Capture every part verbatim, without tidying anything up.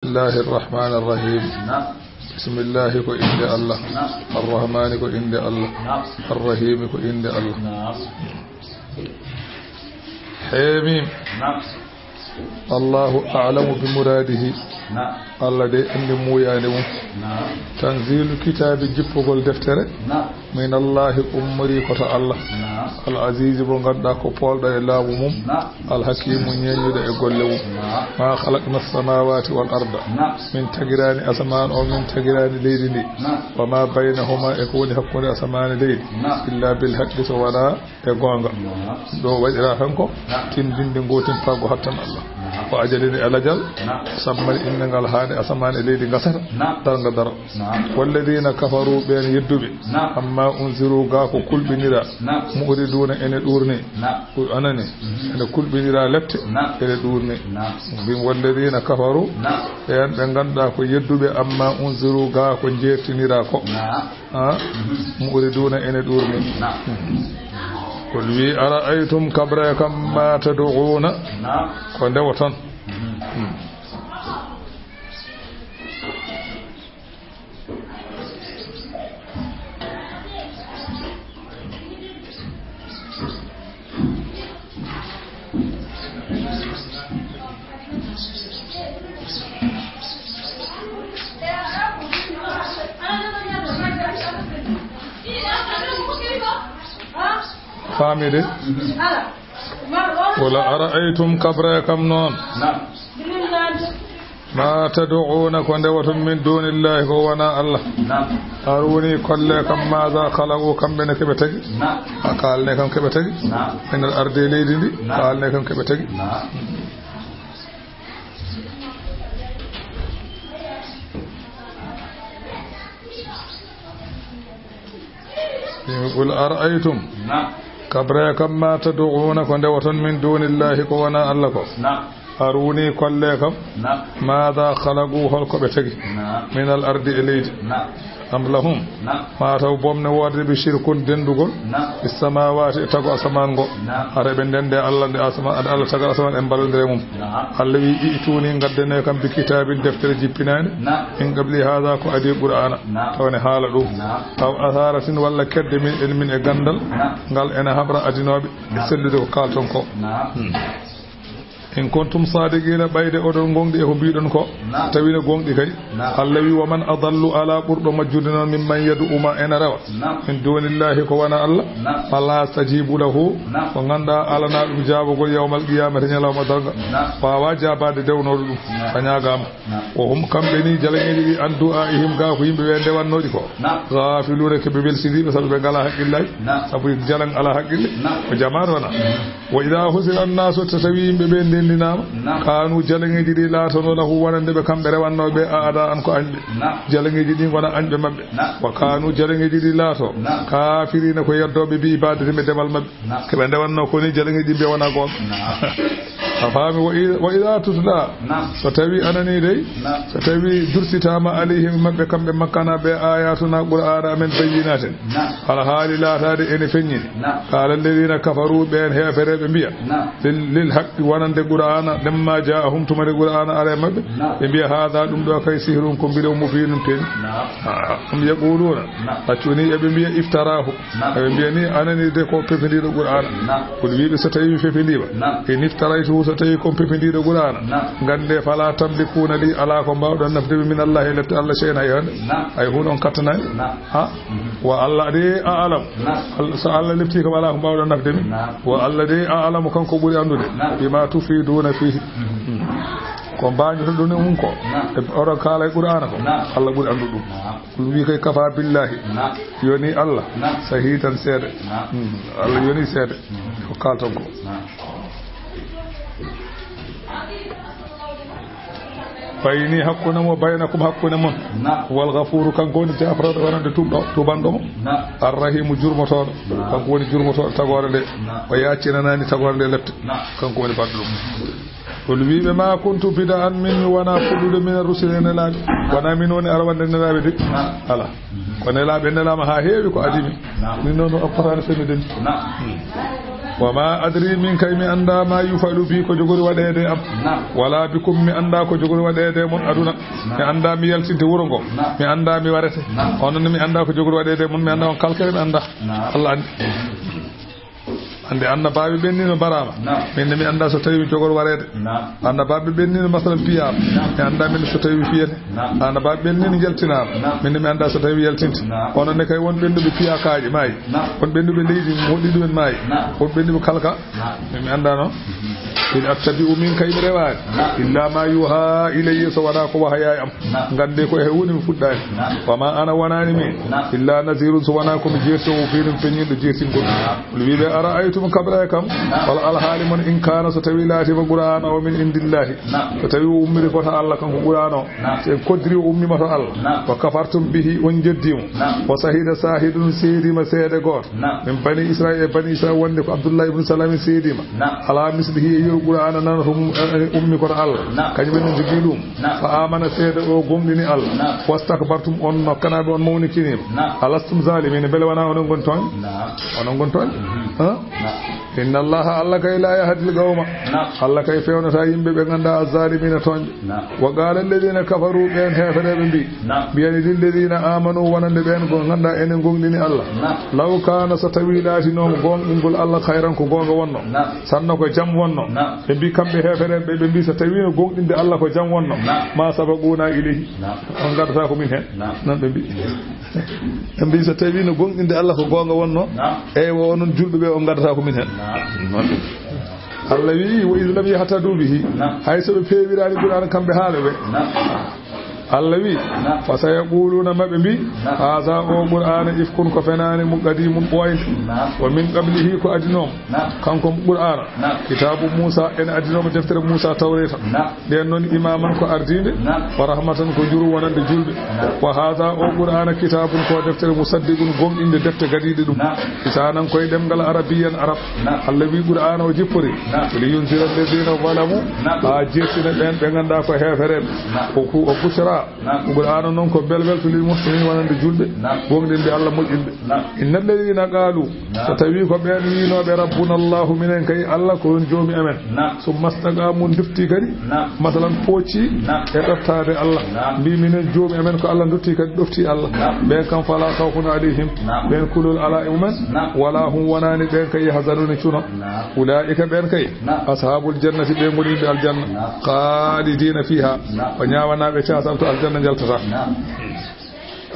Bismillahi rahmani rahim. Naam. Bismillahi ko innde Allah. Naam. Arrahmani ko innde Allah. Naam. Arrahimi ko innde Allah. Naam. Heemim. Naam. Allahu a'lamu bi muradihi. Naam. Allah de anndi muuyaande mum. Naam. Tanzilu kitaabi, jippugol deftere. Naam. Min Allahi, ummorii ko to Allah. Naam. Al azizi, mo ngannduɗaa ko poolɗo e laamu mum. Naam. Al hakimu, ñeeñuɗo e golle mum. Naam. Ma khalaqna samawati wal arda. Naam. Min tagiraani asamaan o, min tagiraani leydi ndi. Naam. Wa ma baynahuma, e ko woni hakkunde asamaan e leydi. Naam. Illa bil haqqi, so wonaa e goonga. Naam. Ɗo waɗiraa tan ko Naam. tinndinde ngootin paggo hattan Allah. Naam. Wa ajalin, e lajal, Naam. sammal innde ngal haa nde asamaan e leydi ngasata, Naam. darnga daro. Naam. Walladina kafaru, ɓeen yedduɓe, Naam. amma unziru, gaa ko kulɓiniraa, Naam. mu'riduna, ene ɗuurni. Naam. Ko anani, Mhm. ene kulɓiniraa lepte, Naam. ene ɗuurni. Naam. Mbin walladina kafaru, Naam. ɓeen ɓe ngannduɗaa ko yedduɓe, amma unziru, gaa ko jeertiniraa ko. Naam. Ha? Mhm. Mu'riduna, ene ɗuurni. Naam. Qul wi, ara'aytum, kabree kam, ma tad'una, Naam. ko ndewoton. Mhm. Hmm. Faami de. Qul ara'aytum, kabree kam noon. Naam. Ma tad'una, ko ndewoton min dunillahi, ko wonaa Allah. Naam. Aruni, kollee kam, maza khalaqu, kamɓe ne keɓe tagi. Naam. A kaalne kam keɓe tagi. Naam. Min al ardi, e leydi ndi. Naam. Kaalne kam keɓe tagi. Naam. Qul ara'aytum. Naam. Kabree kam, ma tad'una, ko ndewoton min dunillahi, ko wonaa Allah ko. Naam. Aruni, kollee kam. Naam. Maza khalaqu, hol ko ɓe tagi. Naam. Min al ardi, e leydi. Naam. Am lahum. Naam. Ma taw boom ne woodde ɓe shirkun, denndugol. Naam. Fis samawati, e tago asamaan ngo. Naam. Hara ɓe ndenndi Allah nde asama-, nde Allah tagal asamaan, en mballondire mum. Naam. Allah wi, i'tuni, ngaddanee kam, bi kitabin, deftere jippinaande. Naam. Min qabli hadha, ko adii Qur'aana. Naam. Taw ne haala ɗum. Naam. Aw atharatin, walla kedde min, ilmin, e ganndal. Naam. Ngal ene habra adinooɓe. Naam. Sellude ko kaalton ko. Naam. Hmm. In kuntum sadiqina, ɓayde oɗon gooŋɗi e ko mbiɗon ko. Naam. Tawi ne gooŋɗi kay. Naam. Allah wi, wa man adallu, alaa ɓurɗo majjude noon, mimman yad'u, ma ene rewa. Naam. Min dunillahi, ko wonaa Allah. Naam. Ma la yastajibu lahu. Naam. Ko ngannduɗaa alanaa ɗum jaabagol yawmal qiyamati, ñalawma darnga. Naam. Waawaa jaabaade dewnooɗo ɗum. Naam. A ñaagaama. Naam. Wa hum, kamɓe ni, jalaŋeeji ɗi, an du'aihim, gaa ko yimɓe ɓe ndewannooɗi ko. Naam. Ghafiluuna, ko ɓe welsindiiɓe, sabu ɓe ngalaa haqqillaaji. Naam. Sabu jalaŋ alaa haqqille. Naam. Ko jamaanu wonaa. Wa idha hushira annaasu, so tawi yimɓe ɓe ndenndinaama. Naam. Kaanu, jalaŋeeji ɗi laatono, lahu, wonande ɓe, kamɓe rewannooɓe, a'da'an, ko añɓe. Naam. Jalaŋeeji ɗi ngona añɓe maɓɓe. Naam. Wa kaanu, jalaŋeeji ɗi laato. Naam. Kafiriina, ko yeddooɓe, bi ibadati, e demal maɓɓe. Naam. Ko ɓe ndewannoo ko ni, jalaŋeeji ɗi mbiya wonaa goonga. Naam. A faami? Wa i-, wa idha tutla. Naam. So tawi a nanii dey. Naam. So tawi durtitaama alayhim, maɓɓe kamɓe makkanaaɓe, ayatuna, Qur'aana amen, bayyinatin. Naam. Alhaali laataade ene feññini. Naam. Qala alladhina kafaru, ɓeen heefereeɓe mbiya. Naam. Lil, lil haqqi, wonande Qur'aana, lamma ja'ahum, tuma nde Qur'aana ari e maɓɓe. Naam. Ɓe mbiya, hadha, ɗum ɗo kay, sihrun, ko mbiɗo, mubinun, peeñi. Naam. Ah, am yaquluna. Naam. Accu ni, eɓe mbiya, iftarahu. Naam. Eɓe mbiya ni, a nanii de ko pefindiiɗo Qur'aana. Naam. Qul, wiɓe, so tawi mi fefindiima. Naam. In iftaraytuhu, so tawi ko pefindiiɗo Qur'aana. Naam. Ngannde, fala tamlikuna li, alaa ko mbaawɗon nafde mi, min Allah, e lepte Allah, shay'an, hay hannde. Naam. Hay huunde on kattanaani. Naam. Ha? Mhm. Wa Allah de a'lam. Naam. Al-, so Allah leptii kam, alaa ko mbaawɗon nafde mi. Naam. Wa Allah de a'lamu, kanko ɓuri anndude. Naam. Bima tufiduna fihi. Mhm. Ko mbaañotoɗon e mum ko. Naam. E oɗon kaala e Qur'aana ko. Naam. Allah ɓuri anndude ɗum. Naam. Ɗum wi kay, kafa billahi. Naam. Yoni Allah. Naam. Shahidan, seede. Naam. Hmm. Allah yoni seede. Hmm. Ko kaalton ko. Naam. Bayni, hakkunde mo, baynakum, hakkunde mon. Naam. Wal ghafuru, kanko woni jaafarɗo, wonande tuubɗo, tuubanɗo mo. Naam. Arrahimu, jurmotooɗo. Naam. Kanko woni jurmotooɗo tagoore nde. Naam. O yaacinanaani tagoore nde lepte. Naam. Kanko woni baɗɗo ɗum. Qul, wiɓe, ma kuntu bid'an min, mi wona fuɗɗude min ar-rusuli, e nelaaɓe. Wona min woni arwande nelaaɓe de. Naam. Ala. Mhm. Ko nelaaɓe nelaama haa heewi ko adii mi. Naam. Min noon o fotaani fennude mi. Naam. Hmm. Wa ma adri, min kay mi anndaa, ma yufalu bi, ko jogori waɗeede e am. Naam. Wala bikum, mi anndaa ko jogori waɗeede e mon aduna. Naam. Mi anndaa mi yaltinte wuro ngo. Naam. Mi anndaa mi warete. Naam. Onon ne mi anndaa ko jogori waɗeede e mon, mi anndaa on kalkere, mi anndaa. Naam. Allah anndi. Anndi annabaaɓe ɓen ni no mbaraama. Naam. Min ne mi anndaa so tawi mi jogori wareede. Naam. Annabaaɓe ɓen ni no masalan piyaama. Naam. Mi anndaa min so tawi mi fiyete. Naam. Annabaaɓe ɓen ni no njaltinaama. Naam. Min ne mi anndaa so tawi mi yaltinte. Naam. Onon ne kay won ɓennuɓe piyaa kaaƴe maayi. Naam. Won ɓennuɓe leydi moɗɗi ɗumen maayi. Naam. Won ɓennuɓe kalka. Naam. Min mi anndaa noon. In attabi'u, min kay mi rewaani. Naam. Illa ma yuha ilayya, so wonaa ko wahayaa e am. Naam. Nganndee ko e huunde mi fuɗɗaani. Naam. Wa ma ana, wonaani min. Naam. Illa nazirun, so wonaa ko mi jeertoowo feeñinɗo jeertingol. Naam. Qul, wii ɓe, ara'aytum, kaɓraa e kam. Naam. Wala alhaali mon, in kaana, so tawi laatiima Qur'aana o min indillahi. Naam. So tawi o ummiri ko to Allah kanko Qur'aana o. Naam. So en koddiri o ummiima to Allah. Naam. Wa kafartum bihi, on njeddii mo. Naam. Wa sahida sahidun, seediima seede gooto. Naam. Min bani Israil, e bani Israil wonde ko Abdullah ibn Salam seediima. Naam. Ala mislihi, e yeru Qur'aana nan to mum, eh, eh, ummi ko to Allah. Naam. Kañum en njogii ɗum. Naam. Fa amana, seede o gomɗini Allah. Naam. Wastakbartum, on nokkanaaɓe, on mawnikiniima. Naam. Alastum zalimina, mbele wonaa onon ngoni tooñ? Naam. Onon ngoni tooñ? Mhm. Ha? Naam. Inna Allaha, Allah kay, la yahdil qawma. Naam. Allah kay fewnataa yimɓe ɓe nganndaa azzalimina tooñɓe. Naam. Wa qala alladhina kafaru, ɓeen heefereeɓe mbii. Naam. Mbiyani lilladhina amanu, wonande ɓeen ko nganndaa enen gomɗini Allah. Naam. Law kaana, so tawii laatinooma goongɗingol Allah, khayran, ko goonga wonno. Naam. Sanno ko jam wonno. Naam. Ɓe mbii kamɓe heefereeɓe, ɓe mbii so tawiino goongɗinde Allah ko jam wonno. Naam. Ma sabaquna ilayhi. Naam. On ngaddataa ko min heen. Naam. Noon ɓe mbii. Ɓe mbii so tawiino goongɗinde Allah ko goonga wonno. Naam. Eywa, onon julɓe ɓe, on ngaddataa ko min heen. Naam. Noon ɓe mbii. Allah wii, wa iz lam yahtadu bihi. Naam. Hay so ɓe peewiraani Qur'aana kamɓe haala ɓe. Naam. Allah wii, naam, fa sayaquluna, maɓe mbii, naam, haza, o Qur'aana, ifkun, ko fenaande mum, qadimun, ɓooynde. Naam. Wa min qablihi, ko adinooma. Naam. Kanko Qur'aana. Naam. Kitaabu Muusa, en adinooma deftere Muusa Tawreeta. Naam. Nden noon imaman ko ardiinde. Naam. Wa rahmatan, ko njuru wonande julɓe. Naam. Wa haza, o Qur'aana, kitabun, ko deftere, musaddiqun, gomɗinde defte gadiiɗe ɗum. Naam. Lisanan, koye ɗemngal, arabiyyan, arab. Naam. Allah wii Qur'aana o jippori. Naam. Li yunzira alladhina zalamu. Naam. Haa jeertina ɓeen ɓe nganndaa ko heefereeɓe. Naam. O ku-, o bushra. Naam. Qur'aana noon ko belbel to lil muhsinin wonande julɓe. Naam. Gomɗinɓe Allah moƴƴinɓe. Naam. Inna alladhina qalu. Naam. So tawii ko ɓeen wiinooɓe rabbuna Allahu, minen kay Allah ko on joomi amen. Naam. Summa staqamu, nduftii kadi. Naam. Masalan, pooci. Naam. E ɗoftaade Allah. Naam. Mbii minen joomi amen ko Allah, nduttii kadi ɗoftii Allah. Naam. Ɓeen kam fala khawfun alayhim. Naam. Ɓeen kulol alaa e mumen. Naam. Wala hum, wonaani ɓeen kay yahzanuna cuno. Naam. Ulaa'ika, ɓeen kay. Naam. Ashabul jannati, ɓe ngoni yimɓe aljanna. Naam. Khalidina fiha. Naam. Ko ñaawanaaɓe caasal to aljanna njaltata. Naam.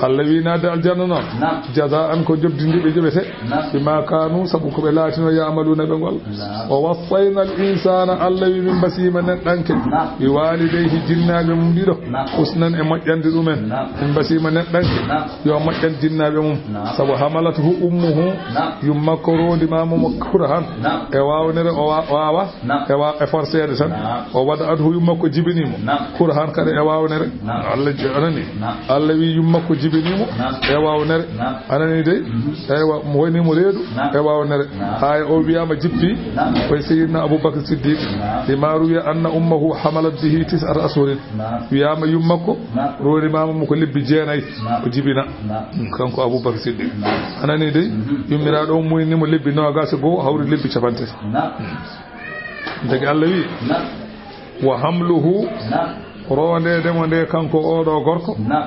Allah wii naatde aljanna noon. Naam. Jazaan, ko njoɓdi ndi ɓe njoɓete. Naam. Bima kanu, sabu ko ɓe laatino, ya'maluna, ɓe ngol. Naam. Wa wassayna al insana, Allah wii min mbasiima neɗɗanke. Naam. Bi walidayhi, jinnaaɓe mum ɗiɗo. Naam. Husnan, e moƴƴande ɗumen. Naam. Min mbasiima neɗɗanke. Naam. Yo moƴƴan jinnaaɓe mum. Naam. Sabu hamalathu ummuhu, naam, yummakko roondimaama mo kurhan. Naam. E waawnere o wa-, waawa. Naam. E wa-, e forceede tan. Naam. O wada'athu, yummakko jibinii mo. Naam. Kurhan, kadi e waawnere. Naam. Allah j-, anani. Naam. Allah wii yummakko jibinii mo. Naam. E waawnere. Naam. Anani dey. Mhm. Eywa, mo woni mo reedu. Naam. E waawnere. Naam. Haa o wiyaama jippi. Naam. Koye Seydina Abubakar Siddiq. Naam. Lima ruwiya anna ummahu hamalat bihi tis'ata ashhurin. Naam. Wiyaama yummakko. Naam. Roondimaama mo ko lebbi jeenayi. Naam. O jibina. Naam. Kanko Abubakar Siddiq. Naam. Anani dey. Mhm. Yummiraaɗo o muynii mo lebbi noogaas e goo, hawri lebbi cappanɗe tati. Naam. Tagi Allah wii, naam, wa hamluhu, naam, roondeede mo nde kanko oɗo gorko, naam,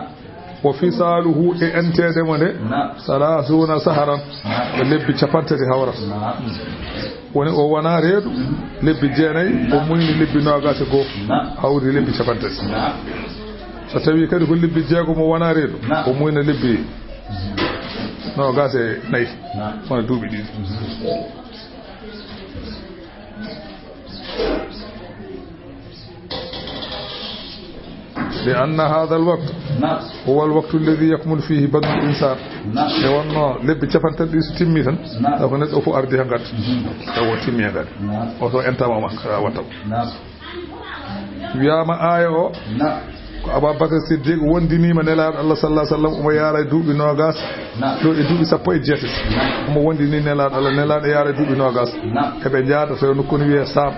wa fisaluhu, e enteede mo nde, naam, salasuna saharan, naam, ko lebbi cappanɗe tati hawra. Naam. Woni o wona reedu, lebbi jeenayi, o muyni lebbi noogaas e goo, naam, hawri lebbi cappanɗe tati. Naam. So tawi kadi ko lebbi jeegom o wona reedu, naam, o muyna lebbi noogaas e nayi, naam, wona duuɓi ɗiɗi. Li anna hadha al-waqt, naam, huwa al-waqtu alladhi yakmulu fihi badanu al-insan. Naam. Nde wonno lebbi cappanɗe tati ɗi so timmi tan, naam, taw ko neɗɗo fof ardi ha ngadda. Mhm. Taw o timmi ha ngadda. Naam. O so entama ma, kala watta. Naam. Wiyaama aaya o, naam, Abaa Bakr Siddiq wondiniima Nelaaɗo Allah sallallahu alaihi wasallam, omo yaara e duuɓi noogaas, ɗo e duuɓi sappo e jeetati. Omo wondini Nelaaɗo Allah, Nelaaɗo yaara e duuɓi noogaas. Eɓe njaada to nokku no wiyee Saam.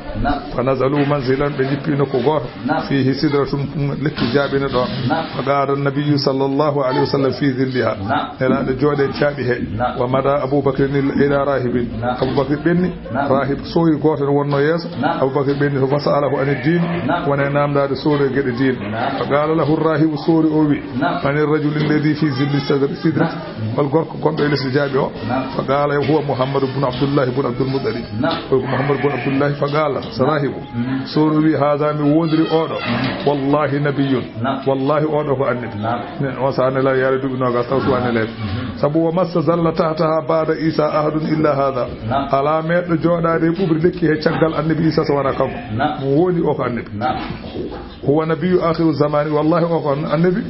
Fa nazalu manzilan, ɓe njippi nokku gooto. Fiihi sidratun, lekki jaaɓino ɗoon. Fa qaada nabiyyu sallallahu alaihi wasallam fi zilliha. Nelaaɗo jooɗe caaɓi he. Wa mada Abu Bakr ila rahibin. Abu Bakr ɓenni. Rahib sooyi gooto no wonnoo yeeso. Abu Bakr ɓenni to, fa sa'alahu ani diin, wona e naamndaade sooree geɗe diine. Fa qaala lahu rahibu, soori o wi, mani rajuli alladi fi zilli sadri, sidri? Hol gorko gonɗo e lesdi jaaɓi o? Fa qaala, huwa Muhammadu bun Abdullahi bun Abdul Muttalib. O wi ko Muhammadu bun Abdullahi. Fa qaala, so rahibu, soori o wi, haada, mi woondiri oɗo, wallahi nabiyun. Wallahi oɗo ko annabi. Ne, on sahaa Nelaaɗo yaari duuɓi noogas taw suwa Nelaaɗo. Sabu, wa massa zalla tahtaha ba'da Isa ahadun illa haada. Alaa meeɗɗo jooɗaade e ɓuuɓri lekki he caggal annabi Isa so wonaa kanko. Mo wooni o ko annabi. Huwa nabiyyu akhiru zamani, wallahi o ko annabi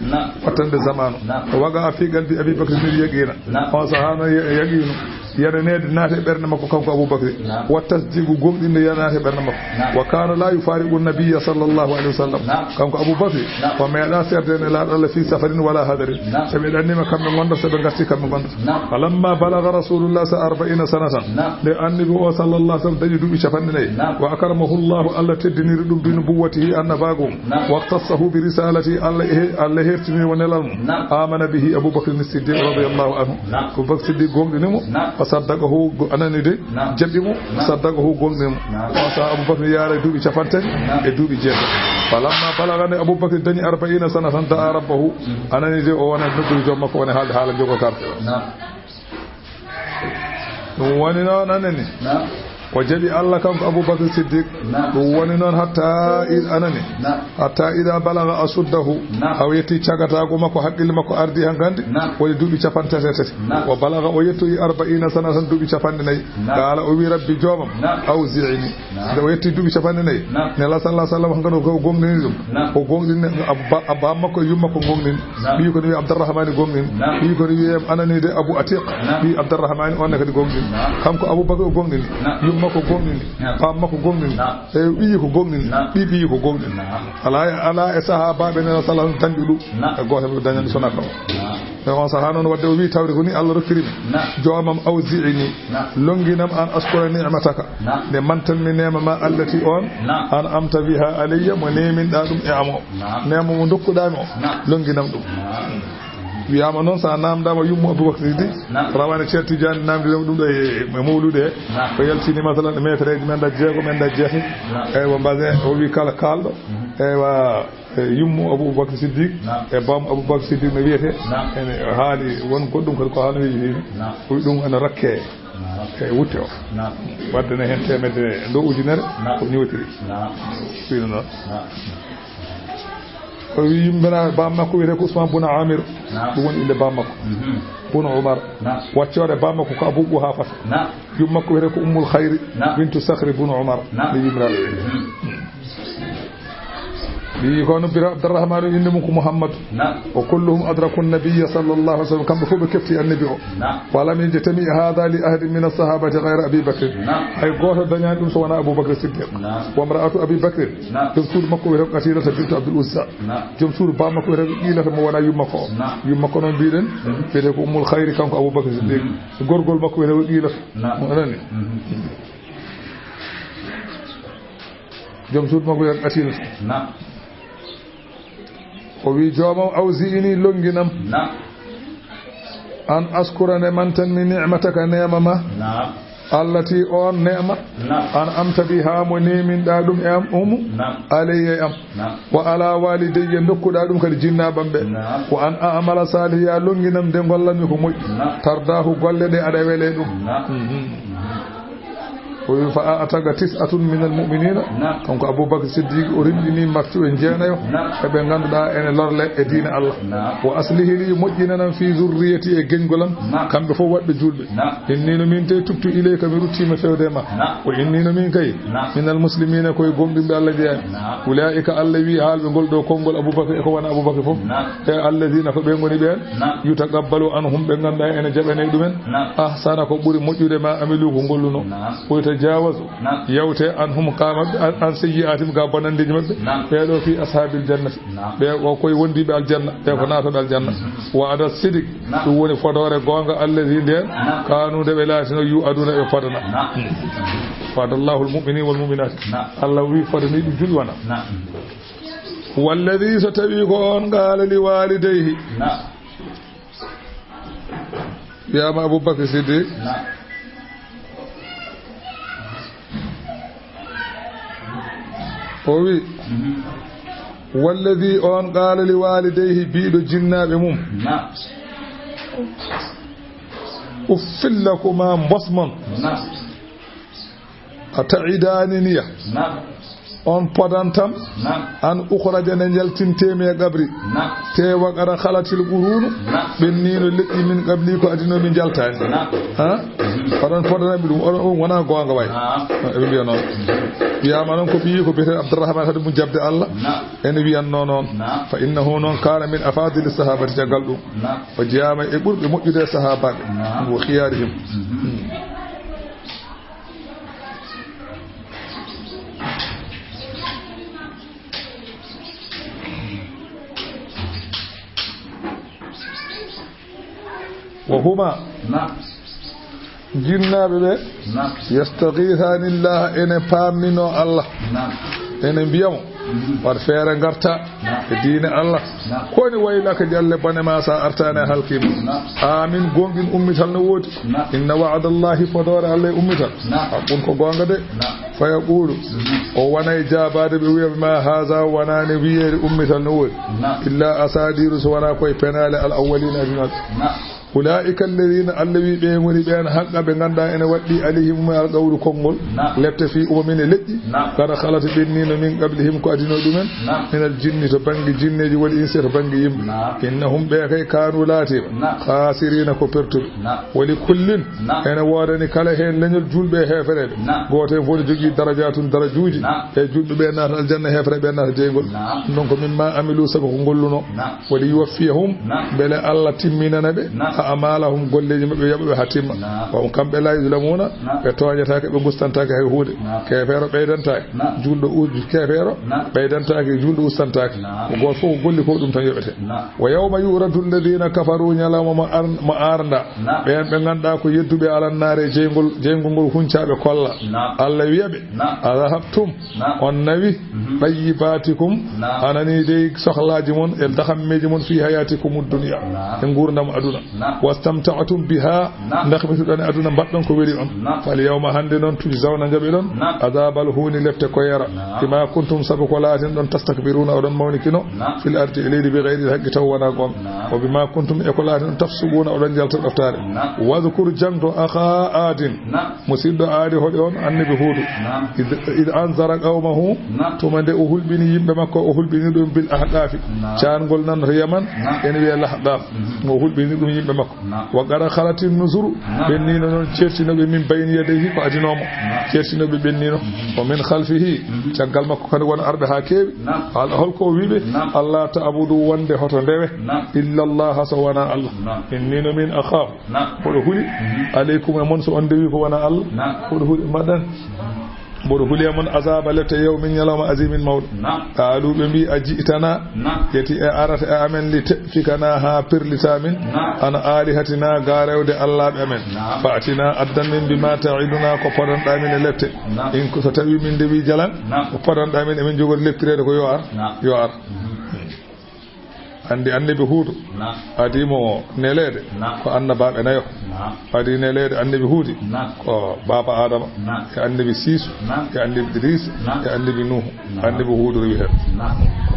wattande zamanu. Wa waqa'a fi qalbi Abi Bakr al-yaqina. On sahaa no ya-, yaqiinu, yenaneede naati e ɓernde makko kanko Abu Bakri. Wa tasdiqu, gonɗinde yenaneede e ɓernde makko. Wa kana la yufariqu nabiyya sallallahu alaihi wasallam. Kanko Abu Bakri o meeɗa seerde Nelaaɗo Allah fi safarin wala hadarin. So ɓe ɗannima kamɓe ngonda, so ɓe gasti kamɓe ngonda. Falamma balagha rasulullah sa arba'ina sanatan. Nde annabi o sallallahu alaihi wasallam dañi duuɓi capanɗe nayi. Wa akramahu Allah, Allah teddiniri ɗum bi nubuwwatihi, annabaagu mum. Wa ikhtassahu bi risalati, Allah he-, Allah hertini mo nelal mum. Amana bihi Abu Bakr Siddiq radiyallahu anhu. Abu Bakr Siddiq gonɗini mo. Wa saddaqahu, go-, anani de, jaɓi mo. Saddaqahu, gonɗini mo. On sahaa Abu Bakr yaara e duuɓi capantati e duuɓi jeetati. Falamma balagha, nde Abu Bakr dañi arba'ina sanatan, da'a rabbahu. Anani de, o wona noddude joom makko, wona haalde haala jogo karte. Ɗum woni noon, anani. O jaɓi Allah kanko Abu Bakr Siddiq. Ɗum woni noon hatta i-, anani. Hatta ida balagha ashuddahu. Aw yetti cagataagu makko, haqqille makko ardi hankandi. Woni duuɓi capanɗe tati e tati. O balagha, o yettoyi arba'ina sanatan, duuɓi capanɗe nayi. Qaala, o wi, rabbi, joomam, awzi'ni. Nde o yetti duuɓi capanɗe nayi, Nelaaɗo sallallahu alaihi wasallam hankandi o gonɗini ɗum. O gonɗini abba, abba makko e yumma makko gonɗini. Ɓiyi ko no wiye Abdurrahmani gonɗini. Ɓiyi ko no wiye anani de Abu Atiq. Ɓiyi Abdurrahmani on ne kadi gonɗini. Kanko Abu Bakr o gonɗini. Yumma makko gonɗini. Baaba makko gonɗini. E ɓiyi ko gonɗini. Ɓiyi ɓiyi ko gonɗini. Alaa, alaa e sahaabaaɓe Nelaaɗo sallallahu alaihi wasallam dañɓe ɗum. E gooto ɓe dañani sona kam. E on sahaa noon wadde o wi tawde ko ni Allah rokkiri mi. Joomam, awzi'ni. Lonnginam an ashkura ni'mataka. Nde mantan mi neema ma allati on. An'amta biha alayya, mo neeminɗa ɗum e am o. Neema mo ndokkuɗa mi o. Lonnginam ɗum. Wiyaama noon, so a naamndaama yummo Abubakar Siddiq, rawane Ceerno Tijaani naamndiɗon ɗum ɗo e, e mawlude he. Ko yaltini, masalan, e meetereeji men ɗa jeego, men ɗa jeetati. Eywa, mbaɗe, o wi kala kaalɗo. Eywa, e yummo Abubakar Siddiq, e baam Abubakar Siddiq no wiyetee. Ene haali won goɗɗum kadi ko haala weeji heewi. O wi ɗum ene rakke e wutte o. Wadde ne heen teemedde ɗo ujunere ko ñootiri. Wino noon. O wi yimɓe na, baam makko wiyetee ko Usman bun Amir. Ɗum woni innde baam makko. Bun Umar. Waccoore baam makko ko Abu Quhafata. Yum makko wiyetee ko Ummul Khayri bintu Sakhri bun Umar. Nde yimiraɗo ɓe. Ɓiyi ko no bira Abdurrahman, innde mum ko Muhammad. O kulluhum adraku nabiyya sallallahu alaihi wasallam, kamɓe fof ɓe kefti annabi o. Wa lam yajtami hadha li ahadin min as-sahabati ghayra Abi Bakr. Hay gooto dañaani ɗum so wonaa Abu Bakr Siddiq. Wa imra'atu Abi Bakr. Joom suudu makko wiyetee ko Qatilata bintu Abdul Uzza. Joom suudu baam makko wiyetee ko Qiilata mo wonaa yum makko o. Yum makko noon mbiɗen, wiyetee ko Ummul Khayri, kanko Abu Bakr Siddiq. Gorgol makko wiyetee ko Qiilata. Mo anani. Joom suudu makko wiyetee ko Qatilata. O wi joomam, awzi'ini, lonnginam. An ashkura, nde mantan mi, ni'mataka, neema ma. Allati, on neema. An'amta biha, mo neeminɗa ɗum e am, umu. Alayya, e am. Wa ala walidayya, ndokkuɗa ɗum kadi jinnaabam ɓe. Wa an a'mala salihan, lonnginam nde ngollanmi ko moƴƴi. Tardahu, golle ɗe aɗa wele ɗum. O wi, fa a'taqa tis'atun minal mu'minina. Kanko Abubakar Siddiq o rimɗini martuɓe jeenayo. E ɓe ngannduɗaa ene lorle e diine Allah. Wa aslihi li, moƴƴinanam, fi zurriyati, e geñgol am. Kamɓe fof waɗɓe juulɓe. Inni no min kay tubtu ilayka, mi ruttiima fewde e ma. Wa inni no min kay minal muslimina, ko e gomɗinɓe Allah jeyaa. Ulaa'ika, Allah wi haalɓe ngol ɗo konngol Abubakar e ko wona Abubakar fof. E alladhina, ko ɓe ngoni ɓeen. Yutaqabbalu anhum, ɓe ngannduɗaa ene jaɓanee ɗumen. Ahsana, ko ɓuri moƴƴude ma amilu, ko ngolluno. Oyta Jawazu. Naam. Yawte an hum ka maɓɓe, an, an sayyi'atim ga bonandeji maɓɓe. Naam. Ɓe ɗo fi ashabil jannati. Naam. Ɓe o koye wondiɓe aljanna, ɓe ko naatoɓe aljanna. Wa ada sidik. Naam. Ɗum woni fodoore goonga allazi nden. Naam. Kanu nde ɓe laatino yu aduna ɓe fodana. Naam. Fadallahu al mu'minin wal mu'minat. Naam. Allah wi fodani ɗum julɓe wana. Naam. Wallazi so tawi ko on qala li walidayhi. Naam. Wiyama Abubakar Siddiq. Naam. O wi, mhm, wallazi on qala li walidayhi, biɗo jinnaɓe mum. Naam. Uffil lakuma, mbosmon. Naam. A ta'idaniniya. Naam. On podantam. Naam. An ukhraja nde jaltintemi e qabri. Naam. Te wa qad khalatil qurunu. Naam. Ɓennino leƴƴi min qabli ko adino min jaltani. Naam. Ha? Oɗon podanami ɗum, oɗon, on wona goonga way. Naam. Eɓe mbiya noon. Wiyama noon ko ɓiyi ko biyeteɗo Abdourahmane, hade mum jabde Allah. Naam. Ene wiyanno noon. Naam. Fa innahu noon kana min afadili sahabati caggal ɗum. Naam. O jeyama e ɓurɓe moƴƴude e sahabaɓe. Naam. Wo khiyarihim. Mhm. Wa huma. Naam. Jinnaaɓe ɓe. Naam. Yastaghithani Allah, ene pamnino Allah. Naam. Ene mbiya mo, mhm, waɗ feere ngarta. Naam. E diine Allah. Naam. Ko woni waylaka jalle bone ma sa artani a halkima. Naam. Amin, gonɗin ummital no woodi. Naam. Inna wa'dallahi, fodoore Allah e ummital. Naam. Haqqun, ko goonga de. Naam. Fa yaqulu, mhm, o wonay jaabaade ɓe wiya ma haza, wonani wiyeede ummital no woodi. Naam. Illa asadiru, so wona koye penaale al awwalina aduna. Naam. Ulaa'ika alladhina, Allah wi ɓe ngoni ɓeen haqqa ɓe ngannduɗaa ene waɗɗi alayhim alqawlu konngol. Naam. Lepte fi umamin e leƴƴi. Naam. Qad khalat ɓennino min qablihim ko adino ɗumen. Naam. Minal jinni to bannge jinneeji wal insi to bannge yimɓe. Naam. Innahum ɓe kay kanu laatiima. Naam. Khasirina ko pertuɓe. Naam. Wa li kullin. Naam. Ene woodani kala heen leñol julɓe e heefereɓe. Naam. Gooto heen fof ne jogii darajatun darajuuji. Naam. E julɓe ɓe naata aljanna, heefere ɓe naata jeyngol. Naam. Ɗum ɗon ko mimma amilu, sabu ko ngolluno. Naam. Wa li yuwaffiyahum, naam, mbele Allah timminana ɓe, naam, a'malahum, golleeji maɓɓe, yoɓa ɓe haa timma. Naam. Wa hum, kamɓe, la yuzlamuna, naam, ɓe tooñataake, ɓe ngustantaake hay huunde. Naam. Keefeero ɓeydantaake, naam, juulɗo u-, keefeero, naam, ɓeydantaake, juulɗo ustantaake. Naam. Ko gooto fof ko golli ko ɗum tan yoɓete. Naam. Wa yawma yu'radu alladhina kafaru, ñalawma mo ar-, mo arda. Naam. Ɓeen ɓe ngannduɗaa ko yedduɓe alannaare e jeyngol, jeyngol ngol huncaaɓe kolla. Naam. Allah wiya ɓe, naam, adhahabtum, naam, on nawi, mhm, tayyibatikum, naam, anani dey sohlaaji mon e dahammeeji mon fi hayatikum dunya, naam, e nguurndam aduna. Naam. Wastamta'tum biha, naam, ndakhmituɗon e aduna, mbaɗɗon ko weli on. Naam. Fal yawma, hannde noon, tujzawna, njaɓiɗon, naam, adhabal huuni, lepte koyeera. Naam. Bima kuntum, sabu ko laatinɗon, tastakbiruna, oɗon mawnikino, naam, fil ardi, e leydi, bi ghayril haqqi, taw wonaa goonga. Naam. Wa bima kuntum, e ko laatinɗon, tafsuquna, oɗon njalta ɗoftaare. Naam. Wadhkur, jangto, akha Adin. Naam. Musidɗo Aadi hoɗi on, annabi Huudu. Naam. Id, id anzara qawmahu, naam, tuma nde o hulɓini yimɓe makko, o hulɓini ɗum bil ahqaafi. Naam. Caangol nan to Yaman, naam, ene wiya Lahqaaf. Mhm. O hulɓini ɗum yimɓe makko. Naam. Wa qad khalatin nuzuru, naam, ɓennino noon ceertinoɓe min bayni yadayhi ko adinoomo. Naam. Ceertinoɓe ɓennino. Mhm. Wa min khalfihi, mhm, caggal makko kadi won arɓe haa keewi. Naam. Al-, holko o wiɓe? Naam. Alla ta'budu, wonde hoto ndewe. Naam. Illa Allah, so wona Allah. Naam. Innino min akhafu. Naam. Mboɗo huli, mhm, aleykum e mon, so on ndewi ko wona Allah. Naam. Mboɗo huli, mbaɗan. Mboɗo huli e mon azaba lepte yawmin, ñalawma, azimin, mawɗo. Naam. Qaalu, ɓe mbi, a ji'tana, naam, yeti e arata e amen, li ta'fikana, haa perlita min, naam, an alihatina, ga rewde allaaɓe amen. Naam. Fa'tina, addan min, bima ta'iduna, ko podanɗa min e lepte. Naam. In ko so tawi min ndewi jalan, naam, ko podanɗa min, emin jogori leptireede ko yo ar, naam, yo ar. Mhm. Anndi annabi Huudu, naam, adii mo neleede, naam, ko annabaaɓe nayo. Naam. Adii neleede annabi Huudi, naam, ko baaba Aadama, naam, e annabi Siisu, naam, e annabi Idriis, naam, e annabi Nuuhu. Naam. Annabi Huudu rewi heen. Naam.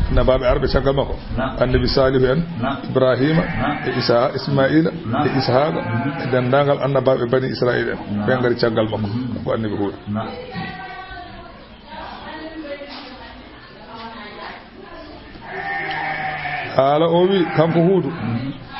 Annabaaɓe arɓe caggal makko, naam, annabi Saalihu en, naam, Ibraahiima, naam, e Isaa, Ismaa'iila, naam, e Ishaaqa, mhm, e denndaangal annabaaɓe Bani Israa'iila en, naam, ɓe ngari caggal makko, mhm, ko annabi Huudu. Naam. Haala o wi, kanko Huudu,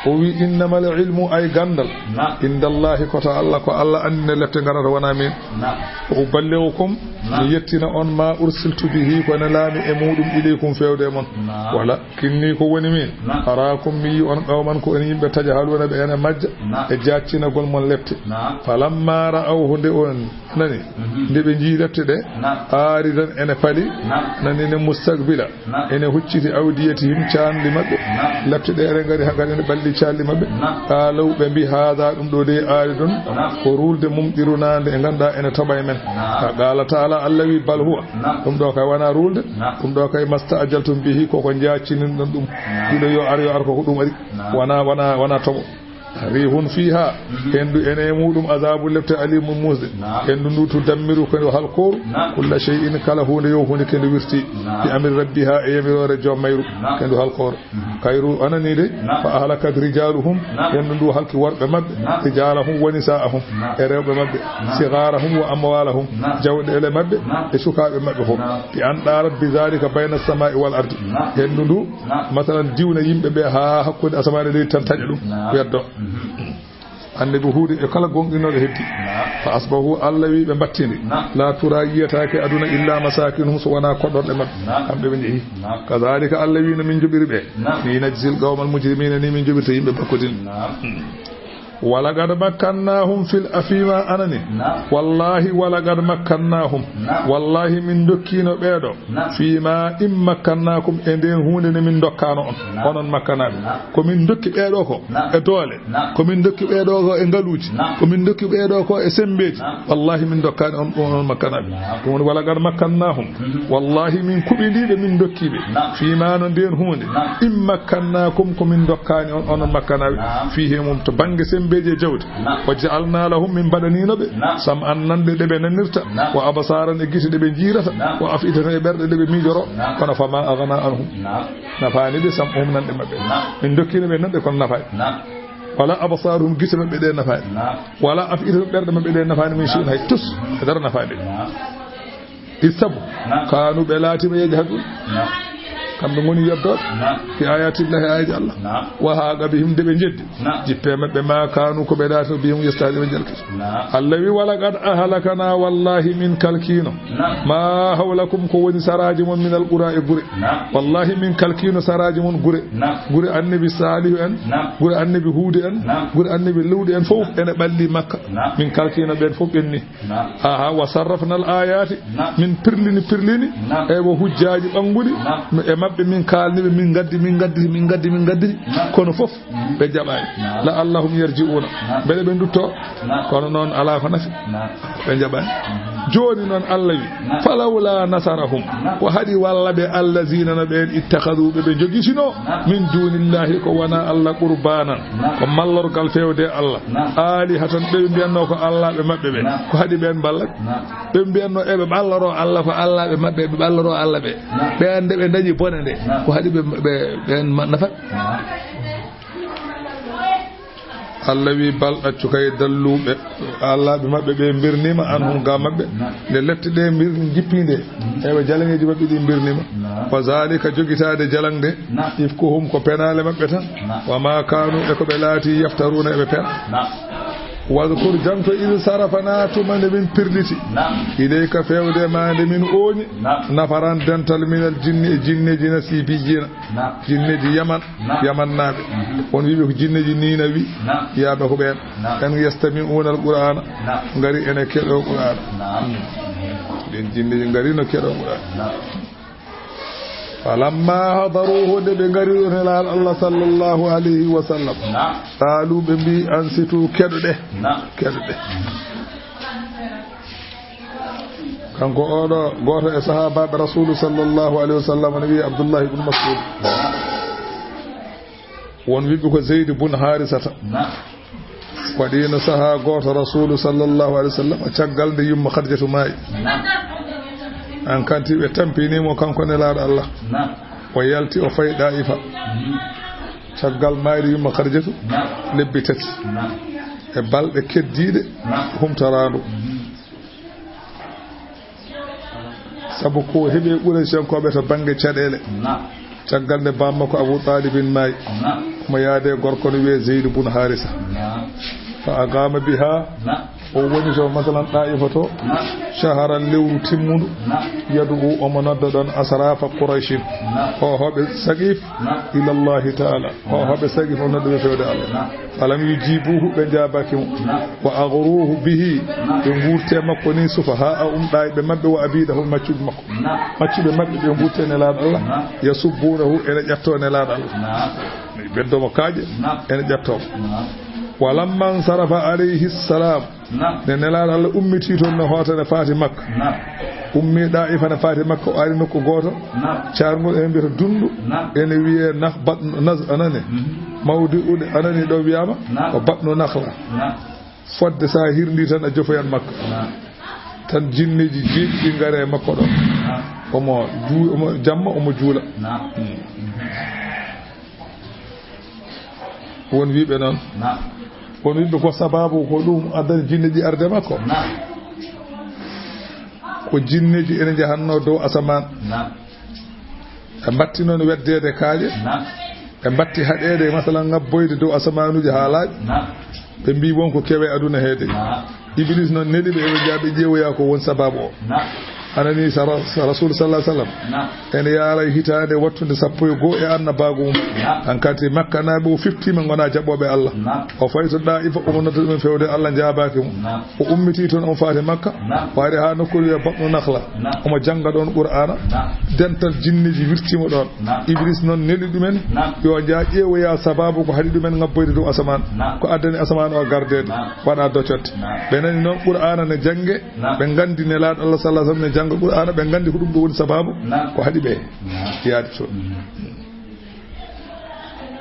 o wi, innamal ilmu, ay ganndal, naam, indallahi, ko to Allah, ko Allah anndine lepte ngarata, wona min. Naam. Wa uballighukum, Naam. Mi yettina on ma ursiltu bihi, ko nelaami e muɗum, ilaykum, fewde e mon. Naam. Wala kinni, ko woni min. Naam. Araakum, mi yi on qawman, ko on yimɓe, tajhaluuna, ɓe ene majja, naam, e jaaccinagol mon lepte. Naam. Falamma ra'awhu, nde on nani, mhm, nde ɓe njii lepte ɗe, naam, aaridan, ene pali, naam, nani, ne mustaqbila, naam, ene hucciti awdiyatihim, caanɗi maɓɓe. Naam. Lepte ɗe ene ngari hankadi ene ɓalli caanɗi maɓɓe. Naam. Qaalaw, ɓe mbi, haada, ɗum ɗo de aaridun, naam, ko ruulde mumɗiruna nde e ngannduɗaa ene toɓa e men. Naam. Ka qaala taala, Allah wi, bal huwa. Naam. Ɗum ɗo kay wona ruulde. Naam. Ɗum ɗo kay masta'jaltum bihi, koko njaaccinin ɗon ɗum. Naam. Ɗiɗo yo ar, yo ar, koko ɗum ari. Naam. Wona, wona, wona toɓo. Rihun fiha, mhm, hendu ene e muɗum, azabu, lepte, alimun, musde. Naam. Hendu ndu tudammiru, ko ndu halkooru. Naam. Kulla shay'in, kala huunde yo huunde ke ndu wirti. Naam. Bi amri rabbiha, e yamiroore joom mayru. Naam. Ke ndu halkooru. Mhm. Kayru anani de, naam, fa ahlakat rijaluhum, naam, hendu ndu halki worɓe maɓɓe, naam, rijalahum wa nisa'ahum, naam, e rewɓe maɓɓe, naam, sigharahum wa amwalahum, naam, jawɗeele maɓɓe, naam, e sukaaɓe maɓɓe fof. Naam. Bi an darat bi zalika bayna samai wal ardi. Naam. Hendu ndu, naam, masalan, diwna yimɓe ɓe haa hakkunde asamaan e leydi tan taƴa ɗum, naam, weddo. Mhm. Annabi Huuda e kala gonɗinooɗo heddi. Naam. Fa asbahu, Allah wi ɓe mbattindi. Naam. La tura yiyataake aduna illa masakinuhum, so wonaa koɗorɗe maɓɓe. Naam. Kamɓe ɓe njehi. Naam. Kazalika, Allah wi no min joɓiri ɓe. Naam. Ni najzil qawmal mujrimina, ni min joɓirta yimɓe bakkodin. Naam. Hmm. Walaqad makkannahum fil afima anani. Naam. Wallahi, walaqad makkannahum. Naam. Wallahi, min dokkino ɓeeɗo. Naam. Fima in makkannakum, e nden huunde nde min dokkano on. Naam. Onon makkanaaɓe. Naam. Ko min dokki ɓeeɗo ko, naam, e doole. Naam. Ko min dokki ɓeeɗo ko e ngaluuji. Naam. Ko min dokki ɓeeɗo ko e sembeeji. Naam. Wallahi, min dokkaani on, on, on makkanaaɓe. Naam. Ɗum woni, walaqad makkannahum. Mhm. Wallahi, min kuɓindiiɓe, min dokkiiɓe. Naam. Fima no nden huunde. Naam. In makkannakum, ko min dokkaani on, onon makkanaaɓe. Naam. Fihi, mum, to bannge sembeeji e jawdi. Naam. Wa ja'alna lahum, min mbaɗaniino ɓe. Naam. Sam'an, nanɗe ɗe ɓe nanirta. Naam. Wa absaran, e gite ɗe ɓe njiirata. Naam. Wa af'idatan, e ɓerɗe ɗe ɓe miijoro. Naam. Kono fama aghna anhum. Naam. Nafaani ɓe sam'uhum, nanɗe maɓɓe. Naam. Min dokkino ɓe nanɗe, kono nafaani. Naam. Wala absaruhum, gite maɓɓe ɗe nafaani. Naam. Wala af'idatuhum, ɓerɗe maɓɓe ɗe nafaani, min shay'in, hay tus. Naam. E dara nafaani ɓe. Naam. Ɗi sabu. Naam. Kanu, ɓe laatiima, yajhadun. Naam. Kamɓe ngoni yeddooɓe. Naam. Fi ayatillahi, aayeeji Allah. Naam. Wa haqa bihim, de ɓe jeddi. Naam. Jippe maɓɓe ma kanu, ko ɓe laatino, bihim yastahzi'un, ɓe jalkiti. Naam. Allah wi, walaqad ahlakna, wallahi min kalkino. Naam. Ma hawlakum, ko woni saraaji mon, min alqura, e gure. Naam. Wallahi min kalkino saraaji mon gure. Naam. Gure annabi Salihu en, naam, gure annabi Huudu en, naam, gure annabi Luudu en fof ene ɓalli Makka. Naam. Min kalkino ɓen fof ɓenni. Naam. Aha, wa sarrafna al ayati. Naam. Min pirlini, pirlini. Naam. E wo hujjaaji ɓannguɗi. Naam. E maɓɓe min kaalni ɓe, min ngaddi, min ngaddi, min ngaddi, min ngaddi. Naam. Kono fof, mhm, ɓe jaɓaani. Naam. La'allahum yarji'una. Naam. Mbele ɓe ndutto. Naam. Kono noon alaa ko nafi. Naam. Ɓe jaɓaani. Mhm. Jooni noon Allah wi, naam, falawla nasarahum. Naam. Ko haɗi walla ɓe allazina no ɓeen ittakhadhu ɓe ɓe jogitino, naam, min dunillahi ko wona Allah qurbanan. Naam. Ko mallorgal fewde Allah. Naam. Alihatan ɓe ɓe mbiyatno ko Allah ɓe maɓɓe ɓe. Naam. Ko haɗi ɓeen mballa? Naam. Ɓe mbiyatno eɓe ɓalloro Allah, ko Allah ɓe maɓɓe, ɓe ɓalloro Allah ɓe. Naam. Ɓe annde ɓe dañi bonande. Naam. Ko haɗi ɓe, ɓe, ɓeen ma-, nafa? Naam. Allah wi, bal, ɗaccu kay, dalluɓe, Allah ɓe maɓɓe ɓe mbirnima, anhum, ga maɓɓe. Naam. Nde lette ɗe mbir-, jippinde, mm, ewa jalaŋeeji maɓɓe ɗi mbirnima. Naam. Wa zalika, jogitaade jalaŋ nde, naam, ifkuhum, ko penaale maɓɓe tan. Naam. Wa ma kanu, e ko ɓe laati, yaftaruna, eɓe pena. Naam. Wadkur, janto, id sarafna, tuma nde min pirliti. Naam. Ilayka, fewde ma nde min ooñi. Naam. Nafaran, dental, minal jinni, e jinneeji, nasibiyina. Naam. Jinneeji Yaman, naam, Yamannaaɓe. Mhm. On wiɓe ko jinneeji Ninawi, naam, yaaɓe ko ɓeen. Naam. En yastami'una al-Qur'ana, naam, ngari ene keɗo Qur'ana. Naam. Ɗen jinneeji ngari no keɗo Qur'ana. Naam. Falamma hadaruhu, nde ɓe ngari ɗo Nelaaɗo Allah sallallahu alayhi wa sallam. Naam. Qaalu, ɓe mbi, ansitu, keɗoɗe. Naam. Keɗoɗe. Kanko oɗo gooto e sahaabaaɓe Rasuulu sallallahu alayhi wa sallam ne wiye Abdullahi ibn Mas'ud. Won wiɓɓe ko Zeydi bun Haarisata. Naam. Waɗiino sahaa gooto Rasuulu sallallahu alayhi wa sallam, caggal nde yumma Khadijatu maayi. Naam. An kanti ɓe tampini mo kanko Nelaaɗo Allah. Naam. O yalti, o fayi Ɗaa'ifa. Mhm. Caggal maayde yumma Khadijatu, naam, lebbi tati. Naam. E balɗe keddiiɗe, naam, humtoraandu. Mhm. Sabu ko heɓi e Qurayshankooɓe to bannge caɗeele. Naam. Caggal nde bammakko Abu Talibin maayi, naam, omo yaade gorko no wiyee Zeydu bun Haarisa. Naam. Fa aqama biha, naam, O woni to, masalan, Ɗaa'ifa to, naam, shahran, lewru timmundu, naam, yad'u, omo nodda ɗon asrafa Qurayshin, naam, hoohooɓe Saqiif, naam, ila Allahi ta'ala. Hoohooɓe Saqiif o nodda ɓe fewde Allah. Naam. Falam yujibuhu, ɓe njaabaaki mo. Naam. Wa aghruhu bihi, naam, ɓe nguurti e makko ni sufaha'ahum, ɗaayɓe maɓɓe, wa abidahum, maccuɓe makko. Naam. Maccuɓe maɓɓe ɓe nguurti e Nelaaɗo Allah, naam, yasubbunahu, ene ƴattoo Nelaaɗo Allah. Naam. Ɓeddo mo kaaƴe, naam, ene ƴattoo mo. Naam. Walamma nsarafa alayhi salam, naam, nde Nelaaɗo Allah ummitii toon, ne hoota ne faati Makka. Naam. Ummii Ɗaa'ifa ne faati Makka, o ari nokku gooto. Naam. Caarngol ene mbiyata Dunndu. Naam. Ene wiyee Nah-, Bat-, Naz-, anani. Mhm. Mawdi uɗe anani ɗo wiyaama, naam, ko Batnu Nakhla. Naam. Fodde so a hirndii tan a jofoyan Makka. Naam. Tan jinneeji jeeɗiɗi ngare e makko ɗo. Naam. Omo juu-, omo jamma, omo juula. Naam. Mm. Won wiiɓe noon. Naam. Won wiiɓe ko sababu ko ɗum addani jinneeji arde makko. Naam. Ko jinneeji ene njahannoo dow asamaan. Naam. Ɓe mbatti noon weddeede kaaƴe. Naam. Ɓe mbatti haɗeede, masalan, ŋabboyde dow asamaanuuji haa laaɓi. Naam. Ɓe mbii won ko kewe aduna heede. Naam. Iblis noon neli ɓe, eɓe njaa ɓe ƴeewoya ko won sababu o. Naam. Anani sa ra-, sa Rasul sallallahu alaihi wasallam, naam, ene yaaray hitaande wattunde sappo e goo e annabaagu mum. Naam. Hankadi Makkanaaɓe o fiftiima ngona jaɓooɓe Allah. Naam. O fayi to Ɗaa'ifa, omo nodda ɗumen fewde Allah njaabaaki mo. Naam. O ummitii toon, omo faati Makka. Naam. O ari haa nokkuure wiyee Batnu Nakhla. Naam. Omo jannga ɗoon Qur'aana. Naam. Dental jinneeji wirtiima ɗoon. Naam. Iblis noon neli ɗumen, naam, yo njaa ƴeewoya sababu ko haɗi ɗumen ŋabboyde dow asamaan. Naam. Ko addani asamaan o gardeede. Naam. Waɗa docotte. Naam. Ɓe nani noon Qur'aana ne jannge, naam, ɓe nganndi Nelaaɗo Allah sallallahu alaihi wasallam ne jannga Qur'aana, ɓe nganndi ko ɗum ɗo woni sababu, naam, ko haɗi ɓe, naam, yaade toon. Mhm.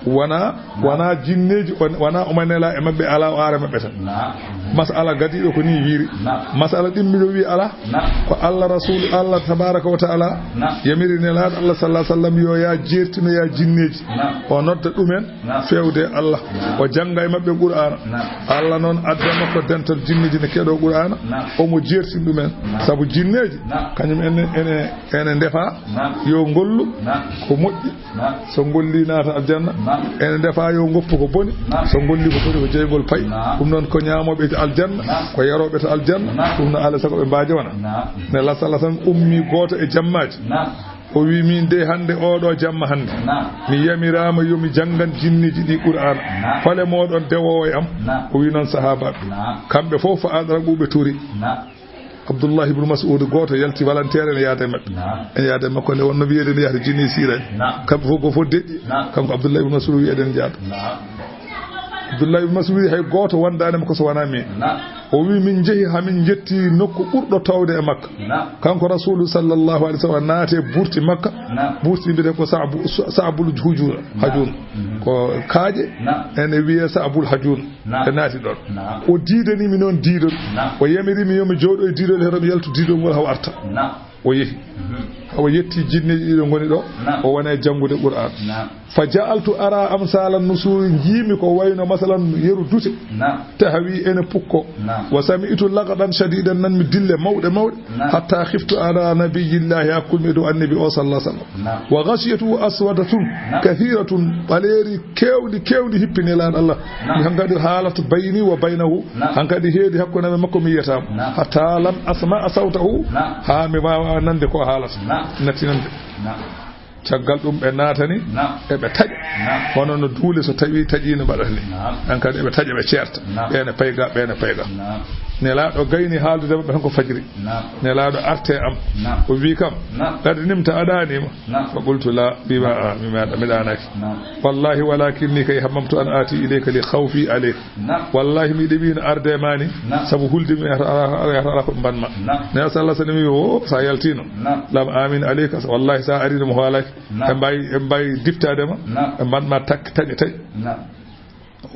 Wona, naam, wona jinneeji, on, wona omo nela e maɓɓe, alaa o ara maɓɓe tan. Naam. Masala gadiiɗo ko nii wiiri. Naam. Masala ɗimmiɗo wi alaa. Naam. Ko Allah Rasul, Allah tabaraka wa ta'ala, naam, yamiri Nelaaɗo Allah sallallahu alaihi wasallam yo yaa jeertinoya jinneeji. Naam. O nodda ɗumen, naam, fewde Allah. Naam. O jannga e maɓɓe Qur'aana. Naam. Allah noon adda makko dental jinneeji ne keɗoo Qur'aana. Naam. Omo jeertini ɗumen. Naam. Sabu jinneeji, naam, kañum ene, ene, ene ndefa, naam, yo ngollu, naam, ko moƴƴi. Naam. So ngolli naata aljanna, naam, ene ndefa yo ngoppu ko boni. Naam. So ngolli ko boni, ko jeyngol payi. Naam. Ɗum noon ko ñaamooɓe aljanna, naam, ko yarooɓe to aljanna. Naam. Ɗum no alaa sago ɓe mbaajo wona. Naam. Ne la sallallahu alaihi wasallam ummi gooto e jammaaji. Naam. O wi min de hannde oɗo jamma hannde, naam, mi yamiraama yo mi janngan jinneeji ɗi Qur'aana. Naam. Hole mooɗon dewoowo e am? Naam. O wi noon sahaabaaɓe. Naam. Kamɓe fof fa adraku ɓe turi. Naam. Abdullah ibn Mas'ud gooto yalti volontaire ene yaada e maɓɓe. Naam. Ene yaada e makko nde wonno wiyeede ne yahata jinni siirani. Naam. Kamɓe fof ko fof deƴƴi. Naam. Kanko Abdullah ibn Mas'ud wi eɗen njaada. Naam. Abdullah ibn Mas'ud wi hay gooto wondaani makko so wonaa min. Naam. O wi min njehi haa min njetti nokku ɓurɗo toowde e Makka. Naam. Kanko Rasulu sallallahu alaihi wasallam naati e burti Makka. Naam. Burti mbiyetee ko Sa'bu-, Sa'bul Hujun. Naam. Hajun. Mhm. Ko kaaƴe. Naam. Ene wiyee Sa'bul Hajun. Naam. Ɓe naati ɗoon. Naam. O diidanii mi noon diidol. Naam. O yamiri mi yo mi jooɗo e diidol, heɗo mi yaltu diidol ngol haw arta. Naam. O yehi. Mhm. Hawa yetti jinneeji ɗiɗo ngoni ɗo. Naam. O wona e janngude Qur'aan. Naam. Fa ja'altu ara amsala nusuri, njiimi ko wayno masalan yeru dute. Naam. Tahawi ene pukko. Naam. Wa sami'tu laqdan shadidan, nan mi dille mawɗe mawɗe. Naam. Hatta khiftu ala nabiyillahi, hakkunmi e dow annabi o sallallahu alaihi wasallam. Naam. Wa ghashiyatu aswadatun, naam, kathiratun, ɓaleeri keewɗi, keewɗi hippini lan Allah. Naam. Mi hankadi haalat bayni wa baynahu. Naam. Hankadi heedi hakkunde am e makko mi yiyataamo. Naam. Hatta lam asma sawtahu. Naam. Haa mi waawa nande ko haalata. Naam. Nattinande. Naam. Caggal ɗum ɓe naatani, naam, eɓe taƴa. Naam. Hono no duule so tawi taƴiino mbaɗata ni. Naam. Hankadi eɓe taƴa, ɓe ceerta. Naam. Ɓeene payga, ɓeene payga. Naam. Nelaaɗo gayni haaldude maɓɓe tan ko fajiri. Naam. Nelaaɗo arte am. Naam. O wi kam, naam, qad nimta, a ɗaaniima. Naam. Fa qultu la, wiima a, mi meeɗa, mi ɗaanaaki. Naam. Wallahi walakinni kay hammamtu an aati ilayka li khawfi alayka. Naam. Wallahi mi ɗeɓiino arde ma ni, naam, sabu hulde mi yahata ala, ala, ala ko ɓe mban ma. Naam. Nelaaɗo sallallahu alaihi wasallam wi o, sa yaltino. Naam. Lam amin alayka, wallahi sa arino mi hoolaaki. Naam. Ɓe mbawi, ɓe mbawi diftaade ma. Naam. Ɓe mban ma tak-, taƴe taƴe. Naam.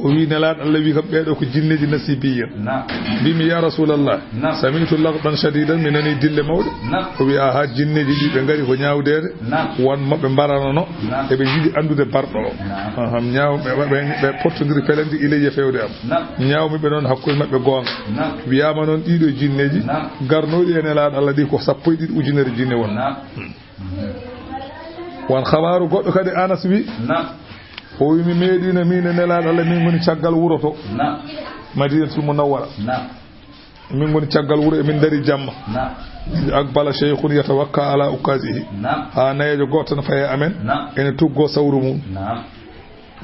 O wi Nelaaɗo Allah wi kam ɓeeɗo ko jinneeji nasibiya. Naam. Mbimi ya Rasulallah, naam, sami'tu laqdan shadidan, mi nani dille mawɗe. Naam. O wi aha, jinneeji ɗi ɓe ngari ko ñaawdeede. Naam. Won mo ɓe mbaranono. Naam. Eɓe njiɗi anndude barɗo o. Naam. Aham, ñaaw ɓe, ɓe, ɓe portodiri pelenti ilayya fewde am. Naam. Ñaawmi ɓe noon hakkunde maɓɓe goonga. Naam. Wiyaama noon ɗiɗo jinneeji, naam, garnooɗi e Nelaaɗo Allah ɗi ko sappo e ɗiɗi ujunere jinne won. Naam. Won khabaaru goɗɗo kadi Anas wi. Naam. O wi mi meeɗiino min e Nelaaɗo Allah min ngoni caggal wuro to. Naam. Madinatul Munawwara. Naam. Min ngoni caggal wuro, emin ndarii jamma. Naam. Aqbala shaykhun yatawakka ala ukkazihi. Naam. Haa nayeejo gooto tan fayi e amen. Naam. Ene tuggoo sawru mum. Naam.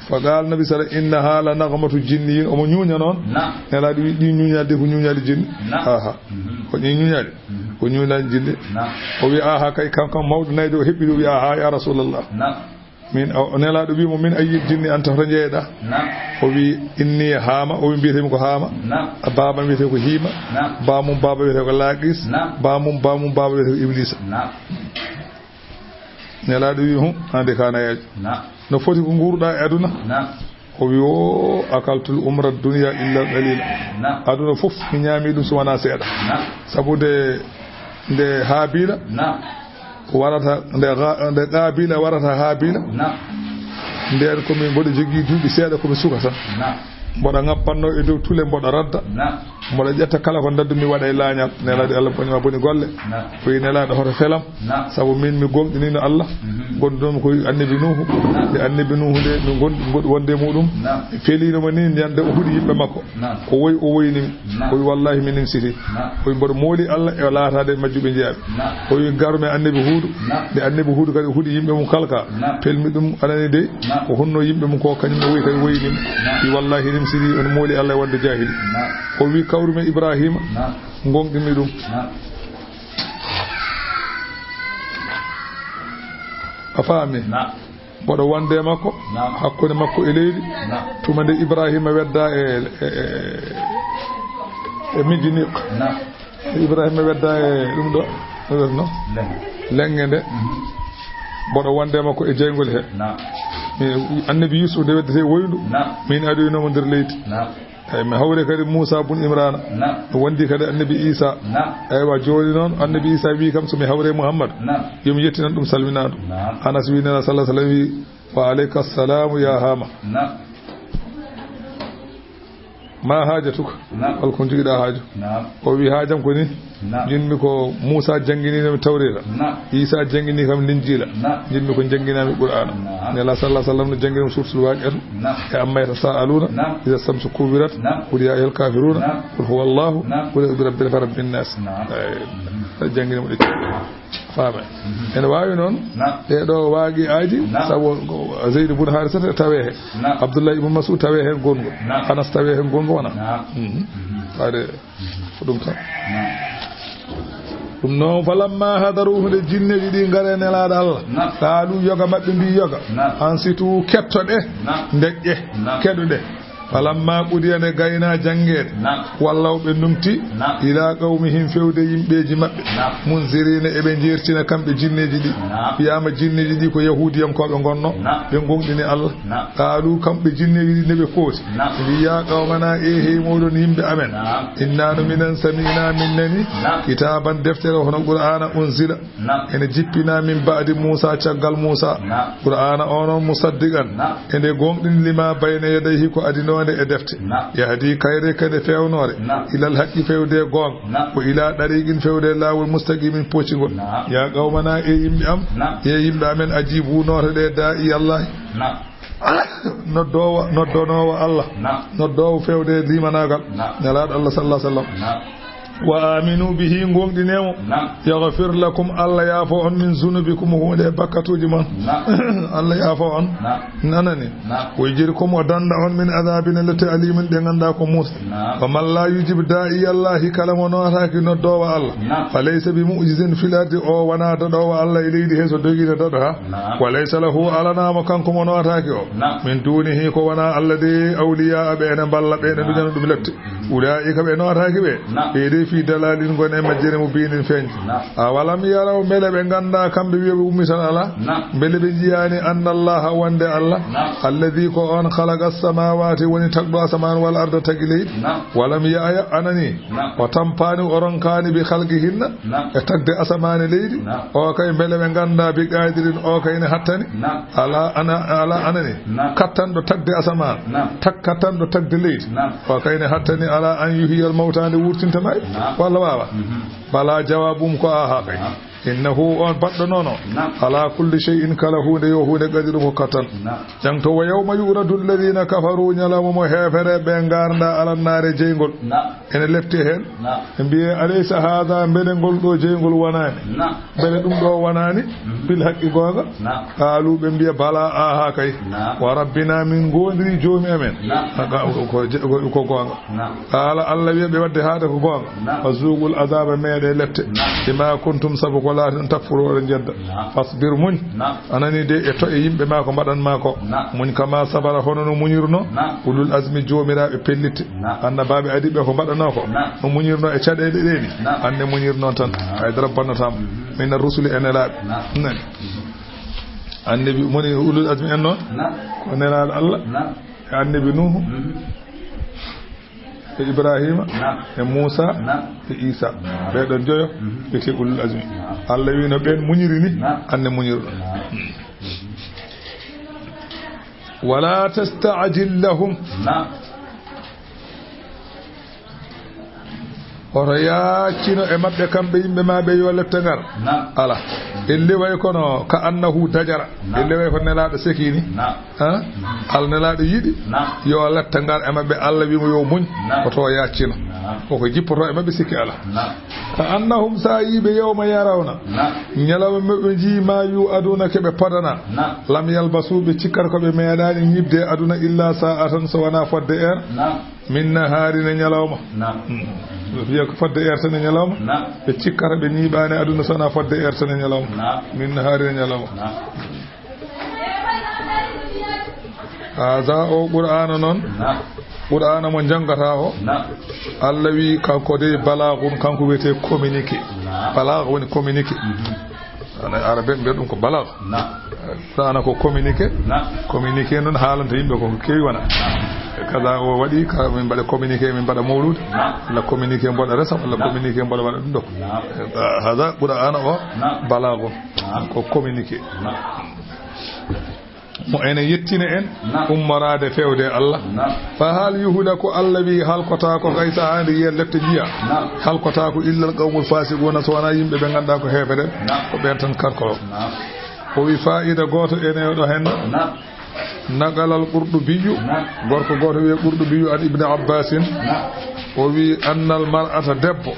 Fa qaala nabi sala, innaha la naghmatu jinniyin, omo ñuuña noon. Naam. Nelaaɗo wi, ɗi ñuuñaali de ko ñuuñaali jinni. Naam. Aha. Mhm. Ko ɗi ñuuñaali. Mhm. Ko ñuuñaali jinni. Naam. O wi, aha kay, kanko mawɗo nayeejo o heɓɓi ɗum, o wi, aha, ya Rasulallah. Naam. Min, o, Nelaaɗo wi mo, min ayyi jinni anta, hoto njeeyɗa? Naam. O wi, inni Haama, o wi, mbiyetee mi ko Haama. Naam. Baaba mbiyetee ko Hiima. Naam. Baamum baaba wiyetee ko Laaqis. Naam. Baamum, baamum baaba wiyetee ko Ibliisa. Naam. Nelaaɗo wi, hum, hande ka nayeejo. Naam. No foti ko nguurɗa e aduna? Naam. O wi, o, akaltul umra dunya illa qalila. Naam. Aduna fof mi ñaami ɗum so wonaa seeɗa. Naam. Sabu nde, nde Haabila Naam. warata, nde Ga-, nde Qaabila warata Haabila. Naam. Ndeen ko mi, mboɗo jogii duuɓi seeɗa, ko mi suka tan. Naam. Mboɗo ŋappatnoo e dow tule, mboɗo radda. Naam. Mboɗo ƴetta kala ko ndaɗdu mi waɗa e laañal. Nelaaɗo Allah boni ma boni golle. Naam. O wi Nelaaɗo hoto felam. Naam. Sabu min mi gomɗiniino Allah. Mhm. Gondunoomi ko annabi Nuuhu. Naam. Nde annabi Nuuhu nde mi gon-, ngoɗ-, wonde e muɗum. Naam. Mi feliino mo ni ñande o huɗi yimɓe makko. Naam. O woyi, o woyini mi. Naam. O wi, wallahi mi nimsiti. Naam. O wi, mboɗo mooli Allah e laataade e majjuɓe jeyaaɓe. Naam. O wi, garmi e annabi Huudu. Naam. Nde annabi Huudu kadi huɗi yimɓe mum kalka. Naam. Pelmi ɗum anani de. Naam. Ko honno yimɓe mum ko kañum ne woyi kadi woyini mi. Naam. Wi, wallahi nimsiti, on mooli Allah e wonde jaahili. Naam. O wi, kawrumi e Ibrahima. Naam. Ngonɗinmi ɗum. Naam. A faami? Naam. Mboɗo wonde e makko, Naam. hakkunde makko e leydi. Naam. Tuma nde Ibrahima wedda e, e, e, e Mijiniq. Naam. Ibrahima wedda e ɗum ɗo, no wiyeteno? Lenge. Lenge nde. Mhm. Mboɗo wonde e makko e jeyngol he. Naam. Mi, annabi Yusuf nde weddete woyndu. Naam. Min adoynomo nder leydi. Naam. Eyi, mi hawre kadi Muusa bun Imrana. Naam. Mi wondi kadi annabi Isa. Naam. Eywa, jooni noon annabi Isa wi kam so mi hawre Muhammad, Naam. yo mi yettinan ɗum salminaandu. Naam. Anas wi, Nela sallallahu alaihi wasallam wi, wa alayka salamu ya Hama. Naam. Ma hajatuka? Naam. Hol ko njogiɗa haaju? Naam. O wi, haajam ko ni, Naam. Jinmi ko Muusa jannginii mi Tawreeta. Naam. Iisaa jannginii kam Linjiila. Naam. Jinmi ko njannginaa mi Qur'aana. Naam. Nela sallallahu alaihi wasallam no janngini mo suuratul Waaqi'atu. Naam. E amma yatasaaluuna. Naam. Iza shamsu kuwirat. Naam. Qul yaa ayyuhal kaafiruuna. Naam. Qul huwallahu. Naam. Qul a'uuzu bi rabbil falaq, rabbin naas. Naam. Eyi. Mhm. Jannginii mo ɗi. Faama. Mhm. Ene waawi noon. Naam. Ɗee ɗoo waaqi'aaji. Naam. Sabu ko Zaydu bun Haarisata tawee heen. Naam. Abdullahi ibn Mas'ud tawee heen gonngol. Naam. Anas tawee heen gonngol wona. Naam. Mhm. Mhm. Faade. Ko ɗum tan. Naam. Ɗum noon, falamma hadaruhu, nde jinneeji ɗi ngari e Nelaaɗo Allah, Naam. Qaalu, yoga maɓɓe mbi yoga, Naam. Ansitu, kettoɗe, Naam. Ndeƴƴe, Naam. Keɗoɗe. Falamma qudiya, nde gayna janngeede, Naam. Wallaw ɓe ndumti, Naam. Ila qawmihim, fewde yimɓeeji maɓɓe, Naam. Munzirina, eɓe njeertina kamɓe jinneeji ɗi. Naam. Wiyaama jinneeji ɗi ko yahuudiyankooɓe ngonno, Naam. Ɓe ngonɗini Allah. Naam. Qaalu, kamɓe jinneeji ɗi ne ɓe kooti. Naam. Mbi, "Ya qawmana, e hey mooɗon yimɓe amen. Naam. Inna no minen sami'na min nani. Naam. Kitaaban deftere hono Qur'aana unzila. Naam. Ene jippina min ba'di Muusa caggal Muusa. Naam. Qur'aana o noon musaddiqan. Naam. Ene gonɗini lima bayna yadayhi ko adinoonde e defte. Naam. Yahdi kayre kene fewnoore. Naam. Ilal haqqi fewde goonga. Naam. Wa ila ɗariqin fewde laawol mustaqimin poocingol. Naam. Ya qawmana e yimɓe am. Naam. E yimɓe amen ajibu noote ɗe daa'i Allah." Naam. Noddoowo, noddonoowo Allah. Naam. Noddoowo fewde limanaagal. Naam. Nelaaɗo Allah sallallahu alaihi wasallam. Naam. Wa aminu bihi, ngonɗinee mo. Naam. Yaghfir lakum, Allah yaafo on, min zunubikum, huunde e bakkatuuji mon. Naam. Allah yaafo on. Naam. Nanani. Naam. Wa yujirkum, o danda on, min adabin lette alimin, ɗe ngannduɗaa ko muusɗe. Naam. Wa man la yujib da'i Allahi, kala mo nootaaki noddoowo Allah. Naam. Fa laysa bi mu'jizin fil ardi, o wonaa daɗoowo Allah e leydi he so dogiino daɗo ha. Naam. Wa laysa lahu, alanaa mo kanko mo nootaaki o. Naam. Min dunihi, ko wonaa Allah de, awliya, ɓe ene mballa, ɓe ene duñana ɗum lette. Ulaa'ika, ɓe nootaaki ɓe. Naam. Ɓe de fi dalalin ngoni e majjere mubinin feeñɗo. Naam. Awalam yaraw, mbele ɓe nganndaa kamɓe wi'uɓe ummital alaa? Naam. Mbele ɓe njiyaani anna Allaha wonde Allah? Naam. Alladhi, ko on khalaqa as-samawati, woni tagɗo asamaan, wal arda, tagi leydi? Naam. Walam ya'ya, anani. Naam. O tampaani, o ronkaani bi khalqihinna. Naam. E tagde asamaan e leydi. Naam. O kay mbele ɓe nganndaa bi qadirin, o kay ne hattani? Naam. Ala ana, ala anani. Naam. Kattanɗo tagde asamaan. Naam. Tak-, kattanɗo tagde leydi. Naam. O kay ne hattani ala an yuhyiyal mawta, nde wurtinta maayɓe. Naam. Walla waawa? Mhm. Bala, jawaabum ko aha kay. Naam. Innahu, on baɗɗo noon o, ala kulli shay'in, kala huunde yo huunde, qadiru, ko kattan. Jangto, wa yawma yu'radu alladhina kafaru, ñalawma mo heefereɓe ngarda ala naare jeyngol. Ene lefte heen. Ɓe mbiye, alaysa hadha, mbele ngol ɗo jeyngol wonani? Mbele ɗum ɗo wonani? Bil haqqi, goonga? Qaalu, ɓe mbiya, bala, aha kay. Wa rabbina, min goondiri joomi amen. Ko, ko, ko goonga. Qaala, Allah wiya ɓe, wadde haade ko goonga. Fa zuuqul azaaba, meeɗe lefte. Bima kuntum, sabu ko laatin on, takfuru, oɗon jedda. Fasbir, muñ. A nani de e to e yimɓe ma ko mbaɗan ma ko. Muñ kama sabara, hono no muñirno ulul azmi, joomiraaɓe pellitte. Annabaaɓe adiiɓe ko mbaɗanoo ko. No muñirno e caɗeele ɗe ni. Anne muñirno tan. Hay dara bonnataama. Min ar-rusuli, e nelaaɓe. Nani. Annabi moni ulul azmi en noon. Ko nelaaɗo Allah. E annabi Nuuhu. E Ibrahima, e Muusa, e Iisa. Ɓee ɗoon joyo, ɓe te ulul azmi. Allah wi no ɓeen muñiri ni, anne muñirɗo. Wala tasta'jil lahum. Hoto yaaccino e maɓɓe kamɓe yimɓe ma ɓe yo lefte ngar. Ala. Elle way kono ka annahu dajara. Elle way ko nelaaɗo seki ni. Ha? Al nelaaɗo yiɗi yo letta ngar e maɓɓe, Allah wi mo yo muñ, ko to yaaccino. Koko jippoto e maɓɓe, sikki ala. Ka annahum, sa yiɓe, yawma yarawna, ñalawma ɓe ji ma yu aduna ke ɓe podana. Lam yalbasu, ɓe cikkat ko ɓe meeɗani ñibde aduna, illa sa'atan, so wona fodde er. Min nahaari, ne ñalawma. Ɓe fiya ko fodde er tan e ñalawma. Ɓe cikkata ɓe ñiiɓaani aduna so wona fodde er tan e ñalawma. Min nahaari, ne ñalawma. Haza, o Qur'aana noon, Qur'aana mo njanngata o, Allah wi kanko de balaagun, kanko wiyetee communiqué. Balaagu woni communiqué. Ana arabe mbiya ɗum ko balaagu. Qur'aana ko communiqué. Communiqué noon haalanta yimɓe ko keewi wona. Kaza o waɗi, ka min mbaɗa communiqué, min mbaɗa mawluud. Walla communiqué mboɗa resa, walla communiqué mboɗa waɗa ɗum ɗo. Haza Qur'aana o balaagun. Ko communiqué. Mo ene yettine en ummoraade fewde Allah. Fa hal yuhlaku, Allah wi halkotaako kay, so haandi yen lefte njiya. Halkotaako illal qawmul fasiquna, so wona yimɓe ɓe ngannduɗaa ko heefere, ko ɓeen tan karkoro. O wi faa'ida gooto ene ɗo hen. Naqalal Qurɗubiyyu, gorko gooto wiye Qurɗubiyyu, an Ibn Abbasin, o wi annal mar'ata, debbo,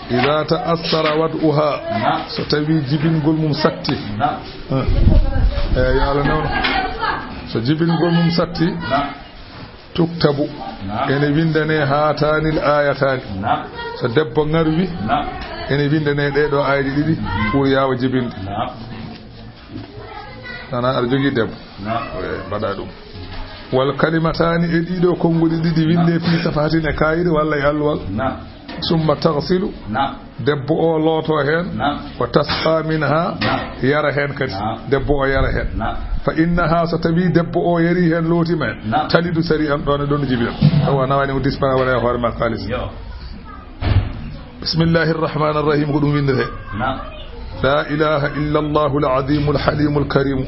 ida ta'assara wad'uha, so tawi jibingol mum satti. Eh, yo Allah nawnu. So jibingol mum satti, tuktabu, ene windane hatanil ayatani. So debbo ngarwi, ene windane ɗee ɗo ayɗe ɗiɗi pour yaawa jibinde. Nana aɗa jogii debbo. Eh, mbaɗa ɗum. Wal kalimatani, e ɗiɗo konnguɗi ɗiɗi winde fi safahatin e kaayiri walla e alluwal. Summa taghsilu. Debbo o looto heen. Wa tasqa minha. Yara heen kadi. Debbo o yara heen. Fa innaha, so tawi debbo o yari heen, lootima heen. Talidu sari'an, ɗon e ɗon jibina. Tawa nawani mo dispara wala e hoore ma kaalis. Bismillahi irrahmani irrahim, ko ɗum windete. La ilaha illa Allahu al-azimu al-halimu al-karimu.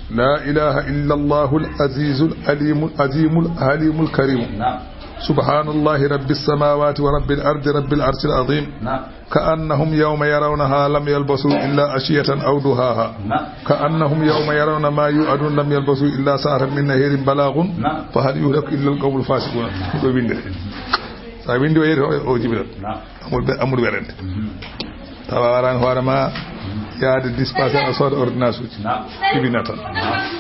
La ilaha illa Allahu al-azizu al-alimu al-azimu al-halimu al-karimu. Subhanallahi rabbi samawati wa rabbil ardi rabbil arshil azim. Ka annahum yawma yarawnaha lam yalbasu illa ashiyatan aw duhaha. Ka annahum yawma yarawna ma yu'adun lam yalbasu illa sa'atan min nahirin balagun. Fa hal yuhlaku illa al-qawmul fasiqun. Ko ɗo windete. Sa windi o yeeri o, o jibirat. Amul be-, amul werante. Tawa warani hoore ma yaade dispensaire a sooda ordonnance uji. Jibina tan.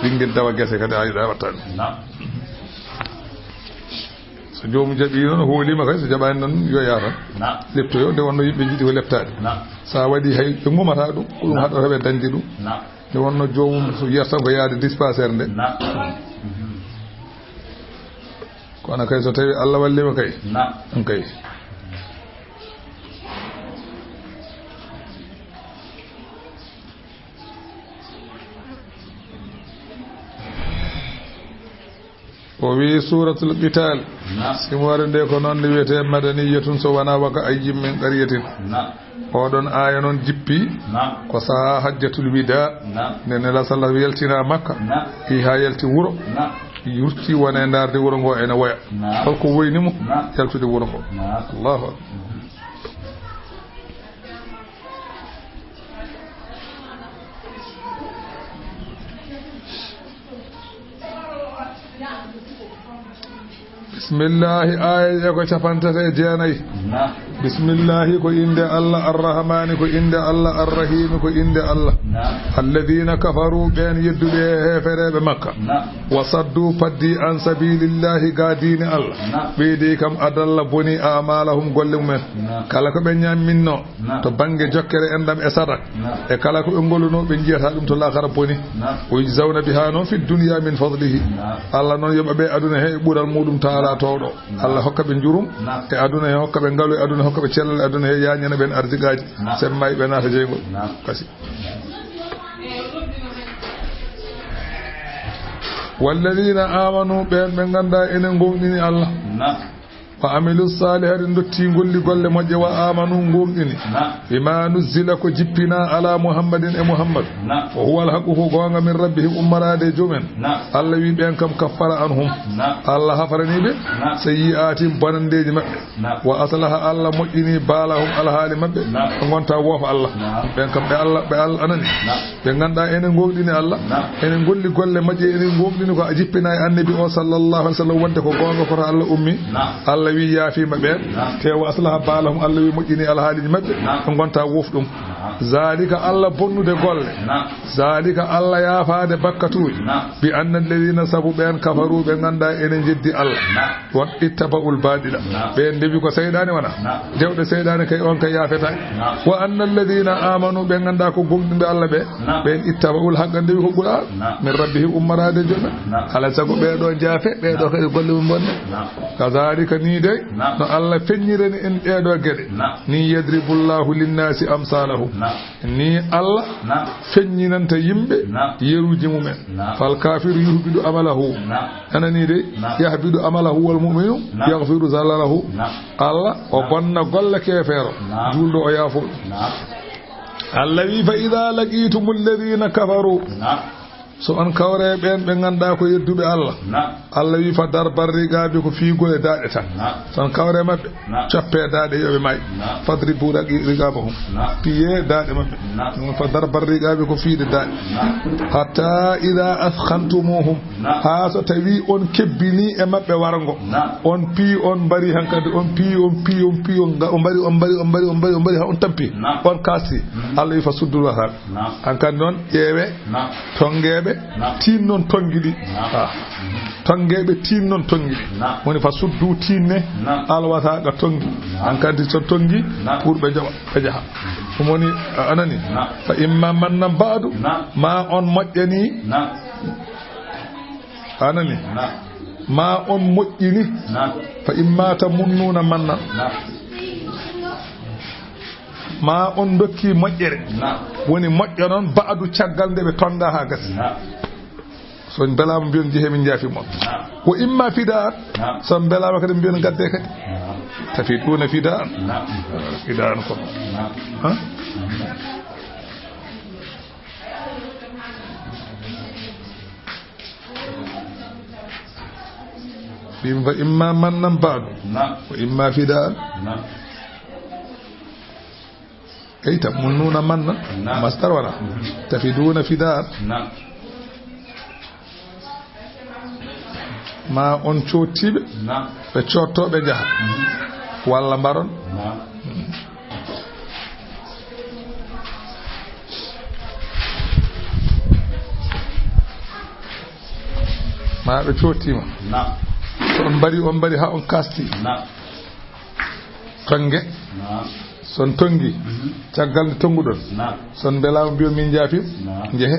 Ɓinngel dawa gese kadi a yiɗa wattani. So joomum jaɓi noon, hoolima kay, so jaɓani noon yo yaa tan. Leptoyo, nde wonno yimɓe jiɗi ko leptaade. Sa waɗi hay ɓe ngumata ɗum, ko ɗum haɗata ɓe dañde ɗum. Nde wonno joomum so yiyata tan ko yaade dispensaire nde. Kono kay so tawi Allah wallima kay. Ɗum kay. O wi suratul qital. Simoore nde ko noon nde wiyete madaniyatun so wona waka ayyin min qaryatin. Oɗon aaya noon jippi ko saha hajjatul wida. Nde Nela sallah yaltina Makka. Fiha yalti wuro. Yurti wone ndarde wuro ngo ene woya. Holko woyni mo? Yaltude wuro ngo. Allahu akbar. Bismillahi, aaya e ko capantati e jeenayi. Bismillahi ko innde Allah, Arrahmani ko innde Allah, Arrahimi ko innde Allah. Alladina kafaru, ɓeen yedduɓe e heefereeɓe Makka. Wa saddu, paddi, an sabilillahi, ga diine Allah. Ɓeydi kam adalla boni amalahum golle mumen. Kala ko ɓe ñamminno to bannge jokkere enɗam e sadak, e kala ko ɓe ngolluno, ɓe njiyata ɗum to laakara boni. O yujzawna biha noon fi dunya min fadlihi. Allah noon yoɓa ɓe aduna he e ɓural muɗum taala towɗo. Allah hokka ɓe njurum e aduna he, hokka ɓe ngalu e aduna, hokka ɓe cellal e aduna he, yañana ɓen ardiqaaji. Semma ɓe naata jeyngol. Kasi. Walladina amanu, ɓeen ɓe ngannda enen gomɗini Allah. Wa amilu salihati, dotti golli golle moƴƴe, wa amanu, gomɗini. Bima nuzzila, ko jippina, ala Muhammadin, e Muhammad. Wa huwa alhaqu, ko goonga, min rabbihim, ummorade e joomen. Allah wi ɓeen kam kaffara anhum. Allah hafarani ɓe sayyi'atihim, bonandeeji maɓɓe. Wa aslaha, Allah moƴƴini, balahum, alhaali maɓɓe. Ɓe ngonta woofa Allah. Ɓeen kam ɓe Allah, ɓe Allah anani. Ɓe ngannda enen gomɗini Allah, enen golli golle moƴƴe, enen gomɗini ko a jippina e annabi o sallallahu alaihi wasallam, wonde ko goonga, ko to Allah ummi. Allah wi yaafima ɓeen, te wa aslaha balahum, Allah wi moƴƴini alhaaliji maɓɓe, ɓe ngonta woof ɗum. Zalika, Allah bonnude golle. Zalika, Allah yaafaade bakkatuuji. Bi anna alladina, sabu ɓeen, kafaru, ɓe ngannda enen jeddi Allah. Won ittaba'ul baɗila. Ɓeen ndewi ko seyɗaane wona. Dewɗo seyɗaane kay, on kay yaafetaake. Wa anna alladina amanu, ɓe ngannda ko gomɗinɓe Allah ɓe. Ɓeen ittaba'ul haqqa, ndewi ko ɓura. Min rabbihim, ummorade joomen. Alaa sago ɓee ɗo njaafe, ɓee ɗo kadi golle mum bonne. Kazalika, ni dey, no Allah feññirani en ɗee ɗo geɗe. Ni yadribullahu linnasi amsalahum. Ni Allah feññinanta yimɓe yeruuji mumen. Fal kafiru yuhbidu amalahu. Anani de, yahbidu amalahu wal mu'minu yaghfiru zalalahu. Allah o bonna golle keefeero, juulɗo o yaafo. Allah wi, fa idha laqitumul ladhina kafaru. So on kawre ɓeen ɓe ngannda ko yedduɓe Allah. Allah wi, fa darbar riqabi, ko fiigol e daaɗe tan. So on kawre maɓɓe, coppe daaɗe yo ɓe may. Fadribu raqi-, riqabahum. Piye daaɗe maɓɓe. Fa darbar riqabi ko fiide daaɗe. Hatta idha athkhantumuhum. Haa so tawi on kebbini e maɓɓe warngo. On pii, on mbari hankadi, on pii, on pii, on pii, on nga-, on mbari, on mbari, on mbari, on mbari, on mbari, haa on tampi. On kaasti. Allah wi, fa suddul wahal. Hankadi noon, ƴeewe, tongeeɓe, tinnon tongi ɗi. Ah. Tongeeɓe, tinnon tongi ɗi. Woni fa suddu, tinne, alwata ga tongi. Hankadi so tongi, pour ɓe joɓa, ɓe jaha. Ɗum woni, a anani? Fa imma mannan ba'du, ma on moƴƴani. A anani? Ma on moƴƴini. Fa imma tamunnuna mannan. Ma on dokki moƴƴere. Woni moƴƴa noon ba'du, caggal nde ɓe tonga haa gasi. So on mbelaama, mbiyon jehe min njaafi mon. Wa imma fida'an. So on mbelaama kadi, mbiyon gadde kadi. Tafiduna fida'an. Fida'an ko. Ha? Fa imma mannan ba'du. Wa imma fida'an. Eyi, tamunnuna mannan. Masdar wala. Tafiduna fida'an. Ma on coottiiɓe. Ɓe cootto, ɓe njaha. Walla mbaron. Ma ɓe coottiima. So on mbari, on mbari haa on kaasti. Tonge. So on tongi, caggal nde tonguɗon. So on mbelaama, mbiyon min njaafii. Njehe.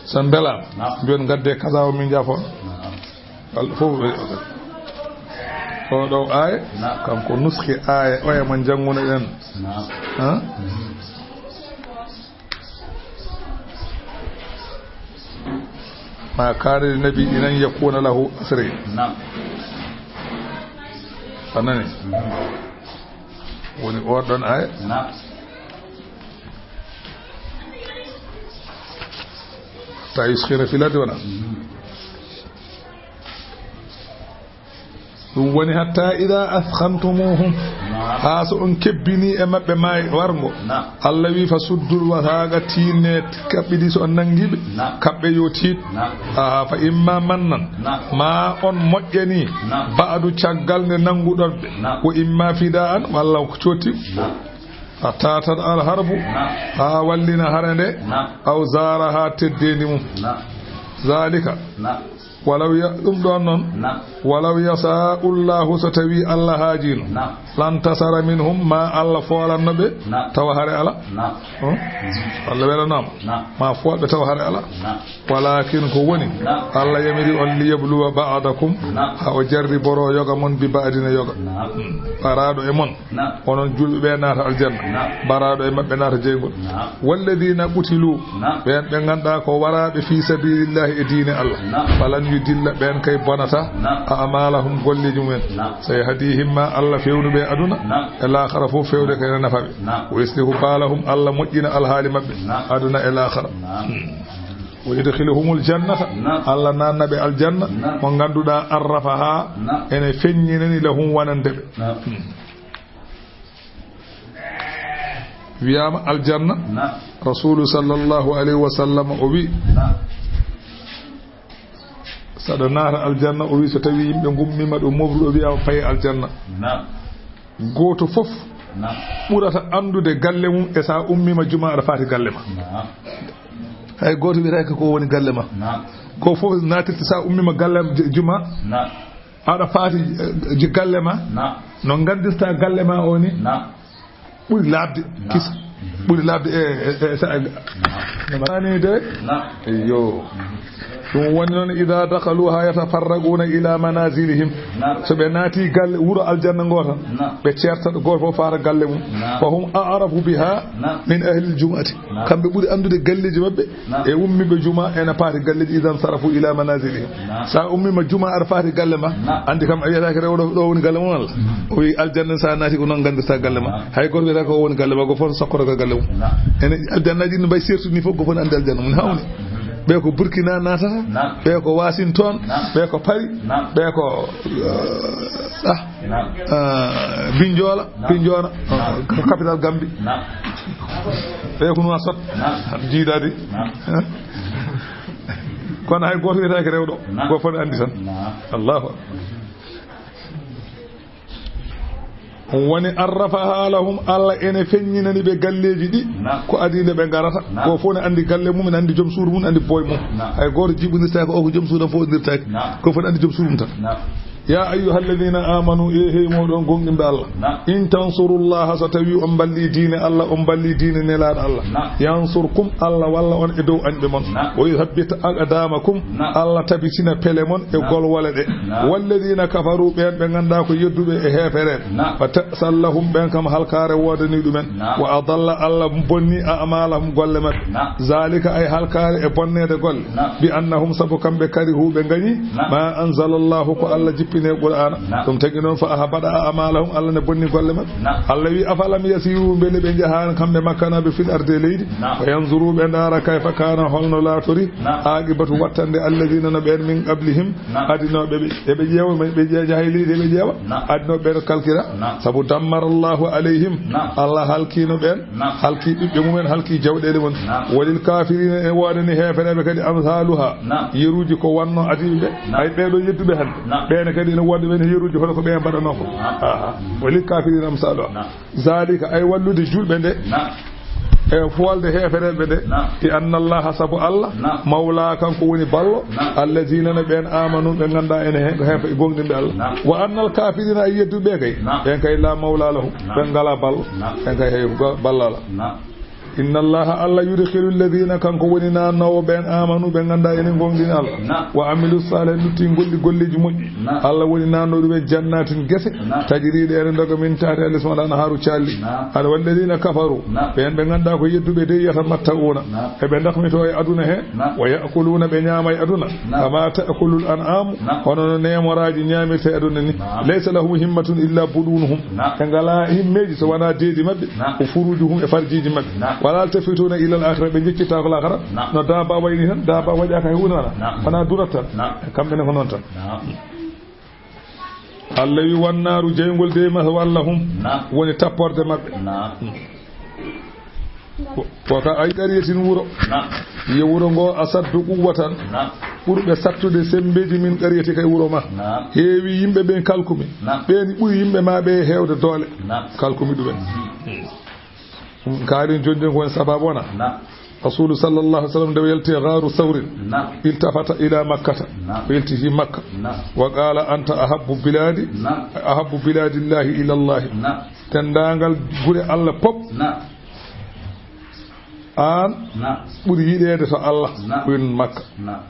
So on mbelaama, mbiyon ngadde kaza o, min njaafo. Walla fof, o ɗo aaya, kanko nuski aaya oya mo njannguno ɗen. Ha? Ma kana li nabiyyin an yakuna lahu asra. A nani? Woni oɗon aaya. Ta yuskhina fil ardi wala. Ɗum woni hatta ida athkhantumuhum. Haa so on kebbinii e maɓɓe maay warngo. Naam. Allah wi, "Fa suddul wasaaqa, tiinne kaɓɓe ɗi, so on nanngi ɓe, naam, kaɓɓe yo tiiɗ." Naam. Haa fa imma mannan. Naam. Ma on moƴƴanii. Naam. Ba'du, caggal nde nannguɗon ɓe. Naam. Wa imma fida'an, walla ko cotti. Naam. Hatta tabla al harbu. Naam. Haa wallina hare nde. Naam. Aw zaaraha, teddeendi mum. Naam. Zaalika. Naam. Walaw ya-, ɗum ɗoon noon. Naam. Walaw yashaa'u Llaahu, so tawii Allah haajiino. Naam. Lantasara minhum, ma Allah foolanno ɓe, naam, tawa hare alaa. Naam. Hmm? Allah welanaama. Naam. Ma fool ɓe tawa hare alaa. Naam. Walaakin ko woni, naam, Allah yamiri on liyabluwa ba'dakum, naam, haa o jarriboro yoga mon bi ba'din e yoga. Naam. Hmm. Baraaɗo e mon. Naam. Onon juulɓe ɓe naata aljanna. Naam. Baraaɗo e maɓɓe naata jeyngol. Naam. Walladiina qutilu. Naam. Ɓeen ɓe ngannduɗaa ko waraaɓe fii sabiilillaahi e diine Allah. Naam. Falan yudilla, ɓeen kay bonata. Naam. A'maalahum, golleeji mumen. Naam. Sayahdihim, ma Allah fewnu ɓe aduna. Naam. E laakhara fof fewde kay na nafa ɓe. Naam. Wa yuslihu baalahum, Allah moƴƴina alhaali maɓɓe. Naam. Aduna e laakhara. Naam. Hmm. Wa yudkhiluhumul jannata. Naam. Allah naatna ɓe aljanna. Naam. Mo ngannduɗaa arrafaha, naam, ene feññinani lahum wonande ɓe. Naam. Hmm. Wiyaama aljanna. Naam. Rasuulu sallallahu alayhi wa sallam o wi, naam, saɗa naata aljanna, o wi, so tawi yimɓe ngummiima ɗo mofru, o wiyaama paye aljanna. Naam. Gooto fof, naam, ɓurata anndude galle mum e sa ummiima juma aɗa faati galle ma. Naam. Hay gooto wiyata ko woni galle ma. Naam. Ko fof naatirta sa ummiima galle j-, juma. Naam. Aɗa faati, eh, ji galle ma. Naam. No nganndirta galle ma o ni. Naam. Ɓuri laaɓde. Naam. Kisa. Ɓuri laaɓde e, e, e sa-, naam, no maani de. Naam. Eyyo. Ɗum woni noon, idaa dakhaluuhaa yatafarraquuna ilaa manaazilihim. Naam. So ɓe naati galle, wuro aljanna ngo tan, naam, ɓe ceerta, gooto fof faata galle mum. Naam. Wa hum a'rafu bihaa, naam, min ahlil jumu'ati. Naam. Kamɓe ɓuri anndude galleeji maɓɓe. Naam. E ummiiɓe juma ena paati galleeji, idan sarafu ila manazilihim. Naam. Sa ummiima juma aɗa faati galle ma, naam, anndi kam a wiyataake rewɗo ɗo woni galle mum Allah. Mm. O wi aljanna sa naati ko noon nganndirta galle ma. Naam. Hay gooto wiyata ko o woni galle ma, ko fof sokkoto ko galle mum. Naam. Ene aljannaji ɗi mbayi sertude ni fof, ko fof ne anndi aljanna mum hawni. Naam. Ɓe ko Burkina naatata, naam, ɓe ko Washington, naam, ɓe ko Paris, naam, ɓe ko, ah, naam, ah, Binjoola, naam, Binjoola, naam, ah, ko capital Gambie. Naam. Ɓe ko Nouakchott, naam, jiidaade. Naam. Kono hay gooto wiyetaake rewɗo. Naam. Ko fof anndi tan. Naam. Allahu akbar. Woni arrafaha lahum, Allah ene feññinani ɓe galleeji ɗi, naam, ko adii nde ɓe ngarata. Naam. Ko fof ne anndi galle mum, ne anndi joom suudu mum, anndi boy mum. Naam. Hay gooto jiɓondirtaake o ko joom suudu am fof ondirtaake. Naam. Ko fof ne anndi joom suudu mum tan. Naam. Ya ayyuhal ladina amanu, e hey mooɗon gonɗinɓe Allah. Naam. In tansurullaha, so tawi on mballi diine Allah, on mballi diine nelaaɗo Allah. Naam. Yansurkum, Allah walla on e dow añɓe mon. Naam. Wa yuthabbit aqdamakum, naam, Allah tabitina pele mon e, naam, golwole ɗe. Naam. Walladina kafaru, ɓeen ɓe nganndaa ko yedduɓe e heefereɓe. Naam. Fa ta'san lahum, ɓeen kam halkaare woodani ɗumen. Naam. Wa adalla, Allah bonni a'malahum, golle maɓɓe. Naam. Zalika, ay halkaare e bonneede golle. Naam. Bi annahum, sabu kamɓe karihu ɓe ngañi. Naam. Ma anzalallahu, ko Allah jippini e Qur'aana. Naam. Ɗum tagi noon fa ahbata a'malahum, Allah ne bonni golle maɓɓe. Naam. Allah wi, afalam yasiru, mbele ɓe njahaani kamɓe Makkanaaɓe fil ardi e leydi. Naam. Fa yanzuru, ɓe ndaara kayfa kaana, holno laatori. Naam. Aqibatu, wattande alladina no ɓeen min qablihim, naam, adinooɓe ɓe, eɓe ƴeewa, ɓe ƴe-, njaha e leydi eɓe ƴeewa. Naam. Adinooɓe ɓeen kalkira. Naam. Sabu dammarallahu alayhim, naam, Allah halkiino ɓeen. Naam. Halki ɓiɓɓe mumen, halki jawɗeele mum. Naam. Walil kafirina, e woodani heefereɓe kadi amsaluha. Naam. Yeruuji ko wonno adiiɓe ɓe. Naam. Hay ɓeeɗo yedduɓe hannde. Naam. Ɓeene kadi ene woodi ɓeen yeruuji hono ko ɓe mbaɗanoo ko. Naam. Aha. Walil kafirina amsaluha. Naam. Zalika, ay wallude julɓe nde. Naam. E foolde heefereɓe nde. Naam. Bi anna Allaha, sabu Allah. Naam. Mawla, kanko woni ballo. Naam. Alladina, no ɓeen amanu, ɓe nganndaa ene heen ko heefa e gonɗinɓe Allah. Naam. Wa annal kafirina, ay yedduɓe kay. Naam. Ɓeen kay la mawla lahum. Naam. Ɓe ngalaa ballo. Naam. Ɓeen kay hay go-, ballo alaa. Naam. Inna Allaha, Allah, yudkhilu alladhina, kanko woni naatnoowo ɓeen, amanu, ɓe nganndaa enen gonɗini Allah. Naam. Wa amilu salihat, lutti golli golleeji moƴƴi. Naam. Allah woni naatnoo ɗumen jannatin, gese, naam, tajri, ɗe ene ndoga min tahtiha, les mum al anharu, calli. Naam. Aɗa walladhina kafaru, naam, ɓeen ɓe nganndaa ko yedduɓe de, yatamatta'una, naam, eɓe dakmito e aduna he. Naam. Wa ya'kuluna, ɓe ñaama e aduna. Naam. Kama ta'kulul an'amu, naam, hono no neemoraaji ñaamirta e aduna ni. Naam. Laysa lahum himmatun illa budunuhum. Naam. Ɓe ngalaa himmeeji so wonaa deedi maɓɓe. Naam. Wa furujuhum, e farjiiji maɓɓe. Naam. Wala yaltafituna ila al akhirah, ɓe njeccitaako laakhara. Naam. No daaba wayni tan, daaba waɗaaka hay huunde wala. Naam. Wonaa durat tan. Naam. Kamɓe ne ko noon tan. Naam. Allah wi: "Wannaaru", jeyngol de, "maswan lahum", naam, woni tapporde maɓɓe. Naam. Ko, ko ka ay qaryatin, wuro. Naam. Yo wuro ngo asaddu quwwatan. Naam. Ɓurɓe sattude sembeeji min qaryatika, e wuro ma. Naam. Heewi yimɓe ɓen kalkumi. Naam. Ɓeen ɓuri yimɓe ma ɓe heewde doole. Naam. Kalkumi ɗumen. Mhm. Ɗum kaari jonjon ko woni sababu wona. Naam. Rasulu sallallahu alaihi wasallam nde o yalti gaaru Sawrin. Naam. Iltafata ila Makkata. Naam. O yalti fi Makka. Naam. Wa qala: "Anta ahabbu biladi, naam, ahabbu biladillahi ila Allah." Naam. Tendaangal gure Allah pop. Naam. Aan, naam, ɓuri yiɗeede to Allah. Naam. Ko woni Makka. Naam.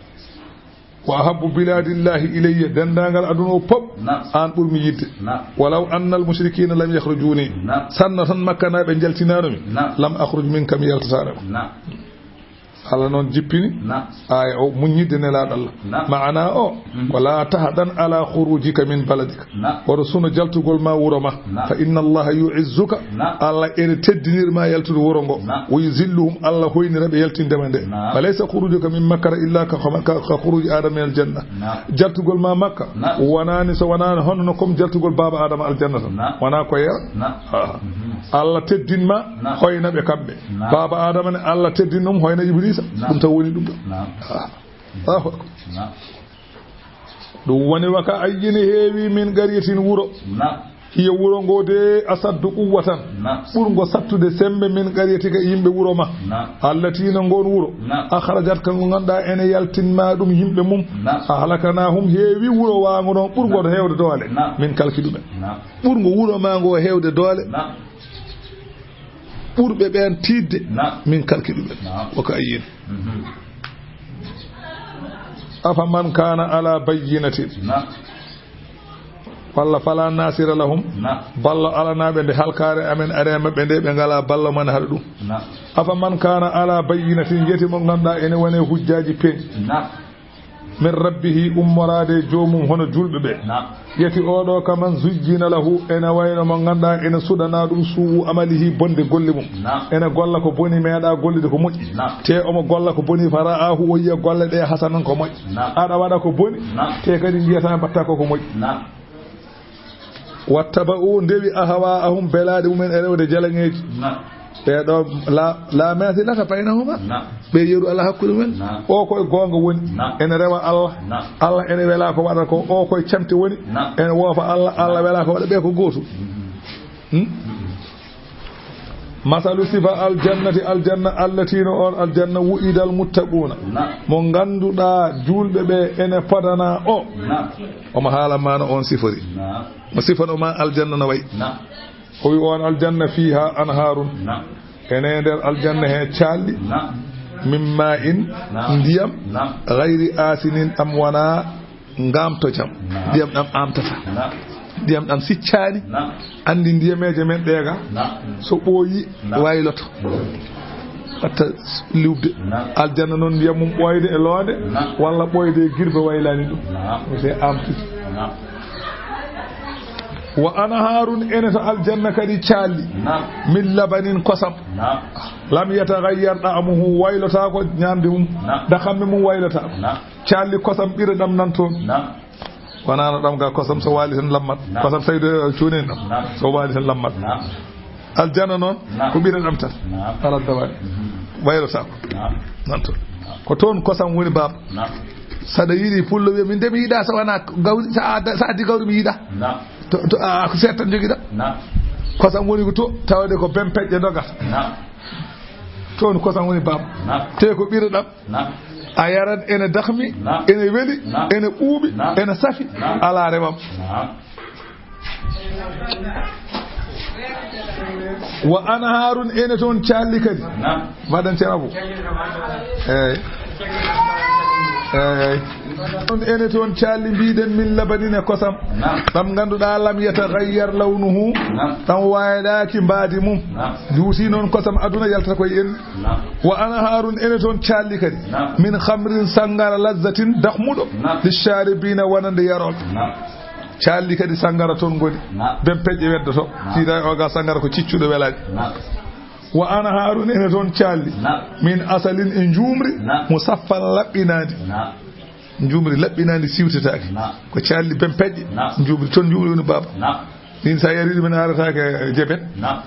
"Wa ahabbu biladillahi ilayya", denndaangal aduna o pop, naam, aan ɓurmi yiɗde. Naam. "Walaw annal mushrikina lam yakhrujuni", naam, sanno tan Makkanaaɓe njaltinaano mi, naam, "lam akhruj minka", mi yaltataano. Naam. Allah noon jippini, naam, aaya o, muññidde Nelaaɗo Allah. Naam. Maana o, mhm, ko: "La tahzan ala khurujika min baladika." Naam. Woto suno jaltugol ma wuro ma. Naam. "Fa inna Allaha yu'izzuka." Naam. Allah ene teddinir ma yaltude wuro ngo. Naam. "Wa yuzilluhum", Allah hoynira ɓe yaltinde ma nde. Naam. "Wa laysa khurujuka min Makkata illa ka, ka, ka khuruji Adama min al-janna." Naam. Jaltugol ma Makka, naam, wonaani so wonaani hono no comme jaltugol baaba Adama aljanna tan. Naam. Wonaa ko yera. Naam. Ah. Mhm. Allah teddin ma, naam, hoyna ɓe kamɓe. Naam. Baaba Adama ne, Allah teddin ɗum, hoyna Iblisa. Naam. Ɗum tan woni ɗum ɗo. Naam. Ah. Allahu akbar. Naam. Ɗum woni: "Wa ka ayyin", heewi, "min qaryatin", wuro. Naam. "Hiya", wuro ngo de, "asaddu quwwatan", naam, ɓurngo sattude sembe, "min qaryatika", yimɓe wuro ma. Naam. "Allati", no ngon wuro. Naam. "Akhrajatka", ngo ngannduɗaa ene yaltin ma ɗum yimɓe mum. Naam. "Ahlaknahum", heewi wuro waango ɗon ɓurngo, naam, to heewde doole. Naam. Min kalki ɗumen. Naam. Ɓurngo wuro ma ngo heewde doole. Naam. Ɓurɓe ɓeen tiiɗde, naam, min kalki ɗumen. Naam. Wa ka ayyin. Mhm. "Afaman kana ala bayyinatin." Naam. Walla: "Fala nasira lahum." Naam. Ballo alanaaɓe nde halkaare amen ari e maɓɓe nde, ɓe ngalaa ballo mana haɗa ɗum. Naam. "Afaman kana ala bayyinatin", yeti mo ngannduɗaa ene wone hujjaaji peeñ. Naam. "Min rabbihi", ummoraade e joomum hono julɓe ɓe. Naam. Yeti oɗo: "Kaman zuyyina lahu", ene wayno mo ngannduɗaa ene suɗanaa ɗum suu'u amalihi, bonde golle mum. Naam. Ene golla ko boni, meeɗa gollude ko moƴƴi. Naam. Te omo golla ko boni, "fara'ahu", o yiya golle ɗe, "hasanan", ko moƴƴi. Naam. Aɗa waɗa ko boni, naam, te kadi njiyata mbatta ko ko moƴƴi. Naam. "Wattaba'u", ndewi, "ahwa'ahum", belaaɗe mumen e rewde jalaŋeeji. Naam. Ɓe ɗo la, la mathilata baynahuma. Naam. Ɓe yeru ala hakkunde mumen. Naam. O koye goonga woni. Naam. Ene rewa Allah. Naam. Allah ene wela ko waɗata ko. O koye camte woni. Naam. Ene woofa Allah. Allah wela ko waɗa. Ɓe ko gootum. Mhm. Hmm? Mhm. "Masalu", sifa aljannati, aljanna, "allati", no on aljanna, "wu'idal muttaquuna", naam, mo ngannduɗaa juulɓe ɓe ene podana o. Naam. Omo haala maana on sifori. Naam. Mo sifano ma aljanna no wayi. Naam. O wi on aljanna: "Fiha anharun". Naam. Ene nder aljanna he caalli. Naam. "Min ma'in", naam, ndiyam, naam, "ghayri asinin", ɗam wona ngamtojam. Naam. Ndiyam ɗam amtata. Naam. Ndiyam ɗam siccaani. Naam. Anndi ndiyameeje men ɗeega. Naam. So ɓooyi, naam, wayloto. Watta liwde. Naam. Aljanna noon ndiyam mum ɓooyde e loonde. Naam. Walla ɓooyde e girbe waylaani ɗum. Naam. Ko se amtude. Naam. "Wa anharun", ene to aljanna kadi caalli. Naam. "Min labanin", kosam. Naam. "Lam yataghayyar da'muhu", waylotaako ñaamde mum. Naam. Dakamme mum waylotaako. Naam. Caalli kosam ɓira ɗam nan toon. Naam. Wonano ɗam ga kosam so waali tan lammat. Naam. Kosam tawi ɗo cuunen ɗam. Naam. So waali tan lammat. Naam. Aljanna noon, naam, ko ɓira ɗam tan. Naam. Alaa dawaani. Mhm. Waylotaako. Naam. Nan toon. Naam. Ko toon kosam woni baaba. Naam. Saɗa yiɗi pullo wiya, "Min de mi yiɗa so wona gawri, sa a, sa addi gawri mi yiɗa." Naam. To, to, a, ko seeɗa tan jogiɗa. Naam. Kosam woni ko to, tawde ko bempeƴƴe dogata. Naam. Toon kosam woni baaba. Naam. Te ko ɓira ɗam. Naam. A yarat ene dakmi, naam, ene weli, naam, ene ɓuuɓi, naam, ene safi, naam, alaa remam. Naam. "Wa anharun", ene toon caalli kadi. Naam. Mbaɗen ceerno Abu. Eey. Eey. Ɗum ene toon caalli mbiɗen min labanin e kosam. Naam. Ɗam ngannduɗaa lam yataghayyar lawnuhu. Naam. Ɗam waylaaki mbaadi mum. Naam. Juuti noon kosam aduna yaltata koye en. Naam. "Wa anharun", ene toon caalli kadi. Naam. "Min khamrin", sanngara, "lazzatin", dakmuɗo. Naam. "Lisharibina", wonande yarooɓe. Naam. Caalli kadi sanngara toon ngoni. Naam. Bempeƴƴe weddoto. Naam. Siida o ga sanngara ko ciccuɗo welaani. Naam. "Wa anharun", ene toon caalli. Naam. "Min asalin", e njuumri. Naam. "Musaffan", laɓɓinaandi. Naam. Njuumri laɓɓinaandi siwtetaake. Naam. Ko calli ben peƴƴe. Naam. Njuumri toon, njuumri woni baaba. Naam. Ɗin sa yari ɗum en arataake jeben. Naam.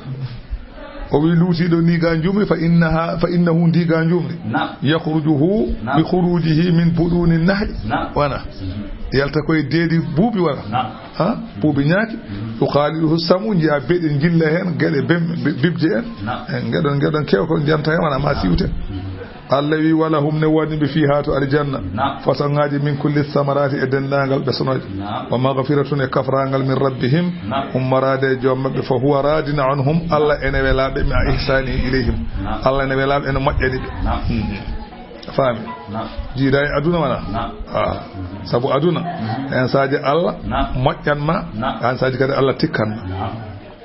O wi luutiiɗo ni ga njuumri, fa innaha, fa innahu ndi ga njuumri. Naam. Yakhrujuhu Naam. bi khurujihi min buduni nahli. Naam. Wana. Mhm. Yalta koye deedi buubi wana. Naam. Ha? Buubi ñaaki. Mhm. Yukhaliduhu samu, njiya beɗe jilla heen, geɗe bem-, bi-, bibje en. Naam. En geɗon, geɗon kew ko janta heen wana ma siwte. Mhm. Allah wi, "Wala hum ne woni ɓe fii haa to aljanna." Naam. Façon ŋaaji min kulli samaraati e denndaangal ɓesnooje. Naam. Wa maghfiratun e kafraangal min rabbihim. Naam. Ummoraade e joom maɓɓe fa huwa raadin anhum. Allah ene welaaɓe ma ihsani ilayhim. Naam. Allah ene welaaɓe ene moƴƴani ɓe. Naam. Hmm. A faami? Naam. Jiida e aduna wana? Naam. Ah. Sabu aduna, Mhm. en saaji Allah Naam. moƴƴan ma, Naam. en saaji kadi Allah tikkan ma. Naam.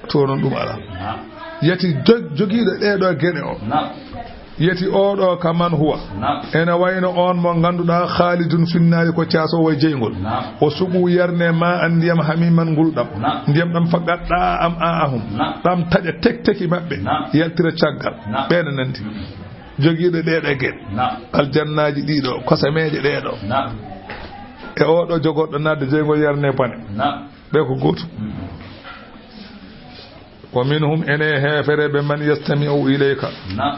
To noon ɗum alaa. Naam. Yati jo-, jogiiɗo ɗee ɗoo geɗe o. Naam. Yeti oɗo ka man huwa. Naam. Ene wayno on mo ngannduɗaa khalidun finnaari ko caasoowo e jeyngol. Naam. O suɓu yarne ma an ndiyam hamiman ngulɗam. Naam. Ndiyam ɗam fa gaɗɗa am a ahum. Naam. Ɗam taƴa tekteki maɓɓe. Naam. Yaltira caggal. Naam. Ɓe ne nandi. Mm. Jogiiɗo ɗee ɗoo geɗe. Naam. Aljannaaji ɗiɗo, kosameeje ɗee ɗoo. Naam. E oɗo jogorɗo naatde jeyngol yarne bone. Naam. Ɓe ko gootum. Mm. Wa minhum, ene heefereɓe, man yastami'u ilayka. Naam.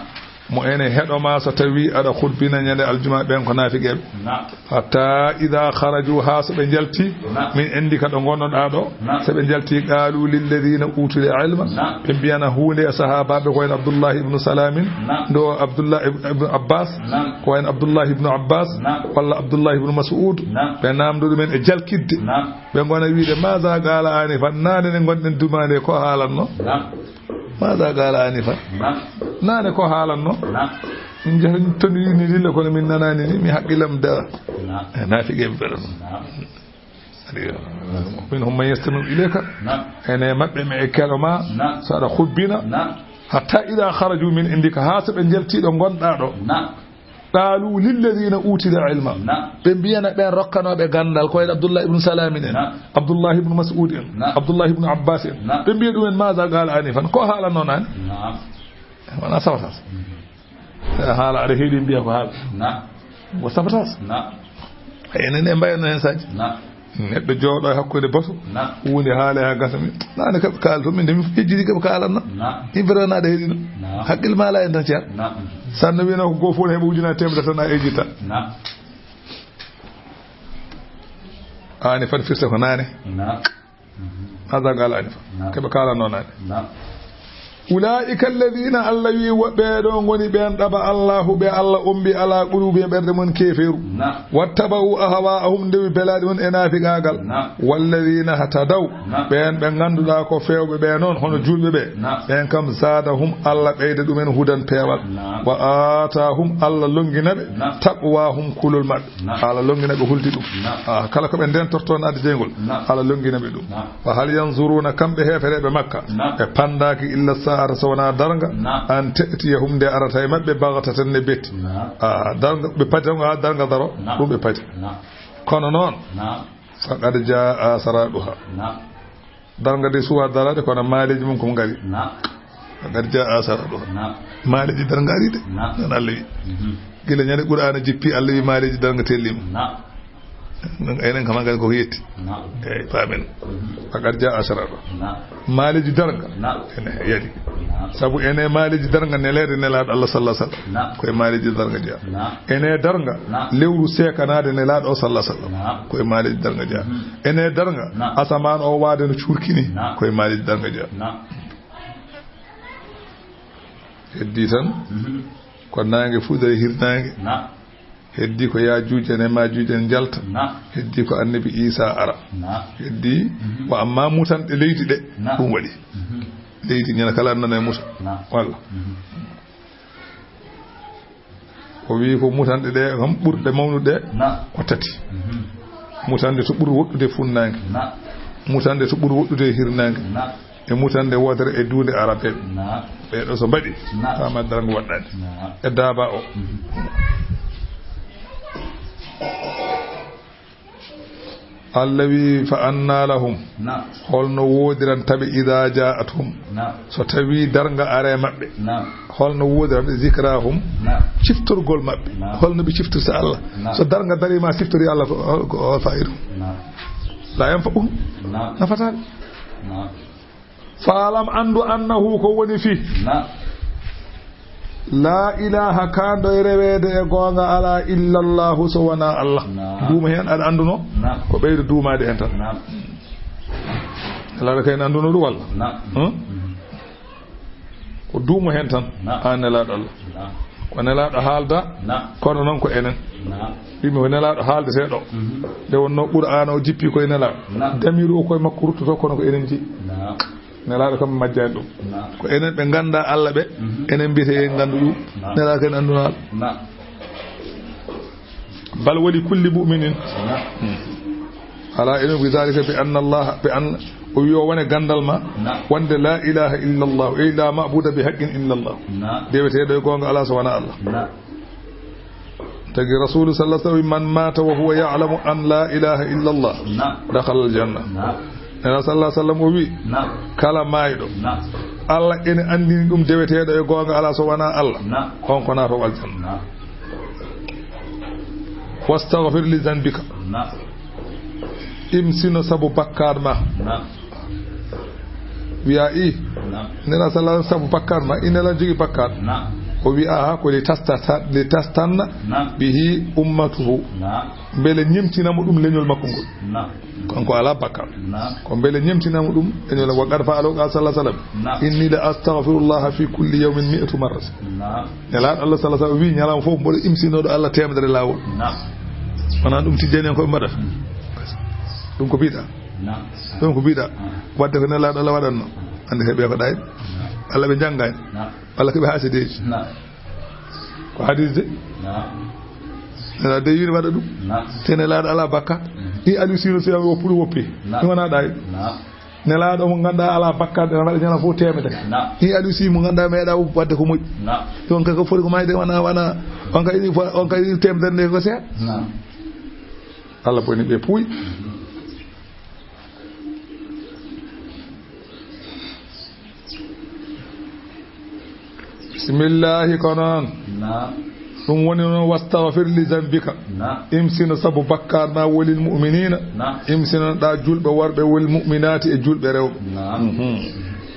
Mo ene heɗo ma so tawi aɗa khutbina ñande aljuma, ɓen ko naafiqeɓe. Naam. Hatta idha kharaju, ha so ɓe jalti, Naam. min andi ka ɗo ngonnoɗa ɗo, Naam. so ɓe jalti, qalu lilladhina utul ilma, Naam. ɓe mbiyana hunde e sahabaɓe ko en Abdullah ibn Salamin, Naam. ndo Abdullah ibn, ibn Abbas, Naam. ko en Abdullah ibn Abbas, Naam. walla Abdullah ibn Mas'ud, Naam. ɓe namdo ɗumen e jalkidde. Naam. Ɓe ngona wiide, "Maza qala anifan?" Naane ne ngonɗen dumaande, ko haalanno? Naam. "Maza qala anifan?" Naam. Naane ko haalanno? Naam. Min njahri toon wiini lilla, kono min nanaani ni, mi haqqillam da. Naam. E naafiqe ɓe ɗon. Naam. Aɗa yiya? Minhum man yastami'u ilayka. Naam. Ene maɓɓe me e keɗo ma. Naam. So aɗa hubbina. Naam. Hatta ida kharaju min indika, haa so ɓe njalti ɗo ngonɗa ɗo. Naam. Qalu lilladhina utul ilma. Naam. Ɓe mbiyana ɓen rokkanooɓe ganndal, ko en Abdullah ibn Salamin en, Naam. Abdullah ibn Mas'ud en, Naam. Abdullah ibn Abbas en. Naam. Ɓe mbiya ɗumen, "Maza qala anifan?" Ko haalanno naane? Naam. Wona sawata. Mhm. Haala aɗa heewi mbiya ko haala. Naam. Ko sawata. Naam. Enen e mbayatno heen saaji. Naam. Neɗɗo jooɗo e hakkunde bato, Naam. huunde haala haa gasa min. Naane kaɓe kaala to min de, min fof yejjiti kaɓe kaalanno. Naam. Yimɓe rewnaaɗo heɗino. Naam. Hakkille ma ala en tan ceer. Naam. Sanno wiyno ko goo fof ne heɓa ujunaaji teemedere tan a yejjita. Naam. Anifan firta ko naane. Naam. Maza qala anifan. Naam. Keɓe kaalanno naane. Naam. Ulaa'ika alladhina, Allah wi, wo ɓee ɗoo ngoni ɓeen ɗaɓa Allahu, ɓe Allah ombi ala quluubihim, ɓerɗe mum keefeeru. Naam. Wattaba'u ahwaa'ahum, ndewi belaaɗi mum e naafiqaagal. Naam. Walladhina htadaw, Naam. ɓeen ɓe ngannduɗaa ko feewɓe ɓe noon, hono juulɓe ɓe. Naam. Ɓeen kam zaadahum, Allah ɓeyda ɗumen hudan peewal. Naam. Wa aataahum, Allah lonngina ɓe Naam. taqwaahum, kulol maɓɓe. Naam. Allah lonngina ɓe hulde ɗum. Naam. Ah, kala ko ɓe ndentorto naatde jeyngol, Naam. Allah lonngina ɓe ɗum. Naam. Wa hal yanzuruna, kamɓe heefereɓe Makka, Naam. ɓe pandaaki illa sa'ata, so wonaa darnga, Naam. an ta'tiyahum, nde arata e maɓɓe, baghtatan, ne betti. Naam. Ah, darnga, ɓe padi tan haa darnga daro, Naam. ɗum ɓe padi. Naam. Kono noon, Naam. faqad jaa asraduha. Naam. Darnga de suwa daraade, kono maaleeji mum ko ngari. Naam. Faqad jaa asraduha. Naam. Maaleeji darnga ari de. Naam. Noon Allah wi. Mhm. Gila ñande Qur'aana jippi, Allah wi maaleeji darnga tellima. Naam. Enen kam hankadi koko yetti. Naam. Eeyi, paamen. Mhm. Faqad jaa asraduha. Naam. Maaleeji darnga. Naam. Ene yadi. Naam. Sabu ene maaleeji darnga neleede Nelaaɗo Allah sallallahu alaihi wasallam. Naam. Ko e maaleeji darnga jeyaa. Naam. Ene darnga Naam. lewru seekanaade Nelaaɗo o sallallahu alaihi wasallam. Naam. Ko e maaleeji darnga jeyaa. Mhm. Ene darnga Naam. asamaan o waade no cuurki ni. Naam. Ko e maaleeji darnga jeyaa. Naam. Heddi tan Mhm. ko naange fuɗɗoyta e hirnaange. Naam. Heddi ko Yaajuuj en e Maajuuj en njalta. Naam. Heddi ko Annabi Iisaa ara. Naam. Heddi Mhm. ko amma mutanɗe leydi ɗe, Naam. ɗum waɗi. Mhm. Leydi ñande kala nana e muta. Naam. Walla. Mhm. O wi ko mutanɗe ɗe kam ɓurɗe mawnude Naam. ko tati. Mhm. Mutande to ɓuri woɗɗude funnaange. Naam. Mutande to ɓuri woɗɗude hirnaange. Naam. E mutande wodere e duunde arabeeɓe. Naam. Ɓee ɗoo so mbaɗi, Naam. faama darnga waɗɗaani. Naam. E daaba o. Mhm. Allah wi, "Fa anna lahum." Naam. Holno woodiran taɓe, "Idaa jaa'athum." Naam. So tawi darnga are maɓɓe. Naam. Holno woodiran ɓe, "Zikrahum." Naam. Ciftorgol maɓɓe. Naam. Holno ɓe ciftirta Allah? Naam. So darnga dari ma ciftori Allah ko, ko, ko faayidu? Naam. La yanfa'uhum. Naam. Nafataa ɓe. Naam. Faalam, anndu, annahu, ko woni fii. Naam. Laa ilaaha, kaanɗo e reweede e goonga alaa, illa Allaahu, so wonaa Allah. Naam. Duuma heen, aɗa annduno? Naam. Ko ɓeydo duumaade heen tan. Naam. Nelaaɗo kay ne annduno ɗum walla? Naam. Hmm? Ko duumo heen tan. Naam. Aan nelaaɗo Allah. Naam. Ko nelaaɗo haalda, naam, kono noon ko enen. Naam. Yimɓe ko nelaaɗo haaldeteeɗo. Mhm. Nde wonnoo Qur'aana o jippi koye nelaaɗo. Naam. Damiiru o koye makko ruttoto, kono ko enen jeyi. Naam. Nelaaɗo kam majjaani ɗum. Naam. Ko enen ɓe nganndaa Allah ɓe, mhm, enen mbiyetee en nganndu ɗum. Naam. Nelaaɗo ken annduno Allah. Naam. Bal wali kulli mu'minin. Naam. Hmm. Alaa ilmu bi zalika bi anna Allah, bi an, o wi o wone ganndal ma, naam, wonde laa ilaaha illa Allah, ey laa ma'buda bi haqqin illa Allah. Naam. Deweteeɗo e goonga alaa so wonaa Allah. Naam. Tagi Rasuulu sallallahu alaihi wasallam, "Man mata wa huwa ya'lamu an la ilaha illa Allah, naam, dakhala al-janna." Naam. Nela sallallahu alaihi wasallam o wi, naam, kala maayɗo, naam, Allah ene anndini ɗum deweteeɗo e goonga alaa so wonaa Allah, naam, on ko naatoowo aljanna. Naam. Wastaghfir li zanbika. Naam. Imsino sabu bakkaat ma. Naam. Wiya i, naam, nela sallallahu alaihi wasallam sabu bakkaat ma, i nela jogi bakkaat. Naam. O wi, aha, ko li tasta-, li tastanna, naam, bihi ummatuhu. Naam. Mbele ñemtinamo ɗum leñol makko ngol. Naam. Kanko alaa bakkaat. Naam. Ko mbele ñemtinamo ɗum leñol, wa qad fa'alahu sallallahu alaihi wasallam. Naam. Inni la astaghfirullaha fi kulli yawmin mi'atu marra. Naam. Nelaaɗo Allah sallallahu alaihi wasallam wi, ñalawma fof mboɗo imsinooɗo Allah teemedere laawol. Naam. Wonaa ɗum tijjani en ko ɓe mbaɗata. Ɗum ko bid'a. Naam. Ɗum ko bid'a. Naam. Wadde ko nelaaɗo Allah waɗatno. Naam. Andi heɓe ko ɗayɓe. Naam. Allah ɓe janngaani. Naam. Allah ko ɓe haasideeji. Naam. Ko hadis de. Naam. Nelaaɗo de wiino waɗa ɗum. Naam. Te nelaaɗo alaa bakkaat. Mhm. I Aliou Sino so yawi o pulu woppi. Naam. Ɗum wonaa ɗayɓe. Naam. Nelaaɗo mo ngannduɗaa alaa bakkaat, ene waɗa ñalawma fof teemedere. Naam. Ni Aliou Sy mo ngannduɗaa meeɗaa waɗde ko moƴƴi. Naam. On kay ko foti ko maayde, wona, wona, on kay, on kay teemedere nde ko seeɗa. Naam. Allah boni ɓe puuy. Bismillahi, ko noon. Naam. Ɗum woni noon, wastaghfir li zanbika. Naam. Imsino sabu bakkaat ma, walil mu'minina. Naam. Imsinoɗaa julɓe worɓe, wal mu'minaati e julɓe rewɓe. Naam. Mhm.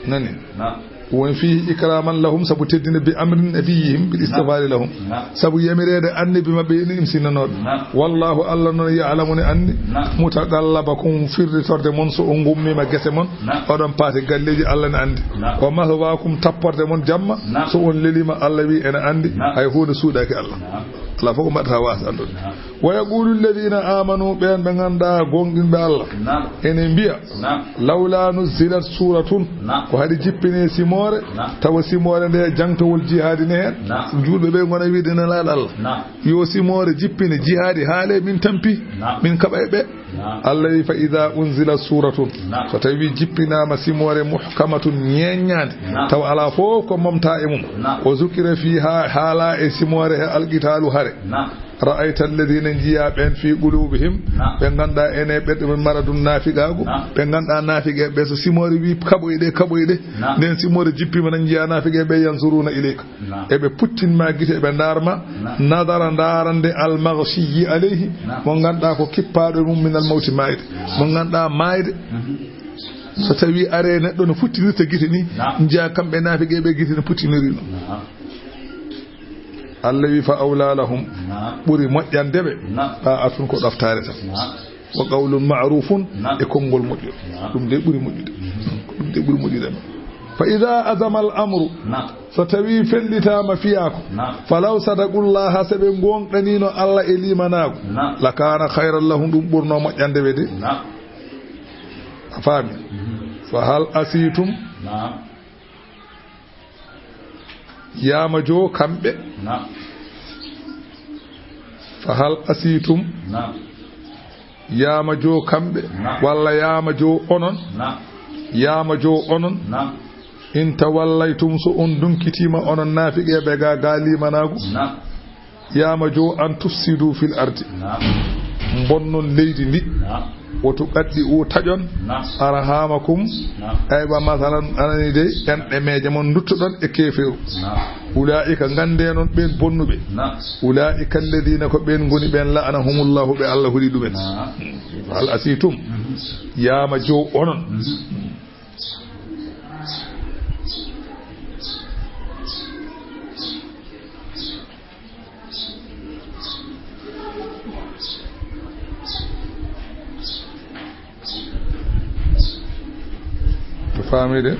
Nani? Naam. Woni fihi ikraman lahum, sabu teddinde bi amrin nabiyihim bil istighfari lahum. Naam. Sabu yamireede annabi maɓɓe ene imsinanooɓe. Naam. Wallahu, Allah noon, ya'lamu ne anndi. Naam. Mutaqallabakum, firritorde mon so on ngummiima gese mon. Naam. Oɗon paati galleeji, Allah ne anndi. Naam. Wa mathwaakum, tapporde mon jamma. Naam. So on leliima, Allah wi ene anndi. Naam. Hay huunde suuɗaaki Allah. Naam. Alaa fof ko mbaɗata waasa anndude. Naam. Wa yaqulu alladhina amanu, ɓeen ɓe ngannduɗaa goonɗinɓe Allah. Naam. Ene mbiya, naam, lawla nuzzilat suratun. Naam. Ko haɗi jippine simoore. Naam. Tawa simoore nde jangtowol jihaadi ne heen. Naam. Julɓe ɓe ngona wiide nelaaɗo Allah. Naam. Yo simoore jippine jihaadi haale min tampi. Naam. Min kaɓa e ɓe. Naam. Allah wi, "Fa idha unzila suratun." Naam. So tawi jippinaama simoore muhkamatun ñeeññaande. Naam. Tawa alaa fof ko momta e mum. Naam. Wa zukira fiha, haala e simoore he alqitalu hare. Naam. Ra'ayta alladhina, njiya ɓeen fi qulubihim. Naam. Ɓe ngannduɗaa ene ɓerɗe mum maradun naafiqaagu. Naam. Ɓe ngannduɗaa naafiqe ɓe so simoore wi kaɓoy ɗe, kaɓoy ɗe. Naam. Nden simoore jippima na njiya naafiqe ɓe yanzuruna ilayka. Naam. Eɓe puttin ma gite, eɓe ndaar ma. Naam. Nadara, ndaarande, al-maghshiyyi alayhi. Naam. Mo ngannduɗaa ko kippaaɗo e mum, min al-mawti, maayde. Naam. Mo ngannduɗaa maayde. Mhm. So tawi are neɗɗo no futtinirta gite ni, naam, njiya kamɓe naafiqe ɓe gite no puttiniri no. Naam. Allah wi, "Fa awla lahum." Naam. Ɓuri moƴƴande ɓe. Naam. Ta'atun, ko ɗoftaare tan. Naam. Wa qawlun ma'rufun, naam, e konngol moƴƴo. Naam. Ɗum de ɓuri moƴƴude. Mhm. Ɗum de ɓuri moƴƴude. Fa idha azama al amru. Naam. So tawi fellitaama fiyaako. Naam. Falaw sadaqullaha, so ɓe goonɗaniino Allah e limanaagu. Naam. Lakana khayran lahum, ɗum ɓurno moƴƴande ɓe de. Naam. A faami? Mhm. Fa hal asitum. Naam. Yaama jo kamɓe. Naam. Fa hal asitum. Naam. Yaama jo kamɓe. Naam. Walla yaama jo onon. Naam. Yaama jo onon. Naam. In tawallaytum, so on dunkitiima onon naafiqe ɓe ga, ga limanaagu. Naam. Yaama jo an tufsidu fil ardi. Naam. bonnon leydi ndi. Naam. Wa tuqatti'u taƴon. Naam. Arhamakum. Naam. Aywa, masalan, anani de, en ɗemeeje mon nduttoɗon e keefeeru. Naam. Ulaa'ika, ngannde non ɓeen bonnuɓe. Naam. Ulaa'ika alladhina, ko ɓeen ngoni ɓeen la'anahumullahu, ɓe Allah huɗi ɗumen. Naam. Hal asitum. Mhm. Yaama jow onon. Mhm. Ko faamii de?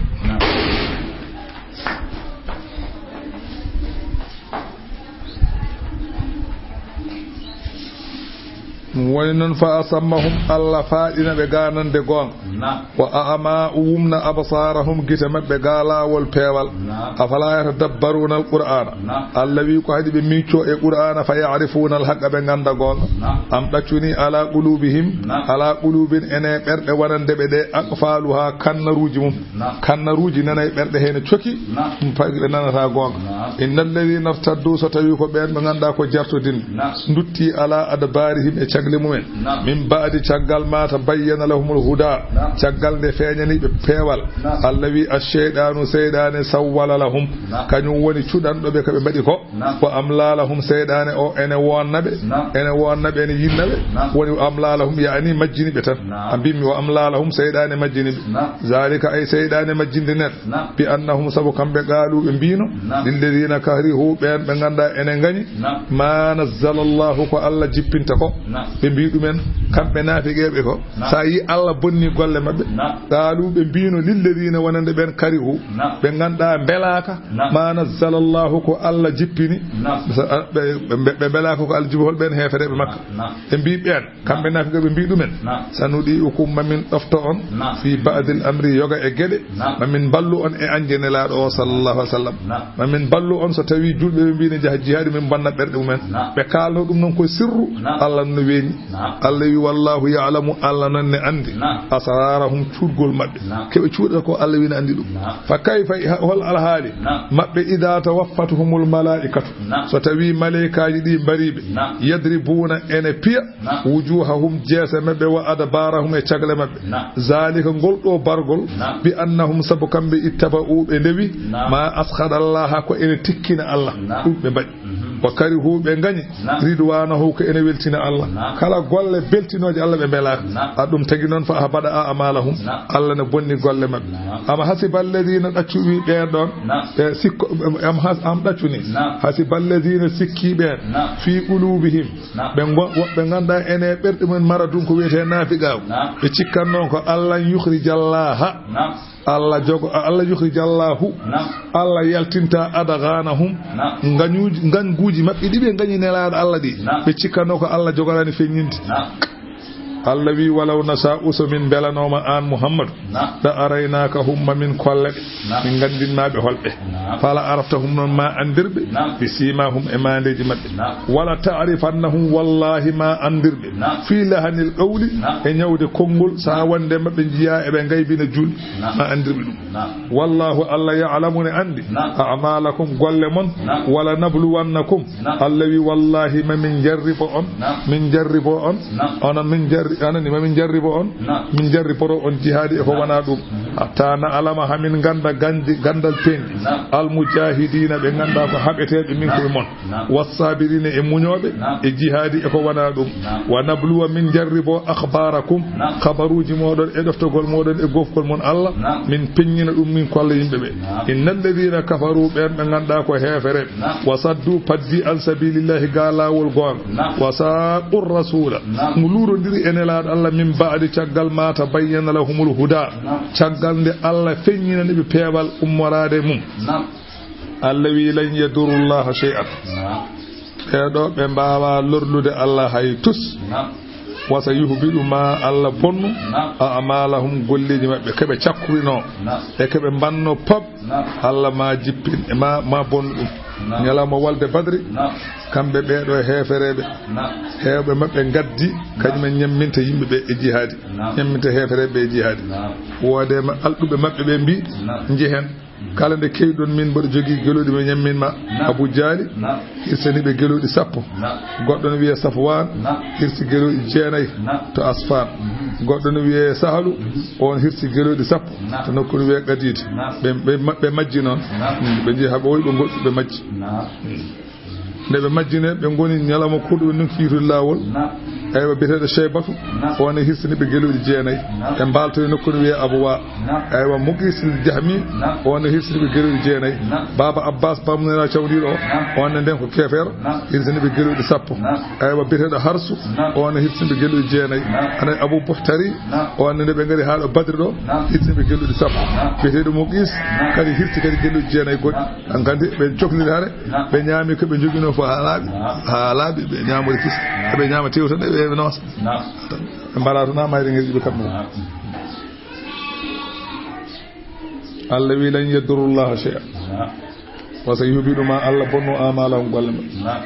Ɗum woni noon, fa asammahum, Allah faaɗina ɓe ganande goonga. Naam. Wa a'ma, wumna, absarahum, gite maɓɓe ga laawol peewal. Naam. Afala yatadabbaruna al-Qur'ana. Naam. Allah wi ko haɗi ɓe miicco e Qur'ana, fa ya'rifuna al-haqqa, ɓe ganda goonga. Naam. Am ɗaccuni ala qulubihim, naam, ala qulubin, ene ɓerɗe wonande ɓe ɗe, aqfaluha, kannaruuji mum. Naam. Kannaruuji nana e ɓerɗe heen coki, naam, ɗum pay ɓe nanata goonga. Naam. Innal ladhina irtaddu, so tawi ko ɓeen ɓe ngannduɗaa ko jartodin, naam, ndutti ala adbarihim, e cagle mumen. Naam. Min ba'di, caggal ma tabayyana lahumul huda, naam, caggal nde feeñani ɓe peewal. Naam. Allah wi, ash-shaytanu, seyɗaane, sawwala lahum, naam, kañum woni cuɗanɗo ɓe ko ɓe mbaɗi ko. Naam. Wa amla lahum, seyɗaane o ene wonna ɓe. Naam. Ene wonna ɓe, ene yinna ɓe. Naam. Woni wa amla lahum, yaani majjini ɓe tan. Naam. A mbimmi wa amla lahum, seyɗaane majjini ɓe. Naam. Zalika, ay seyɗaane majjinde nen. Naam. Bi annahum, sabu kamɓe, qaalu, ɓe mbiino. Naam. Lilladhina karihu, ɓeen ɓe ngannduɗaa ene ngañi. Naam. Ma nazzala Allahu, ko Allah jippinta ko. Naam. Ɓe mbi ɗumen, kamɓe naafiqeeɓe ko. Naam. Sa yi Allah bonni golle maɓɓe. Naam. Qaalu, ɓe mbiino, lilladhina, wonande ɓeen, karihu. Naam. Ɓe ngannduɗaa mbelaaka. Naam. Ma nazzala Allahu, ko Allah jippini. Naam. Sa-, a-, ɓe, ɓe, ɓe mbelaaka ko Allah jippini, hol ɓeen heefereeɓe Makka. Naam. Ɓe mbi ɓeen, kamɓe naafiqeeɓe mbi ɗumen. Naam. Sanudi'ukum, ma min ɗofto on. Naam. Fi ba'dil amri, yoga e geɗe. Naam. Ma min mballu on e añde Nelaaɗo o, sallallahu alaihi wasallam. Naam. Ma min mballu on so tawi julɓe ɓe mbi ne jaha jihaadi, min bonna ɓerɗe mumen. Naam. Ɓe kaalno ɗum noon ko sirru. Naam. Allah no weeñi. Naam. Allah wi, wallahu ya'lamu, Allah noon ne anndi. Naam. Asrarahum, cuuɗgol maɓɓe. Naam. Keɓe cuuɗata ko Allah wi ne anndi ɗum. Naam. Fa kayfa, hol alhaali, naam, maɓɓe, idha tawaffatuhumul malaa'ikatu, naam, so tawi maleykaaji ɗi mbari ɓe, naam, yadribuna, ene piya, naam, wujuhahum, jeese maɓɓe, wa adbarahum, e cagle maɓɓe. Naam. Zalika, ngol ɗo bargol, naam, bi annahum, sabu kamɓe, ittaba'u, ɓe ndewi, naam, ma askhada Allah, ko ene tikkina Allah. Naam. Ɗum ɓe mbaɗi. Mhm. Wa karihu, ɓe ngañi, naam, ridwanahu, ko ene weltina Allah. Naam. Kala golle beltinooje Allah, ɓe mbelaaka. Naam. A ɗum tagi noon, fa ahbada a'malahum. Naam. Allah ne bonni golle maɓɓe. Naam. Am hasiba alladhina, ɗaccu wi ɓeen ɗoon. Naam. Ɓe sikko, am has-, am ɗaccu ni. Naam. Hasiba alladhina, sikki ɓeen. Naam. Fi qulubihim. Naam. Ɓe ngo-, woɓɓe ngannduɗaa ene ɓerɗe mumen maradun ko wiyetee naafiqaagu. Naam. Ɓe cikkanno ko Allah yukhrijallaha. Naam. Allah jogo, Allah yukhrijallahu. Naam. Allah yaltinta adghanahum. Naam. Ngañuuji, ngañguuji maɓɓe ɗi ɓe ngañi Nelaaɗo Allah ɗi. Naam. Ɓe cikkanno ko Allah jogoraani feññinde. Naam. Allah wi, walaw nasha'u, so min mbelanooma aan Muhammadu. Naam. La araynakahum, ma min kolle ɓe. Naam. Min nganndin ma ɓe holɓe. Naam. Fala araftahum, noon ma anndir ɓe. Naam. Bi simahum, e maandeeji maɓɓe. Naam. Wala ta'rifannahum, wallahi ma anndir ɓe. Naam. Fi lahanil qawli, naam, e ñawde konngol, sa wonde maɓɓe njiya eɓe ngaybina juulɓe. Naam. Ma anndir ɓe ɗum. Naam. Wallahu, Allah ya'lamu, ne anndi. Naam. A'malakum, golle mon. Naam. Wala nabluwannakum. Naam. Allah wi, wallahi, ma min jarribo on. Naam. Min jarribo on. Naam. Onon min jarri-, anani, ma min jarribo on. Naam. Min jarriboro on jihaadi e ko, naam, wona ɗum. Mhm. Hatta na'lama, ha min ganda ganji-, gandal pendi. Naam. Al mujahidina, ɓe ganda ko haɓeteɓe min, naam, koye mon. Naam. Wassabirina, e muñooɓe, naam, e jihaadi e ko wona ɗum. Naam. Wa nabluwa, min jarribo, akhbarakum, naam, khabaruuji moɗon e ɗoftogol moɗon e gofgol mon Allah, naam, min peññina ɗum, min kolla yimɓe ɓe. Naam. Innal ladhina kafaru, ɓen ɓe ngannduɗaa ko heefereɓe, naam, wa saddu, paddi, an sabilillahi, ga laawol goonga, naam, wa saaqu rasula, naam, mo luurondiri e Nelaaɗo Allah, min ba'di, caggal ma tabayyana lahumul huda, naam, caggal nde Allah feññinani ɓe peewal ummoraade mum. Naam. Allah wi, "Lan yadurrullaha shay'an." Naam. Ɓee ɗoo, ɓe mbaawaa lorlude Allah hay tus. Naam. Wa sayuhbitu, ma Allah bonnu, naam, a'malahum, golleeji maɓɓe, ko ɓe cakkurinoo, naam, e ko ɓe mbannoo pop. Naam. Allah ma jippin, ma, ma bonnu ɗum. Naam. Ñalawma wolde Badri, naam, kamɓe ɓee ɗoo heefereeɓe, naam, heewɓe maɓɓe ngaddi, naam, kañum en ñamminta yimɓe ɓe e jihaadi. Naam. Ñamminta heefereeɓe ɓe e jihaadi. Naam. Woodema alɗuɓe maɓɓe ɓe mbi, naam, njehen. Kala nde keewɗon min mboɗo jogii gelooɗi mo ñammin ma. Naam. Abu Jaali, naam, hirsani ɓe gelooɗi sappo. Naam. Goɗɗo no wiyee Safwaan, naam, hirsi gelooɗi jeenayi, naam, to Asfaan. Mhm. Goɗɗo no wiyee Sahalu, mhm, oon hirsi gelooɗi sappo, naam, to nokku no wiyee Qadiid. Naam. Ɓe, ɓe ma-, ɓe majji noon. Naam. Mm, ɓe njehi haa ɓooyi, ɓe ngoɗɗi, ɓe majji. Naam. Mm. Nde ɓe majjinee, ɓe ngoni ñalawma kurɗo, ɓe ndonki yiitude laawol. Naam. Eywa, biyeteeɗo Ceybatu, naam, oon ne hirsini ɓe gelooɗi jeenayi. Naam. Ɓe mbaaltoyi nokku no wiyee Abuwa. Naam. Eywa, Muqisil Jahmi, naam, oon ne hirsini ɓe gelooɗi jeenayi. Naam. Baaba Abbas, Baamu Nera Cawdiiɗo o, naam, oon ne nden ko keefeero, naam, hirsini ɓe gelooɗi sappo. Naam. Eywa, biyeteeɗo Harsu, naam, oon ne hirsini ɓe gelooɗi jeenayi. Naam. Ana Abu Buhtari, naam, oon ne nde ɓe ngari haa ɗo Badri ɗo, naam, hirsini ɓe gelooɗi sappo. Naam. Biyeteeɗo Muqis, naam, kadi hirsi kadi gelooɗi jeenayi goɗɗi. Naam. Hankadi ɓe cokli hare, naam, ɓe ñaami ko ɓe njoginoo fof haa laaɓi. Naam. Haa laaɓi, ɓe ñaamori kis. Naam. Ɓe ñaama tew tan, ɓe, ɓe noosa. Naam. Ɓe mbaɗa toon haa mayre ngel ɓe kamɓe. Naam. Allah wi, "Lan yadurrullaha shay'a." Naam. Wa sayuhbitu ma Allah bonno amalahum golle maɓɓe. Naam.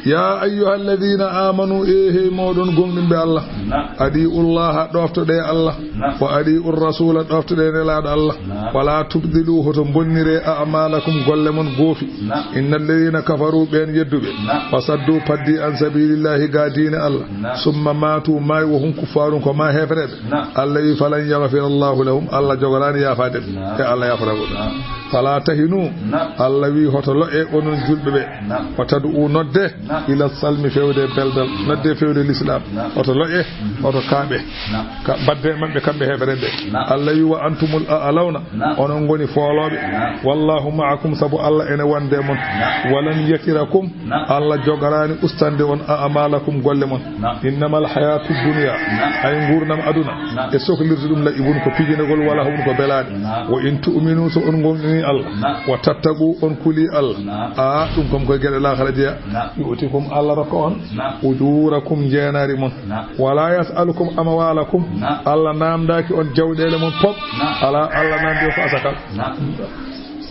Ya ayyuha alladhina amanu, e hey moɗon gomɗinɓe Allah. Naam. Adi'u Allah, ɗoftoɗe Allah. Naam. Wa adi'u rasula, ɗoftoɗe Nelaɗo Allah. Naam. Wala tubdilu, hoto bonnire a'malakum, golle mon goofi. Naam. Inna alladhina kafaru, ɓen yedduɓe. Naam. Wa saddu, paddi an sabilillahi, ga diine Allah. Naam. Summa matu, mayi, wa hum kuffarun, ko ma hefereɓe. Naam. Allah wi, falan yaghfira Allahu lahum, Allah jogoraani yaafaade ɓe. Naam. E Allah yaafata ko. Naam. Fala tahinu. Naam. Allah wi, hoto lo'e onon julɓe ɓe. Naam. Wa tad'u, nodde. Naam. Ila salmi, fewde beldal. Naam. Nodde fewde l'islam. Naam. Hoto lo'e, mhm, hoto kaaɓe. Naam. Ka badde maɓɓe kamɓe hefereɓe. Naam. Allah wi, wa antumul a'launa. Naam. Onon ngoni foolooɓe. Naam. Wallahu ma'akum, sabu Allah ene wonde mon. Naam. Walan yatirakum. Naam. Allah jogoraani ustaande on a'malakum, golle mon. Naam. Innamal hayatu dunya. Naam. Ay nguurndam aduna. Naam. E soklirde ɗum la'ibun ko pijinagol wala hawun ko belaade. Naam. Wa in tu'minu, so on ngomɗini Allah. Naam. Wa tattaqu, on kuli Allah. Naam. A, ɗum kam koye geɗe laakhara jeya. Naam. Yu'tikum, Allah rokka on. Naam. Ujurakum, jeenaari mon. Naam. Wala yas'alukum amwalakum. Naam. Allah naamndaaki on jawɗeele mon pop. Naam. Ala, Allah naamndi ko asakal. Naam.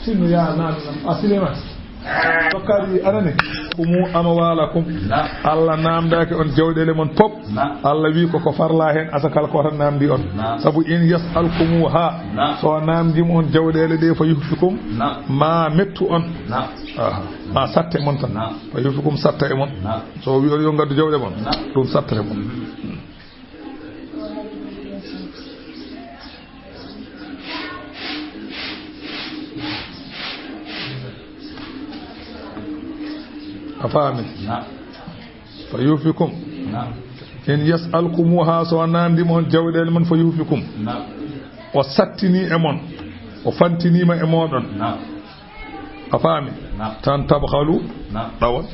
Sinno ya naamnam. A Suleiman. Tokkaɗi anani. Umu amwalakum. Naam. Allah naamndaaki on jawɗeele mon pop. Naam. Allah wi ko, ko farla heen asakal ko tan naamndi on. Naam. Sabu in yas'alkumuha. Naam. So naamndiima on jawɗeele ɗe, fa yuhfikum. Naam. Ma mettu on. Naam. Aha. Ma satte mon tan. Naam. Fa yuhfikum, satta e mon. Naam. So wi on yo ngaddu jawɗe mon. Naam. Ɗum sattata mon. Mhm. A faami? Naam. Fa yuhfikum. Naam. In yas'alkumuha, so naamndiima on jawɗeele mon, fa yuhfikum. Naam. O sattini e mon, o fantiniima e mooɗon. Naam. A faami? Naam. Tan tabkhalu, naam, ɗawon.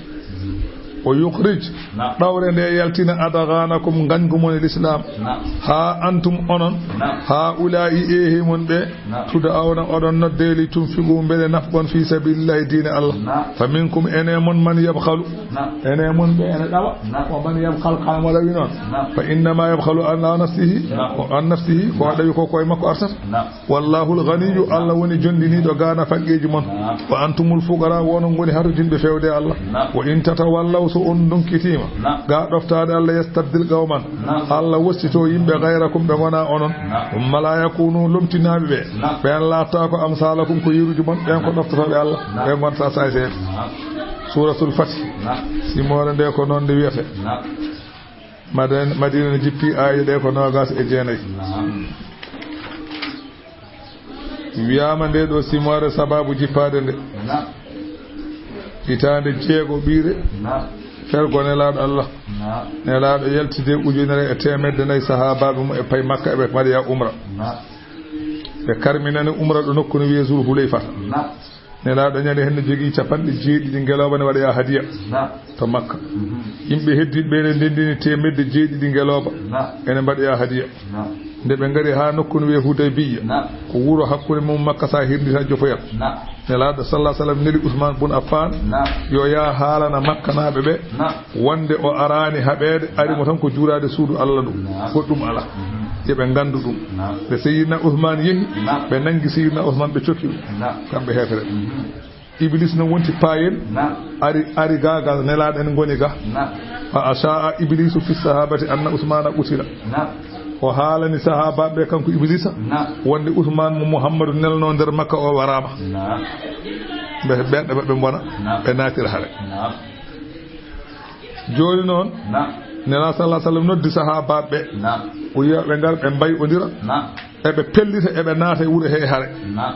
O yukhrij, naam, ɗawre nde yaltina adghanakum, ngañgu mon e l'islam. Naam. Ha antum onon, naam, haula'i, ehi mon ɓe, naam, tud'auna, oɗon nodde, li tunfiqu, mbele nafqon fi sabilillahi, diine Allah. Naam. Fa minkum, ene mon, man yabkhalu. Naam. Ene mon ɓe ene ɗawa. Naam. Wa man yabkhal, kala mo ɗawi noon. Naam. Fa innama yabkhalu ala nafsihi. Naam. Ko an nafsihi, ko, naam, ɗawi ko koye makko artata. Naam. Wallahul ghaniyyu, Allah woni jondiniiɗo gaana faqqeeji mon. Naam. Wa antumul fuqara, wono ngoni hatojinɓe fewde Allah. Naam. Wa in tatawallaw, so on ndonkitiima, naam, ga ɗoftaade Allah, yastabdil qawman, naam, Allah wossito yimɓe ghayrakum, ɓe ngona onon. Naam. Thumma la yakunu, lomtinaaɓe ɓe, naam, ɓen laatta ko amsalakum, ko yeruji mon, ɓen ko ɗoftotooɓe Allah, naam, ɓe ngonta sayseede. Naam. Suratul Fath. Naam. Simoore nde ko noon nde wiyata. Naam. Madan-, Madina ne jippi aaye ɗe ko noogas e jeenayi. Naam. Wiyaama nde ɗo simoore sababu jippaade nde. Naam. Hitaande jeego ɓiire. Naam. Fergo Nelaaɗo Allah. Naam. Nelaaɗo yaltide ujunere e teemedde nayi sahaabaaɓe mum e pay Makka, eɓe mbaɗoya umra. Naam. Ɓe karminani umra ɗo nokku no wiyee Zul Hulayfata. Naam. Nelaaɗo ñande heen ne jogii capanɗe jeeɗiɗi ngelooba ne waɗoya hadiya. Naam. To Makka. Mhm. Yimɓe heddiiɓe ɓe ne ndenndini teemedde jeeɗiɗi ngelooba. Naam. Ene mbaɗoya hadiya. Naam. Nde ɓe ngari haa nokku no wiyee Hudaybiya. Naam. Ko wuro hakkunde mum Makka, so a hirnditii a jofoyat. Naam. Nelaaɗo sallallahu alaihi wasallam neli Usmaan bun Affaan. Naam. Yo yah haalana Makkanaaɓe ɓe. Naam. Wonde o araani haɓeede, ari mo tan ko juuraade suudu Allah ndu. Naam. Goɗɗum alaa. Mhm. Yo ɓe nganndu ɗum. Naam. Nde Seydina Usmaan yehi, naam, ɓe nanngi Seydina Usmaan, ɓe cokki ɗum. Naam. Kamɓe heefereɓe. Mhm. Iblis no wonti paayel, naam, ari, ari gaagal Nelaaɗo en ngoni ga. Naam. Fa asha'a Iblisu fi sahabati anna Usmaana qutila. Naam. O haalani sahaabaaɓe ɓe, kanko Ibliisa, wonde Usmaan mo Muhammadu nelnoo nder Makka o waraama. Ɓe, ɓerɗe maɓɓe mbona, ɓe naatira hare. Jooni noon, Nelaaɗo sallallahu alaihi wasallam noddi sahaabaaɓe ɓe. O wiya ɓe ngar, ɓe mbay'ondira. Eɓe pellita, eɓe naata e wuro he hare.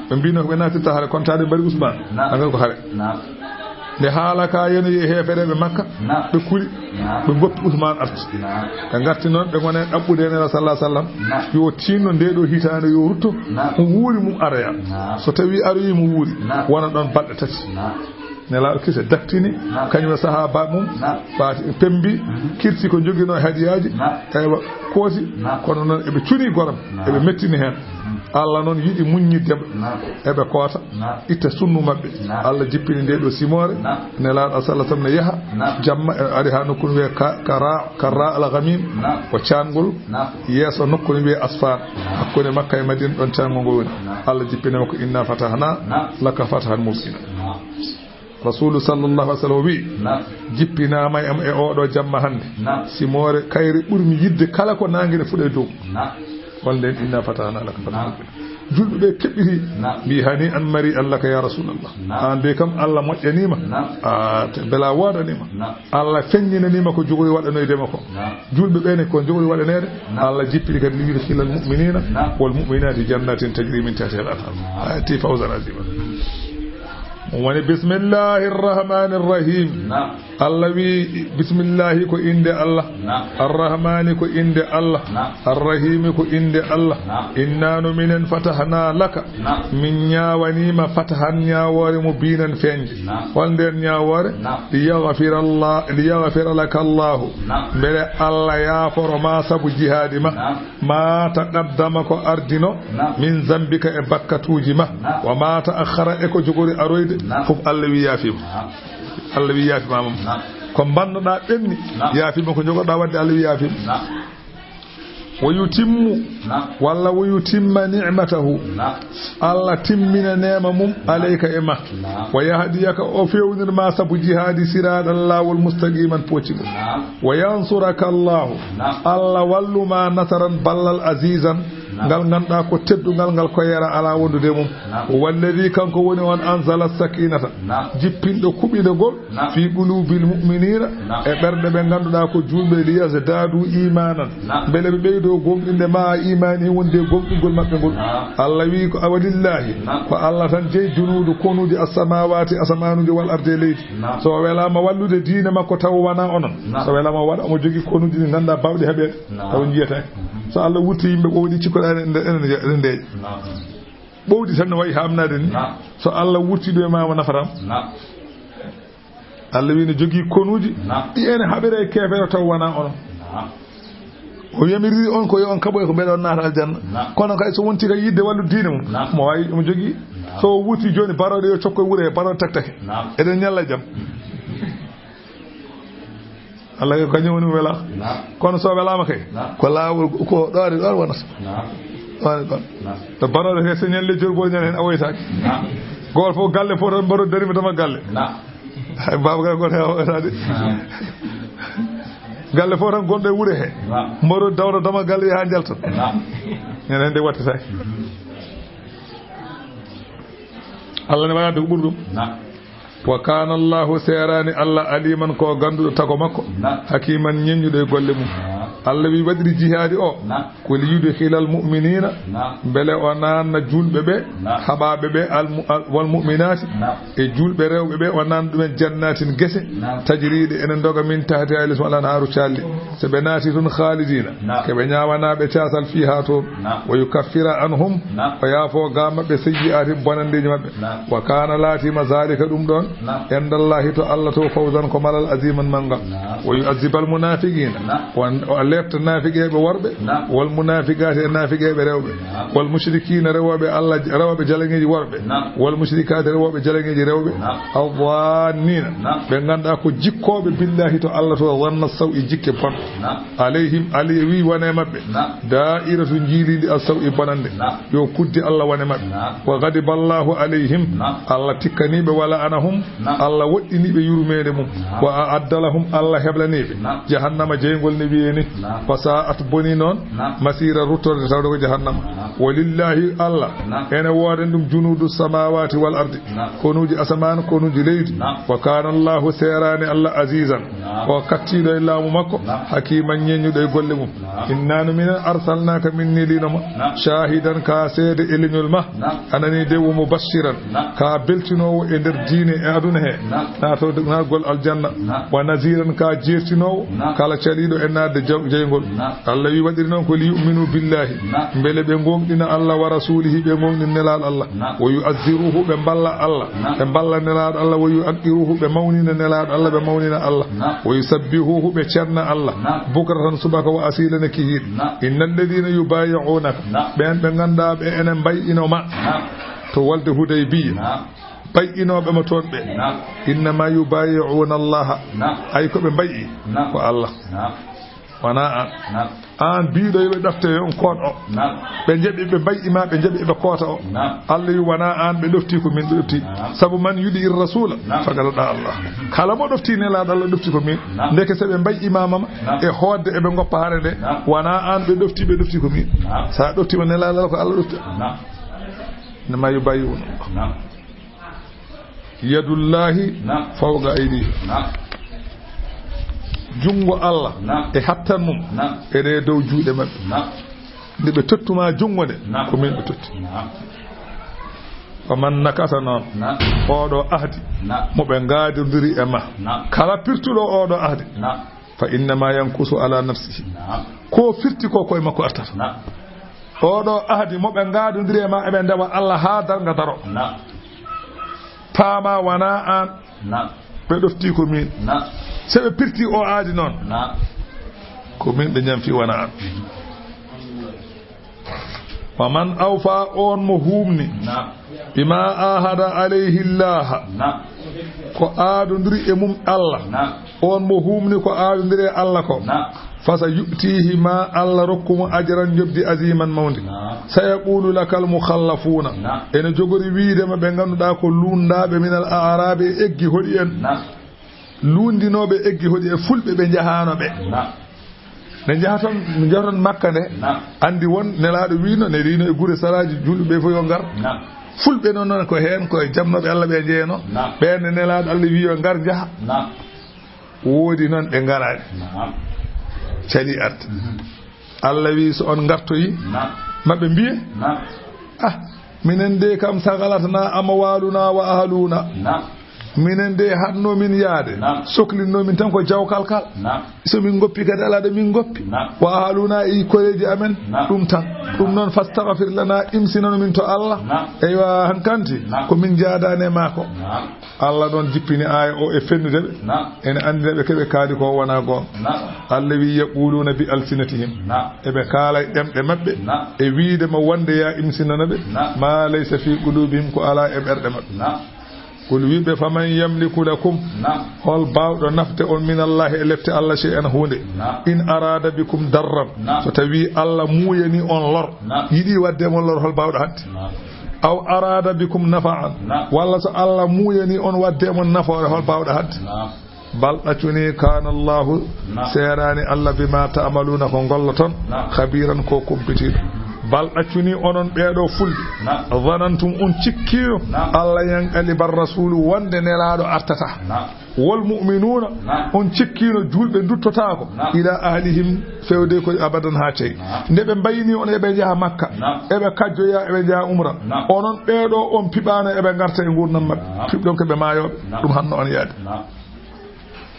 Ɓe mbino ko ɓe naatirta hare, kono taade mbari Usmaan. Anga ko hare. Nde haala ka yenoyi e heefereɓe Makka, ɓe kuli, ɓe goppi Usmaan arti. Ɓe ngarti noon, ɓe ngone ɗaɓɓude Nelaaɗo sallallahu alaihi wasallam, yo tinno nde ɗo hitaande yo rutto, mo wuuri mum aroya. So tawi aroyi mo wuuri, wona ɗon balɗe tati. Nelaaɗo kisa daktini, kañum e sahaaba mum, ɓaati pembi, kirti ko joginoo hadiyaaji, eywa, koosi, kono noon eɓe cuni goram, eɓe mettini heen. Allah noon yiɗi muññidde ɓe, eɓe koota, itta sunnu maɓɓe. Allah jippini nde ɗo simoore, Nelaaɗo sallallahu alaihi wasallam ne yaha, jamma, e ari haa nokku no wiyee ka, ka ra, ka ra al ghamim, ko caangol, yeeso nokku no wiyee Asfaan, hakkunde Makka e Madina, ɗon caangol ngol woni. Allah jippini mo ko, "Inna fatahna laka fathan mubina." Rasuulu sallallahu alaihi wasallam wi, "Jippinaama e am e oɗo jamma hannde. Simoore kayre ɓurmi yidde kala ko naange ne fuɗa e dow." Hol nden, "Inna fatahna laka fathan mubina." Julɓe ɓe keɓɓiti, mbi, "Hani an mari allaka ya Rasulallah." An de kam Allah moƴƴanima. A, te bela wodanima. Allah feññinanima ko jogori waɗanoyde ma ko. Julɓe ɓe ne ko jogori waɗaneede. Allah jippiri kadi, "Liyudkhilal mu'minina wal mu'minati jannatin tajri min tahtiha al anhar." Ati fawzan azima. Woni, "Bismillahir rahmanir rahim." Allah wi, "Bismillahi ko inde Allah. Arrahmani ko inde Allah. Arrahimi ko inde Allah. Inna no minen fatahna laka. Min ñaawanima fatahan ñaawoore mubinan feeñde." Hol nden ñaawoore? "Liyaghfira Allah, liyaghfira laka Allahu." Mbele Allah yaaforo ma sabu jihaadi ma. "Ma taqaddama" ko ardino, "min zambika" e bakkatuuji ma. "Wa ma ta'akhkhara" e ko jogori aroyde, fof Allah wi yaafima. Allah wi yaafima mum. Ko mbannoɗa ɓenni, yaafima ko jogorɗa wadde, Allah wi yaafima. "Wa yutimmu", walla "wa yutimma ni'matahu", Allah timmina neema mum, "alayka" e ma. "Wa yahdiyaka", o fewnir ma sabu jihaadi, "siraɗan" laawol, "mustaqiman" poccigo. "Wa yansuraka Allahu", Allah walluma nasaran ballal, "azizan", ngal ngannduɗaa ko teddungal, ngal ko yera alaa wondude mum. "Huwa alladhi", kanko woni on, "anzala sakinata", jippinɗo kuɓinegol, "fi qulubil mu'minina", e ɓerɗe ɓe ngannduɗaa ko juulɓe, "liyazdadu imanan", mbele ɓe ɓeydo gomɗinde ma a imani, wonde gomɗingol maɓɓe ngol. Allah wi ko, "Awa lillahi", ko Allah tan jeyi, "junudu", konuuji, "as-samawati", asamanuuji, "wal ardi", e leydi. So o welama wallude diine makko taw wona onon. So welama waɗa, omo jogii konuuji ɗi ngannduɗaa bawɗi heɓeede, taw njiyataake. So Allah wurti yimɓe ɓowɗi, cikkoɗaa ene, ene, ene ndeeƴa. Ɓowɗi tan no wayi hamnaade ni. So Allah wurti ɗo e ma, mo nafatam. Allah wi ne jogii konuuji, ɗi ene haɓira e keefeero taw wona onon. O yamiriri on ko yo on kaɓoy ko mbele on naata aljanna. Kono kay so wonti kay yidde wallude diine mum, mo wawi, omo jogii. So o wurti jooni, barooɗe yo cokko e wure he, barooɗe taktake. Eɗen ñalla jam. Allah ko kañum woni mo wela. Kono so welama kay, ko laawol, ko ɗoore ɗoon wonata. Ɗoore ɗoon. To barooɗe he, so ñalle jorbol ñande hen, a woytaaki. Gol fof galle fof tan mbaroɗo darima dama galle. Hay baba kay gol he a woytaade. Galle fof tan gonɗo e wure he. Mbaroɗo dawro dama galle yaha jalta. Ñande hen de wattitaaki. Allah ne waɗa ko ɓuri ɗum. "Wa kana Allahu", seeraani Allah, "aliman", ko gannduɗo tago makko, "hakiman", ñeññuɗo e golle mum. Allah wi waɗiri jihaadi o, "ko li yudkhilal mu'minina", mbele o naanna juulɓe ɓe, haɓaaɓe ɓe, al mu-, al-, "wal mu'minati", e juulɓe rewɓe ɓe, o naanna ɗumen "jannatin", gese, "tajri", ɗe ene ndoga, "min tahtiha", e les mum, "al anharu", caalli. So ɓe naati toon, "khalidina", ko ɓe ñaawanaaɓe caasal, "fiha", toon. "Wa yukaffira anhum", o yaafo ga maɓɓe, "sayyi'atihim", bonanndeeji maɓɓe. "Wa kana", laatima, "zalika", ɗum ɗoon, "indallahi", to Allah to, "fawzan", ko malal, "aziman", manngal. "Wa yu'azzibal munafiqina", o, o lepta naafiqeeɓe worɓe, "wal munafiqati", e naafiqeeɓe rewɓe, "wal mushrikina", rewooɓe Allah, rewooɓe jalaŋeeji worɓe, "wal mushrikati", rewooɓe jalaŋeeji rewɓe, "adh-dhannina", ɓe ngannduɗaa ko jikkooɓe, "billahi", to Allah to, "dhanna sawi", jikke bonɗe. "Alayhim", Allah wi wona e maɓɓe, "da'iratu", njiiliindi, "as-sawi", bonannde. Yo kuddi Allah wona e maɓɓe. "Wa ghadiba Allahu alayhim", Allah tikkaniiɓe, "wa la'anahum", Allah woɗɗiniiɓe yurmeende mum. "Wa a'adda lahum", Allah heblaniiɓe, "jahannama", jeyngol ne wiyee ni. Naam. Wa sa'at, boni noon, naam, masiira, ruttorde tawde ko jahannama. Naam. Wa lillahi, Allah, naam, ene woodani ɗum junuudu samaawaati wal ardi, naam, konuuji asamaan, konuuji leydi. Naam. Wa kaana Allahu, seeraani Allah, azizan, naam, ko kattiiɗo e laamu makko, naam, hakiman, ñeeñuɗo e golle mum. Naam. Inna no minen arsalnaaka, min neliino ma, naam, shaahidan, ka seede e leñol ma. Naam. A nanii de, wa mubashiran, naam, ka beltinoowo e nder diine e aduna he, naam, naatorde, naatgol aljanna. Naam. Wa naziran, ka jeertinoowo, naam, kala caliiɗo e naatde jaw-, jeyngol. Naam. Allah wi waɗiri noon ko li yu'minu billahi, naam, mbele ɓe gooŋɗina Allah, wa rasulihi, ɓe gooŋɗina nelaaɗo Allah. Naam. Wa yu'azziruhu, ɓe mballa Allah, naam, ɓe mballa nelaaɗo Allah. Wa yu'aqqiruhu, ɓe mawnina nelaaɗo Allah, ɓe mawnina Allah. Naam. Wa yusabbihuhu, ɓe ceerna Allah. Naam. Bukratan, subaka, wa asilan, e kihiiɗe. Naam. Inna alladhina yubayi'unaka, naam, ɓeen ɓe ngannduɗaa ɓe ene mbay'ino ma, naam, to wolde Hudaybiya. Naam. Bay'inooɓe ma toon ɓe. Naam. Innama yubayi'una Allaha. Naam. Ay ko ɓe mbay'i, naam, ko Allah. Naam. Wonaa aan. Naam. Aan biiɗo yo ɓe ɗofte, yo on koot o. Naam. Ɓe njaɓi ɓe mbay'i ma, ɓe njaɓi ɓe koota o. Naam. Allah wi wonaa aan ɓe ɗofti, ko min ɓe ɗofti. Naam. Sabu man yuɗi ir rasula, naam, faqad ata Allah. Kala mo ɗofti nelaaɗo Allah, ɗofti ko min. Naam. Ndeke so ɓe mbay'i ma, mama, naam, e hoodde eɓe ngoppa hare nde, naam, wonaa aan ɓe ɗofti, ɓe ɗofti ko min. Naam. So a ɗoftiima nelaaɗo Allah, ko Allah ɗofti. Naam. Innama yubayi'una. Naam. Yadullahi, naam, fawqa aydihim. Naam. Junngo Allah, naam, e hattan mum, naam, ene dow juuɗe maɓɓe. Naam. Nde ɓe tottuma junngo nde, naam, ko min ɓe totti. Naam. Wa man nakasa noon, naam, oɗo ahdi, naam, mo ɓe ngaadondiri e ma. Naam. Kala pirtuɗo oɗo ahdi, naam, fa innama yankusu ala nafsihi. Naam. Ko firti ko, koye makko artata. Naam. Oɗo ahdi mo ɓe ngaadondiri e ma, eɓe ndewa Allah haa darnga daro. Naam. Paama wonaa aan. Naam. Ɓe ɗofti ko min. Naam. So ɓe pirti o ahdi noon, naam, ko min ɓe ñamfi, wonaa aan. Wa man awfa, on mo huumni. Naam. Bima ahada alayhi Allah. Naam. Ko aadondiri e mum Allah. Naam. On mo huumni ko aadondiri e Allah ko. Naam. Fa sa yu'tihi, ma Allah rokku mo, ajran, njoɓdi, aziman, mawndi. Naam. Sayaqulu lakal mukhallafuna. Naam. Ene jogori wiide ma ɓe ngannduɗaa ko luundaaɓe minal a'rabi, e eggi hoɗi en. Naam. Luundinooɓe eggi hoɗi e fulɓe ɓe njahaano ɓe. Naam. Ne njahaton, ne njahaton Makka nde. Naam. Anndi won nelaaɗo wiino, ne riino e gure saraaji, julɓe ɓe fof yo ngar. Naam. Fulɓe noon, noon ko heen, ko e jamnooɓe Allah ɓe njeyno. Naam. Ɓeen ne nelaaɗo Allah wi yo ngar njaha. Naam. Woodi noon ɓe ngaraani. Naam. Cali arta. Mhm. Allah wi so on ngartoyi, naam, maɓɓe mbiye, naam, ah, minen de kam sagalatna amwaluna wa ahluna. Naam. Minen de haɗno min yaade. Naam. Soklinno min tan ko jawkal kal. Naam. So min ngoppi kadi alaa ɗo min ngoppi. Naam. Wa ahluna e koreeji amen. Naam. Ɗum tan. Ɗum noon fastaghfir lana, imsinano min to Allah. Naam. Eywa, hankanti, naam, ko min njaadaani e maako. Naam. Allah ɗon jippini aaya o e fennude ɓe. Naam. Ene anndina ɓe ko ɓe kaali ko wonaa goonga. Naam. Allah wi, yaquluna bi alsinatihim. Naam. Eɓe kaala e ɗemɗe maɓɓe. Naam. E wiide ma wonde ya imsinana ɓe. Naam. Ma laysa fi qulubihim, ko alaa e ɓerɗe maɓɓe. Naam. Qul, wiɓe, faman yamliku lakum, naam, hol baawɗo nafde on min Allah e lepte Allah shay'an huunde. Naam. In arada bikum darran, naam, so tawi Allah muuyani on lor, naam, yiɗi wadde mon lor, hol baawɗo hadde? Naam. Aw arada bikum nafa'an, naam, walla so Allah muuyani on wadde mon nafoore, hol baawɗo hadde? Naam. Bal ɗaccuni kana Allahu, naam, seeraani Allah, bima ta'maluna, ko ngolloton, naam, khabiran, ko kumpitiiɗo. Bal ɗaccuni onon ɓeeɗo fulɓe, naam, zanantum, on cikkiino, naam, Allah yanqalibar rasulu, wonde nelaaɗo artata. Naam. Wal mu'minuna, naam, on cikkiino julɓe nduttotaako, naam, ila ahlihim, fewde ko abadan haa cey. Naam. Nde ɓe mbayni on eɓe njaha Makka, naam, eɓe kajjoya, eɓe njaha umra. Naam. Onon ɓeeɗo on piɓaano eɓe ngarta e ngurndan maɓɓe. Naam. Piɓɗon ko ɓe maayooɓe. Naam. Ɗum hanno on yaade. Naam.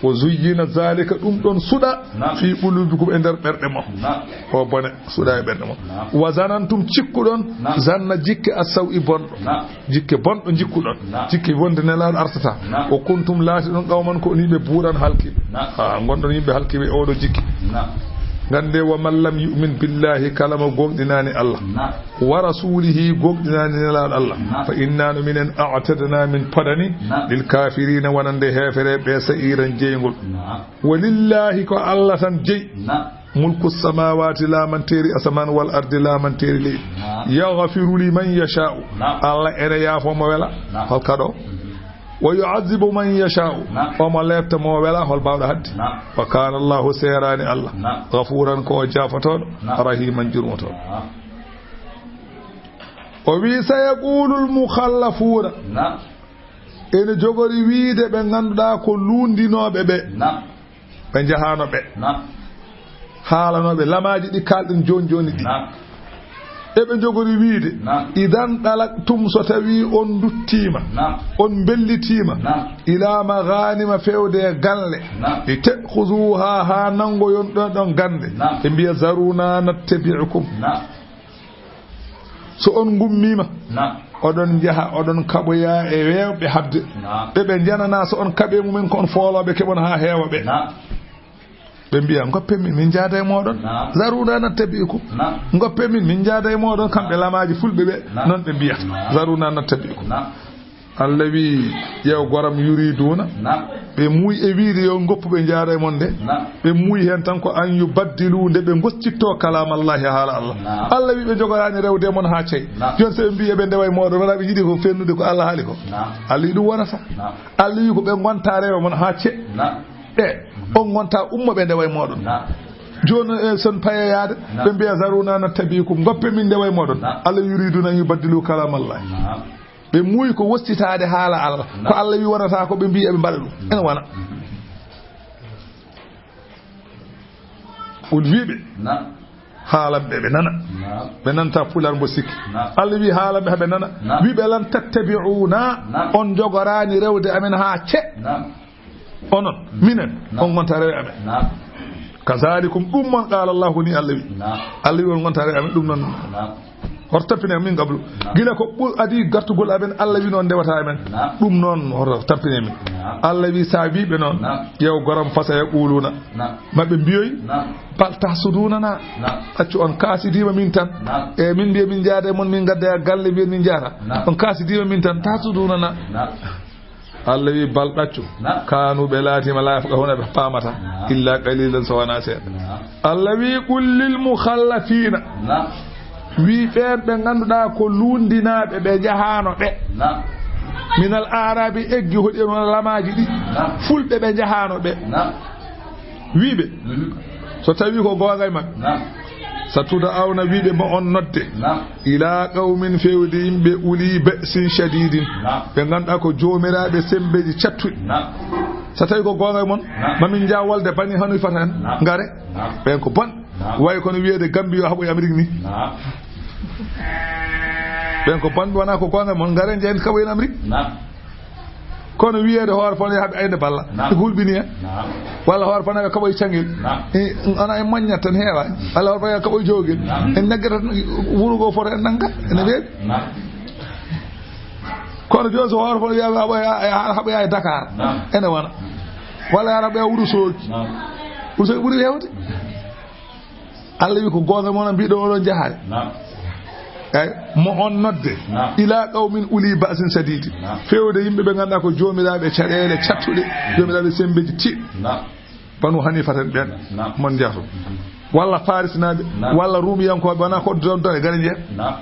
Wa zuyyina zalika, ɗum ɗon suɗa, naam, fi qulubikum, e nder ɓerɗe mon. Naam. O bone suɗa e ɓerɗe mon. Naam. Wa zanantum, cikkuɗon, naam, zanna, jikke, as-saw'i, bonɗo. Naam. Jikke bonɗo jikkuɗon. Naam. Jikke wonde nelaaɗo artata. Naam. Wa kuntum, laatiɗon, qawman, ko on yimɓe buuran halkiiɓe. Naam. Ha, ngonɗon yimɓe halkiiɓe e oɗo jikki. Naam. Ngande, wa man lam yu'min billahi, kala mo gomɗinaani Allah. Naam. Wa rasulihi, gomɗinaani nelaaɗo Allah. Naam. Fa inna, no minen, a'tadna, min podani, naam, lil kafirina, wonande heefereɓe, sa'iran, jeyngol. Naam. Walillahi, ko Allah tan jeyi. Naam. Mulku samawati, laamanteeri asamaan, wal ardi, laamanteeri leydi. Naam. Yaghfiru liman yasha'u. Naam. Allah ene yaafo mo wela. Naam. Hol kaɗo? Mhm. Wa yu'azzibu man yasha'u. Naam. Omo leepta mo wela hol baawɗo hadde. Naam. Wa kana Allahu, seeraani Allah. Naam. Ghafuran, ko o jaafotooɗo. Naam. Rahiman, jurmotooɗo. Naam. O wi, sayaqulul mukhallafuuna. Naam. Ene jogori wiide ɓe ngannduɗaa ko luundinooɓe ɓe. Naam. Ɓe njahaano ɓe. Naam. Haalanooɓe lamaaji ɗi kaalɗen jooni jooni ɗi. Naam. Eɓe njogori wiide, naam, idan ɗalaqtum, so tawii on nduttiima, naam, on mbellitiima, naam, ila maghanima, feewde e ganle, naam, li ta'khuzuha, haa nanngoyon ɗon ɗon gannde. Naam. Ɓe mbiya, zaruna nattabi'ukum. Naam. So on ngummiima, naam, oɗon njaha, oɗon kaɓoya e weewɓe haɓde. Naam. Ɓe ɓe njananaa so on kaɓe mumen ko on foolooɓe keɓon haa heewa ɓe. Naam. Ɓe mbiya, ngoppe min, min njaada e mooɗon. Naam. Zaruna nattabi'ukum. Naam. Ngoppe min, min njaada e mooɗon. Kamɓe lamaaji fulɓe ɓe, naam, noon ɓe mbiyata. Naam. Zaruna nattabi'ukum. Naam. Allah wi, ƴeew goram, yuriduna. Naam. Ɓe muuyi e wiide yo ngoppu ɓe njaada e mon nde. Naam. Ɓe muuyi heen tan ko an yubaddilu, nde ɓe ngoccitto kalaamallahi, haala Allah. Naam. Allah wi ɓe njogoraani rewde e mon haa cey. Naam. Jooni so ɓe mbii eɓe ndewa e mooɗon, wona ɓe njiɗi ko fennude ko Allah haali ko. Naam. Allah wi ɗum wonata. Naam. Allah wi ko ɓe ngonta rewa mon haa cey. Naam. Ɓe, on ngonta umma ɓe ndewa e mooɗon. Naam. Jooni, e, son payeyaade, naam, ɓe mbiya, zaruna nattabi'ukum, ngoppe min ndewa e mooɗon. Naam. Allah yuriduna an yubaddilu kalaamallahi. Naam. Ɓe muuyi ko wossitaade haala Allah. Naam. Ko Allah wi wonata ko ɓe mbii eɓe mbaɗa ɗum. Ene wona. Mhm. Qul, wii ɓe. Naam. Haalan ɓe, ɓe nana. Naam. Ɓe nanta Pulaar mbo sikki. Naam. Allah wi haalan ɓe haa ɓe nana. Naam. Wii ɓe, lan tattabi'una, naam, on njogoraani rewde amen haa ce. Naam. Onon, minen, naam, on ngonta rewe amen. Naam. Kazalikum, ɗum mon, qala Allahu, ni Allah wi. Naam. Allah wi on ngonta rewe amen, ɗum noon. Naam. Hoto tampine min qablu. Naam. Gila ko ɓur-, adii gartugol amen, Allah wi noon ndewata amen. Naam. Ɗum noon hoto tampine min. Naam. Allah wi sa wii ɓe noon, naam, ƴeew goram, fasayaquluna. Naam. Maɓe mbiyoy, naam, bal tahsudunana. Naam. Accu on kaasidiima min tan. Naam. E min mbiya min njaada e mon, min ngadda e galle, mbiya min njaata. Naam. On kaasidiima min tan, tahsudunana. Naam. Allah wi, bal ɗaccu. Naam. Kanu, ɓe laatiima, la yafqahuna, ɓe paamata. Naam. Illa qalilan, so wonaa seeɗa. Naam. Allah wi, qul lil mukhallafina. Naam. Wi ɓeen ɓe ngannduɗaa ko luundinaaɓe, ɓe njahaano ɓe. Naam. Minal aarabi, eggi hoɗi en wona lamaaji ɗi. Naam. Fulɓe ɓe njahaano ɓe. Naam. Wii ɓe, mhm, so tawii ko goonga e maɓɓe, naam, satuda'awna, wii ɓe, mo on nodde, naam, ila qawmin, feewde yimɓe, uli ba'sin shadidin, naam, ɓe ngannduɗaa ko joomiraaɓe semmbeeji cattuɗi. Naam. So tawii ko goonga e mon, naam, mamin njaa wolde Bani Hanifata en, naam, ngare. Naam. Ɓeen ko bon. Naam. Wayi kono wiyeede Gambi yo haɓoy Amérique ni. Naam. Ɓeen ko bonɓe, wonaa ko goonga e mon, ngare njehen kaɓoyen Amérique. Naam. Kono wiyeede hoore fana yo haɓe ayde balla. Naam. Ɓe hulɓini en. Naam. Walla hoore fana yo kaɓoy cangel. Naam. E, ana en moññat tan heewa. Walla hoore fana yo kaɓoy jowgel. Naam. En naggata tan wuro ngo foto en nannga. Ene weeɓi. Naam. Kono jooni so hoore fana wiyaa haɓoya, haɓoya e Dakar. Naam. Ene wona. Walla yaara ɓe wuro sooki. Naam. Wuro sooki ɓuri heewde. Allah wi ko goonga mon, mbiɗo oɗon jahaade. Naam. Eey, mo on nodde. Naam. Ila qawmin uli ba'sin shadidin. Naam. Feewde yimɓe ɓe ngannduɗaa ko joomiraaɓe caɗeele cattuɗe, joomiraaɓe semmbeeji tiiɗɗi. Naam. Banu Hanifata en ɓeen. Naam. Mon njahto. Walla Farisinaaɓe, naam, walla Ruumiyankooɓe, wonaa ko don don e gare njehen. Naam.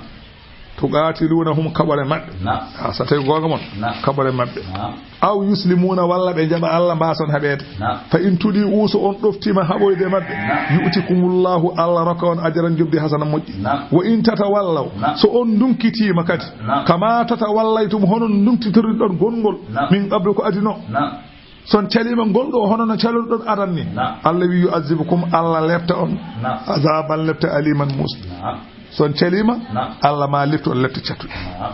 Tuqatilunahum, kaɓore maɓɓe. Naam. A, so tawi goonga mon, naam, kaɓore maɓɓe. Naam. Aw yuslimuna, walla ɓe njaɓa Allah, mbaason haɓeede. Naam. Fa in tudi'u, so on ɗoftiima haɓoyde maɓɓe, naam, yu'tikumullahu, Allah rokka on ajran, njoɓdi hasana moƴƴi. Naam. Wa in tatawallaw, naam, so on ndunkitiima kadi, naam, kama tatawallaytum, hono ndunktitorɗon gonngol, naam, min qablu, ko adino. Naam. So on caliima ngol ɗo, hono no calorɗon adan ni. Naam. Allah wi yu'azzibukum, Allah lepta on. Naam. Azaban, lepta, aliman, muusɗo. Naam. So on caliima, naam, Allah ma leptu on lepta cattuɗo. Naam.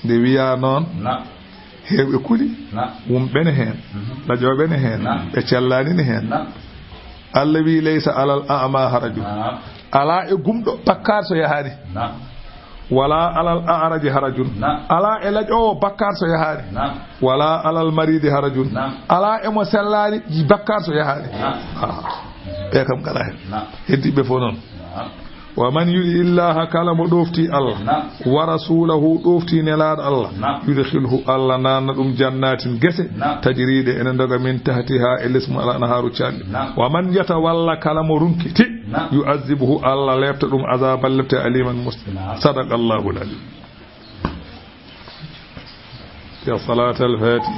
Nde wiyaa noon, naam, heewɓe kuli, naam, wumɓe ne heen, mhm, ɗaƴooɓe ne heen, naam, ɓe cellaani ne heen. Naam. Allah wi, laysa alal a'ma harajun. Naam. Alaa e gumɗo bakkaat so yahaani. Naam. Wala alal a'raji harajun. Naam. Alaa e laƴoowo bakkaat so yahaani. Naam. Wala alal maridi harajun. Naam. Alaa e mo sellaani bakkaat so yahaani. Naam. Ah. Ɓe kam ngala heen. Naam. Heddiiɓe fof noon. Naam. Wa man yuti illaha, kala mo ɗofti Allah, naam, wa rasulahu, ɗofti nelaaɗo Allah, naam, yudkhilhu, Allah naatna ɗum jannatin, gese, naam, tajri, ɗe ene ndoga, min tahtiha, e les mum, al anharu, canɗi. Naam. Wa man yatawalla, kala mo runkiti, naam, yu'azzibuhu, Allah lepta ɗum azaban lepte, aliman, muusɗe. Naam. Sadaqallahul alim. يا صلاة الفاتح.